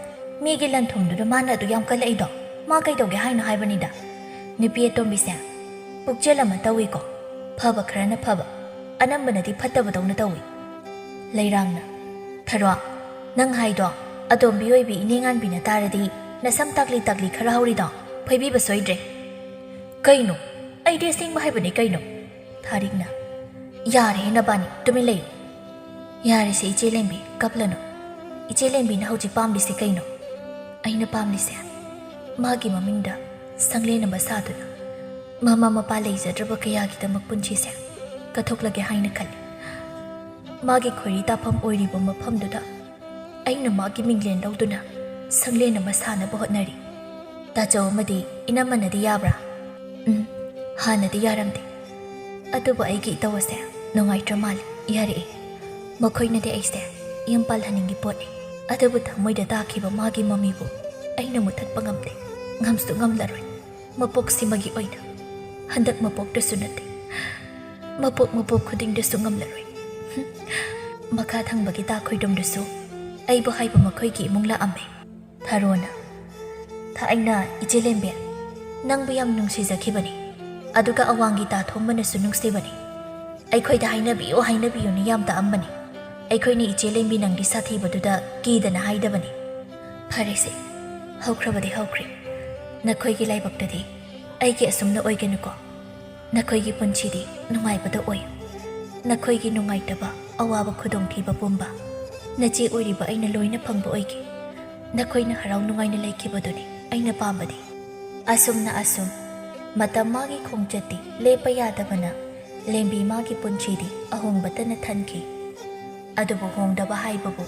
ꯃꯤꯒꯤ ꯂꯟ ꯊꯨꯝꯗꯨꯗ ꯃꯥꯅ ꯑꯗꯨ ꯌꯥꯝ ꯀꯜꯂꯛꯏꯗꯣ꯫ ꯃꯥ ꯀꯩꯗꯧꯒꯦ ꯍꯥꯏꯅꯣ ꯍꯥꯏꯕꯅꯤꯗ꯫ ꯅꯨꯄꯤ ꯑꯇꯣꯝꯕꯤꯁꯦ ꯄꯨꯛꯆꯦꯜ ꯑꯃ ꯇꯧꯏꯀꯣ꯫ ꯐꯕ ꯈꯔꯅ ꯐꯕ, ꯑꯅꯝꯕꯅꯗꯤ ꯐꯠꯇꯕꯗꯧꯅ ꯇꯧꯏ꯫" ꯂꯩꯔꯥꯡꯅ, "ꯊꯔꯣ, ꯅꯪ ꯍꯥꯏꯗꯣ ꯑꯇꯣꯝꯕꯤ ꯑꯣꯏꯕꯤ ꯏꯅꯦ ꯉꯥꯟꯕꯤꯅ ꯇꯥꯔꯗꯤ ꯅꯁꯝ ꯇꯥꯛꯂꯤ ꯇꯥꯛꯂꯤ ꯈꯔ ꯍꯧꯔꯤꯗꯣ ꯐꯣꯏꯕꯤꯕ ꯁꯣꯏꯗ꯭ꯔꯦ꯫" "ꯀꯩꯅꯣ? ꯑꯩꯗꯤ ꯑꯁꯦꯡꯕ ꯍꯥꯏꯕꯅꯤ ꯀꯩꯅꯣ꯫" ꯊꯥꯔꯤꯛꯅ, "ꯌꯥꯔꯦꯍꯦ ꯅꯕꯥꯅꯤ, ꯇꯨꯃꯤꯟ ꯂꯩꯌꯨ꯫" "ꯌꯥꯔꯦꯁꯦ ꯏꯆꯦ ꯂꯦꯝꯕꯤ, ꯀꯞꯂꯅꯨ꯫" "ꯏꯆꯦ ꯂꯦꯝꯕꯤꯅ ꯍꯧꯖꯤꯛ ꯄꯥꯝꯂꯤꯁꯦ ꯀꯩꯅꯣ?" "ꯑꯩꯅ ꯄꯥꯝꯂꯤꯁꯦ ꯃꯥꯒꯤ ꯃꯃꯤꯡꯗ ꯁꯪꯂꯦꯟ ꯑꯃ ꯁꯥꯗꯨꯅ ꯃꯃꯥ ꯃꯄꯥ ꯂꯩꯖꯗ꯭ꯔꯕ ꯀꯌꯥꯒꯤꯗꯃꯛ ꯄꯨꯟꯁꯤꯁꯦ ꯀꯠꯊꯣꯛꯂꯒꯦ ꯍꯥꯏꯅ ꯈꯜꯂꯤ꯫ ꯃꯥꯒꯤ ꯈꯣꯏꯔꯤ ꯇꯥꯐꯝ ꯑꯣꯏꯔꯤꯕ ꯃꯐꯝꯗꯨꯗ ꯑꯩꯅ ꯃꯥꯒꯤ ꯃꯤꯡꯂꯦꯟ ꯂꯧꯗꯨꯅ ꯁꯪꯂꯦꯟ ꯑꯃ ꯁꯥꯅꯕ ꯍꯣꯠꯅꯔꯤ꯫ ꯇꯥꯆꯧ ꯑꯃꯗꯤ ꯏꯅꯝꯃꯅꯗꯤ ꯌꯥꯕ꯭ꯔꯥ?" "ꯎꯝ, ꯍꯥꯟꯅꯗꯤ ꯌꯥꯔꯝꯗꯦ꯫ ꯑꯗꯨꯕꯨ ꯑꯩꯒꯤ ꯏꯇꯧ ꯑꯁꯦ ꯅꯨꯡꯉꯥꯏꯇ꯭ꯔ ꯃꯥꯜꯂꯦ, ꯌꯥꯔꯛꯑꯦ꯫ ꯃꯈꯣꯏꯅꯗꯤ ꯑꯩꯁꯦ ꯌꯨꯝ ꯄꯥꯜꯍꯟꯅꯤꯡꯉꯤ ꯄꯣꯠꯅꯤ꯫ ꯑꯗꯨꯕꯨ ꯊꯃꯣꯏꯗ ꯇꯥꯈꯤꯕ ꯃꯥꯒꯤ ꯃꯃꯤꯕꯨ ꯑꯩꯅ ꯃꯨꯊꯠꯄ ꯉꯝꯗꯦ, ꯉꯝꯁꯨ ꯉꯝꯂꯔꯣꯏ꯫ ꯃꯄꯣꯛꯁꯤꯃꯒꯤ ꯑꯣꯏꯅ, ꯍꯟꯗꯛ ꯃꯄꯣꯛꯇꯁꯨ ꯅꯠꯇꯦ, ꯃꯄꯣꯛ ꯃꯄꯣꯛ ꯈꯨꯗꯤꯡꯗꯁꯨ ꯉꯝꯂꯔꯣꯏ꯫" ꯃꯈꯥ ꯊꯪꯕꯒꯤ ꯇꯥ ꯈꯣꯏꯗ꯭ꯔꯨꯝꯗꯁꯨ ꯑꯩꯕꯨ ꯍꯥꯏꯕ ꯃꯈꯣꯏꯒꯤ ꯏꯃꯨꯡ ꯂꯥꯛꯑꯝꯃꯦ꯫ ꯊꯔꯣꯅ, "ꯊꯥꯏꯅ ꯏꯆꯦ ꯂꯦꯝꯕꯤ, ꯅꯪꯕꯨ ꯌꯥꯝ ꯅꯨꯡꯁꯤꯖꯈꯤꯕꯅꯤ꯫ ꯑꯗꯨꯒ ꯑꯋꯥꯡꯒꯤ ꯇꯥ ꯊꯣꯝꯕꯅꯁꯨ ꯅꯨꯡꯁꯤꯕꯅꯤ꯫ ꯑꯩꯈꯣꯏꯗ ꯍꯥꯏꯅꯕꯤꯌꯨ, ꯍꯥꯏꯅꯕꯤꯌꯨꯅ ꯌꯥꯝ ꯇꯥꯛꯑꯝꯕꯅꯤ꯫ ꯑꯩꯈꯣꯏꯅ ꯏꯆꯦ ꯂꯦꯝꯕꯤ ꯅꯪꯗꯤ ꯁꯥꯊꯤꯕꯗꯨꯗ ꯀꯤꯗꯅ ꯍꯥꯏꯗꯕꯅꯤ꯫ ꯐꯔꯦꯁꯦ, ꯍꯧꯈ꯭ꯔꯕꯗꯤ ꯍꯧꯈ꯭ꯔꯦ꯫ ꯅꯈꯣꯏꯒꯤ ꯂꯥꯏꯕꯛꯇꯗꯤ ꯑꯩꯒꯤ ꯑꯁꯨꯝꯅ ꯑꯣꯏꯒꯅꯨꯀꯣ꯫ ꯅꯈꯣꯏꯒꯤ ꯄꯨꯟꯁꯤꯗꯤ ꯅꯨꯡꯉꯥꯏꯕꯗ ꯑꯣꯏꯌꯨ꯫ ꯅꯈꯣꯏꯒꯤ ꯅꯨꯡꯉꯥꯏꯇꯕ, ꯑꯋꯥꯕ, ꯈꯨꯗꯣꯡꯊꯤꯕ ꯄꯨꯝꯕ ꯅꯆꯦ ꯑꯣꯏꯔꯤꯕ ꯑꯩꯅ ꯂꯣꯏꯅ ꯐꯪꯕ ꯑꯣꯏꯒꯦ꯫ ꯅꯈꯣꯏꯅ ꯍꯔꯥꯎ ꯅꯨꯡꯉꯥꯏꯅ ꯂꯩꯈꯤꯕꯗꯨꯅꯤ ꯑꯩꯅ ꯄꯥꯝꯕꯗꯤ꯫ ꯑꯁꯨꯝꯅ ꯑꯁꯨꯝ ꯃꯇꯝ ꯃꯥꯒꯤ ꯈꯣꯡꯆꯠꯇꯤ ꯂꯦꯞꯄ ꯌꯥꯗꯕꯅ ꯂꯦꯝꯕꯤ ꯃꯥꯒꯤ ꯄꯨꯟꯁꯤꯗꯤ ꯑꯍꯣꯡꯕꯇꯅ ꯊꯟꯈꯤ꯫ ꯑꯗꯨꯕꯨ ꯍꯣꯡꯗꯕ ꯍꯥꯏꯕꯕꯨ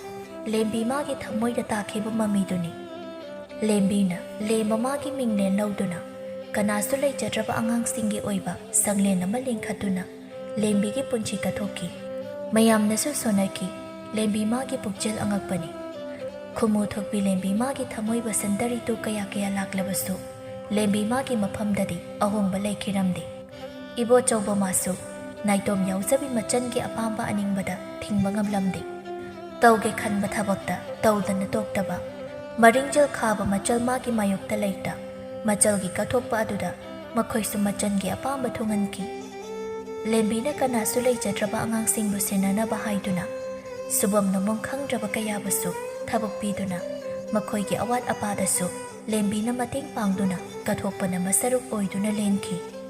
ꯂꯦꯝꯕꯤ ꯃꯥꯒꯤ ꯊꯃꯣꯏꯗ ꯇꯥꯈꯤꯕ ꯃꯃꯤꯗꯨꯅꯤ꯫ ꯂꯦꯝꯕꯤꯅ ꯂꯦꯝꯕ ꯃꯥꯒꯤ ꯃꯤꯡꯂꯦꯟ ꯂꯧꯗꯨꯅ ꯀꯅꯥꯁꯨ ꯂꯩꯖꯗ꯭ꯔꯕ ꯑꯉꯥꯡꯁꯤꯡꯒꯤ ꯑꯣꯏꯕ ꯁꯪꯂꯦꯟ ꯑꯃ ꯂꯤꯡꯈꯠꯇꯨꯅ ꯂꯦꯝꯕꯤꯒꯤ ꯄꯨꯟꯁꯤ ꯀꯠꯊꯣꯛꯈꯤ꯫ ꯃꯌꯥꯝꯅꯁꯨ ꯁꯣꯟꯅꯈꯤ꯫ ꯂꯦꯝꯕꯤ ꯃꯥꯒꯤ ꯄꯨꯛꯆꯦꯜ ꯑꯉꯛꯄꯅꯤ꯫ ꯈꯨꯃꯨ ꯊꯣꯛꯄꯤ ꯂꯦꯝꯕꯤ ꯃꯥꯒꯤ ꯊꯃꯣꯏ ꯋꯥꯁꯟꯇ ꯔꯤꯇꯨ ꯀꯌꯥ ꯀꯌꯥ ꯂꯥꯛꯂꯕꯁꯨ ꯂꯦꯝꯕꯤ ꯃꯥꯒꯤ ꯃꯐꯝꯗꯗꯤ ꯑꯍꯣꯡꯕ ꯂꯩꯈꯤꯔꯝꯗꯦ꯫ ꯏꯕꯣꯆꯧꯕ ꯃꯥꯁꯨ ꯅꯥꯏꯇꯣꯝ ꯌꯥꯎꯖꯕꯤ ꯃꯆꯟꯒꯤ ꯑꯄꯥꯝꯕ ꯑꯅꯤꯡꯕꯗ ꯊꯤꯡꯕ ꯉꯝꯂꯝꯗꯦ꯫ ꯇꯧꯒꯦ ꯈꯟꯕ ꯊꯕꯛꯇ ꯇꯧꯗꯅ ꯇꯣꯛꯇꯕ, ꯃꯔꯤꯡꯖꯦꯜ ꯈꯥꯕ ꯃꯆꯜ ꯃꯥꯒꯤ ꯃꯥꯌꯣꯛꯇ ꯂꯩꯇ, ꯃꯆꯜꯒꯤ ꯀꯠꯊꯣꯛꯄ ꯑꯗꯨꯗ ꯃꯈꯣꯏꯁꯨ ꯃꯆꯟꯒꯤ ꯑꯄꯥꯝꯕ ꯊꯨꯡꯍꯟꯈꯤ꯫ ꯂꯦꯝꯕꯤꯅ ꯀꯅꯥꯁꯨ ꯂꯩꯖꯗ꯭ꯔꯕ ꯑꯉꯥꯡꯁꯤꯡꯕꯨ ꯁꯦꯟꯅꯅꯕ ꯍꯥꯏꯗꯨꯅ ꯁꯨꯕꯝ ꯅꯣꯝꯕꯝ ꯈꯪꯗ꯭ꯔꯕ ꯀꯌꯥꯕꯨꯁꯨ ꯊꯕꯛ ꯄꯤꯗꯨꯅ ꯃꯈꯣꯏꯒꯤ ꯑꯋꯥꯠ ꯑꯄꯥꯗꯁꯨ ꯂꯦꯝꯕꯤꯅ ꯃꯇꯦꯡ ꯄꯥꯡꯗꯨꯅ ꯀꯠꯊꯣꯛꯄꯅ ꯃꯁꯔꯨꯛ ꯑꯣꯏꯗꯨꯅ ꯂꯦꯟꯈꯤ꯫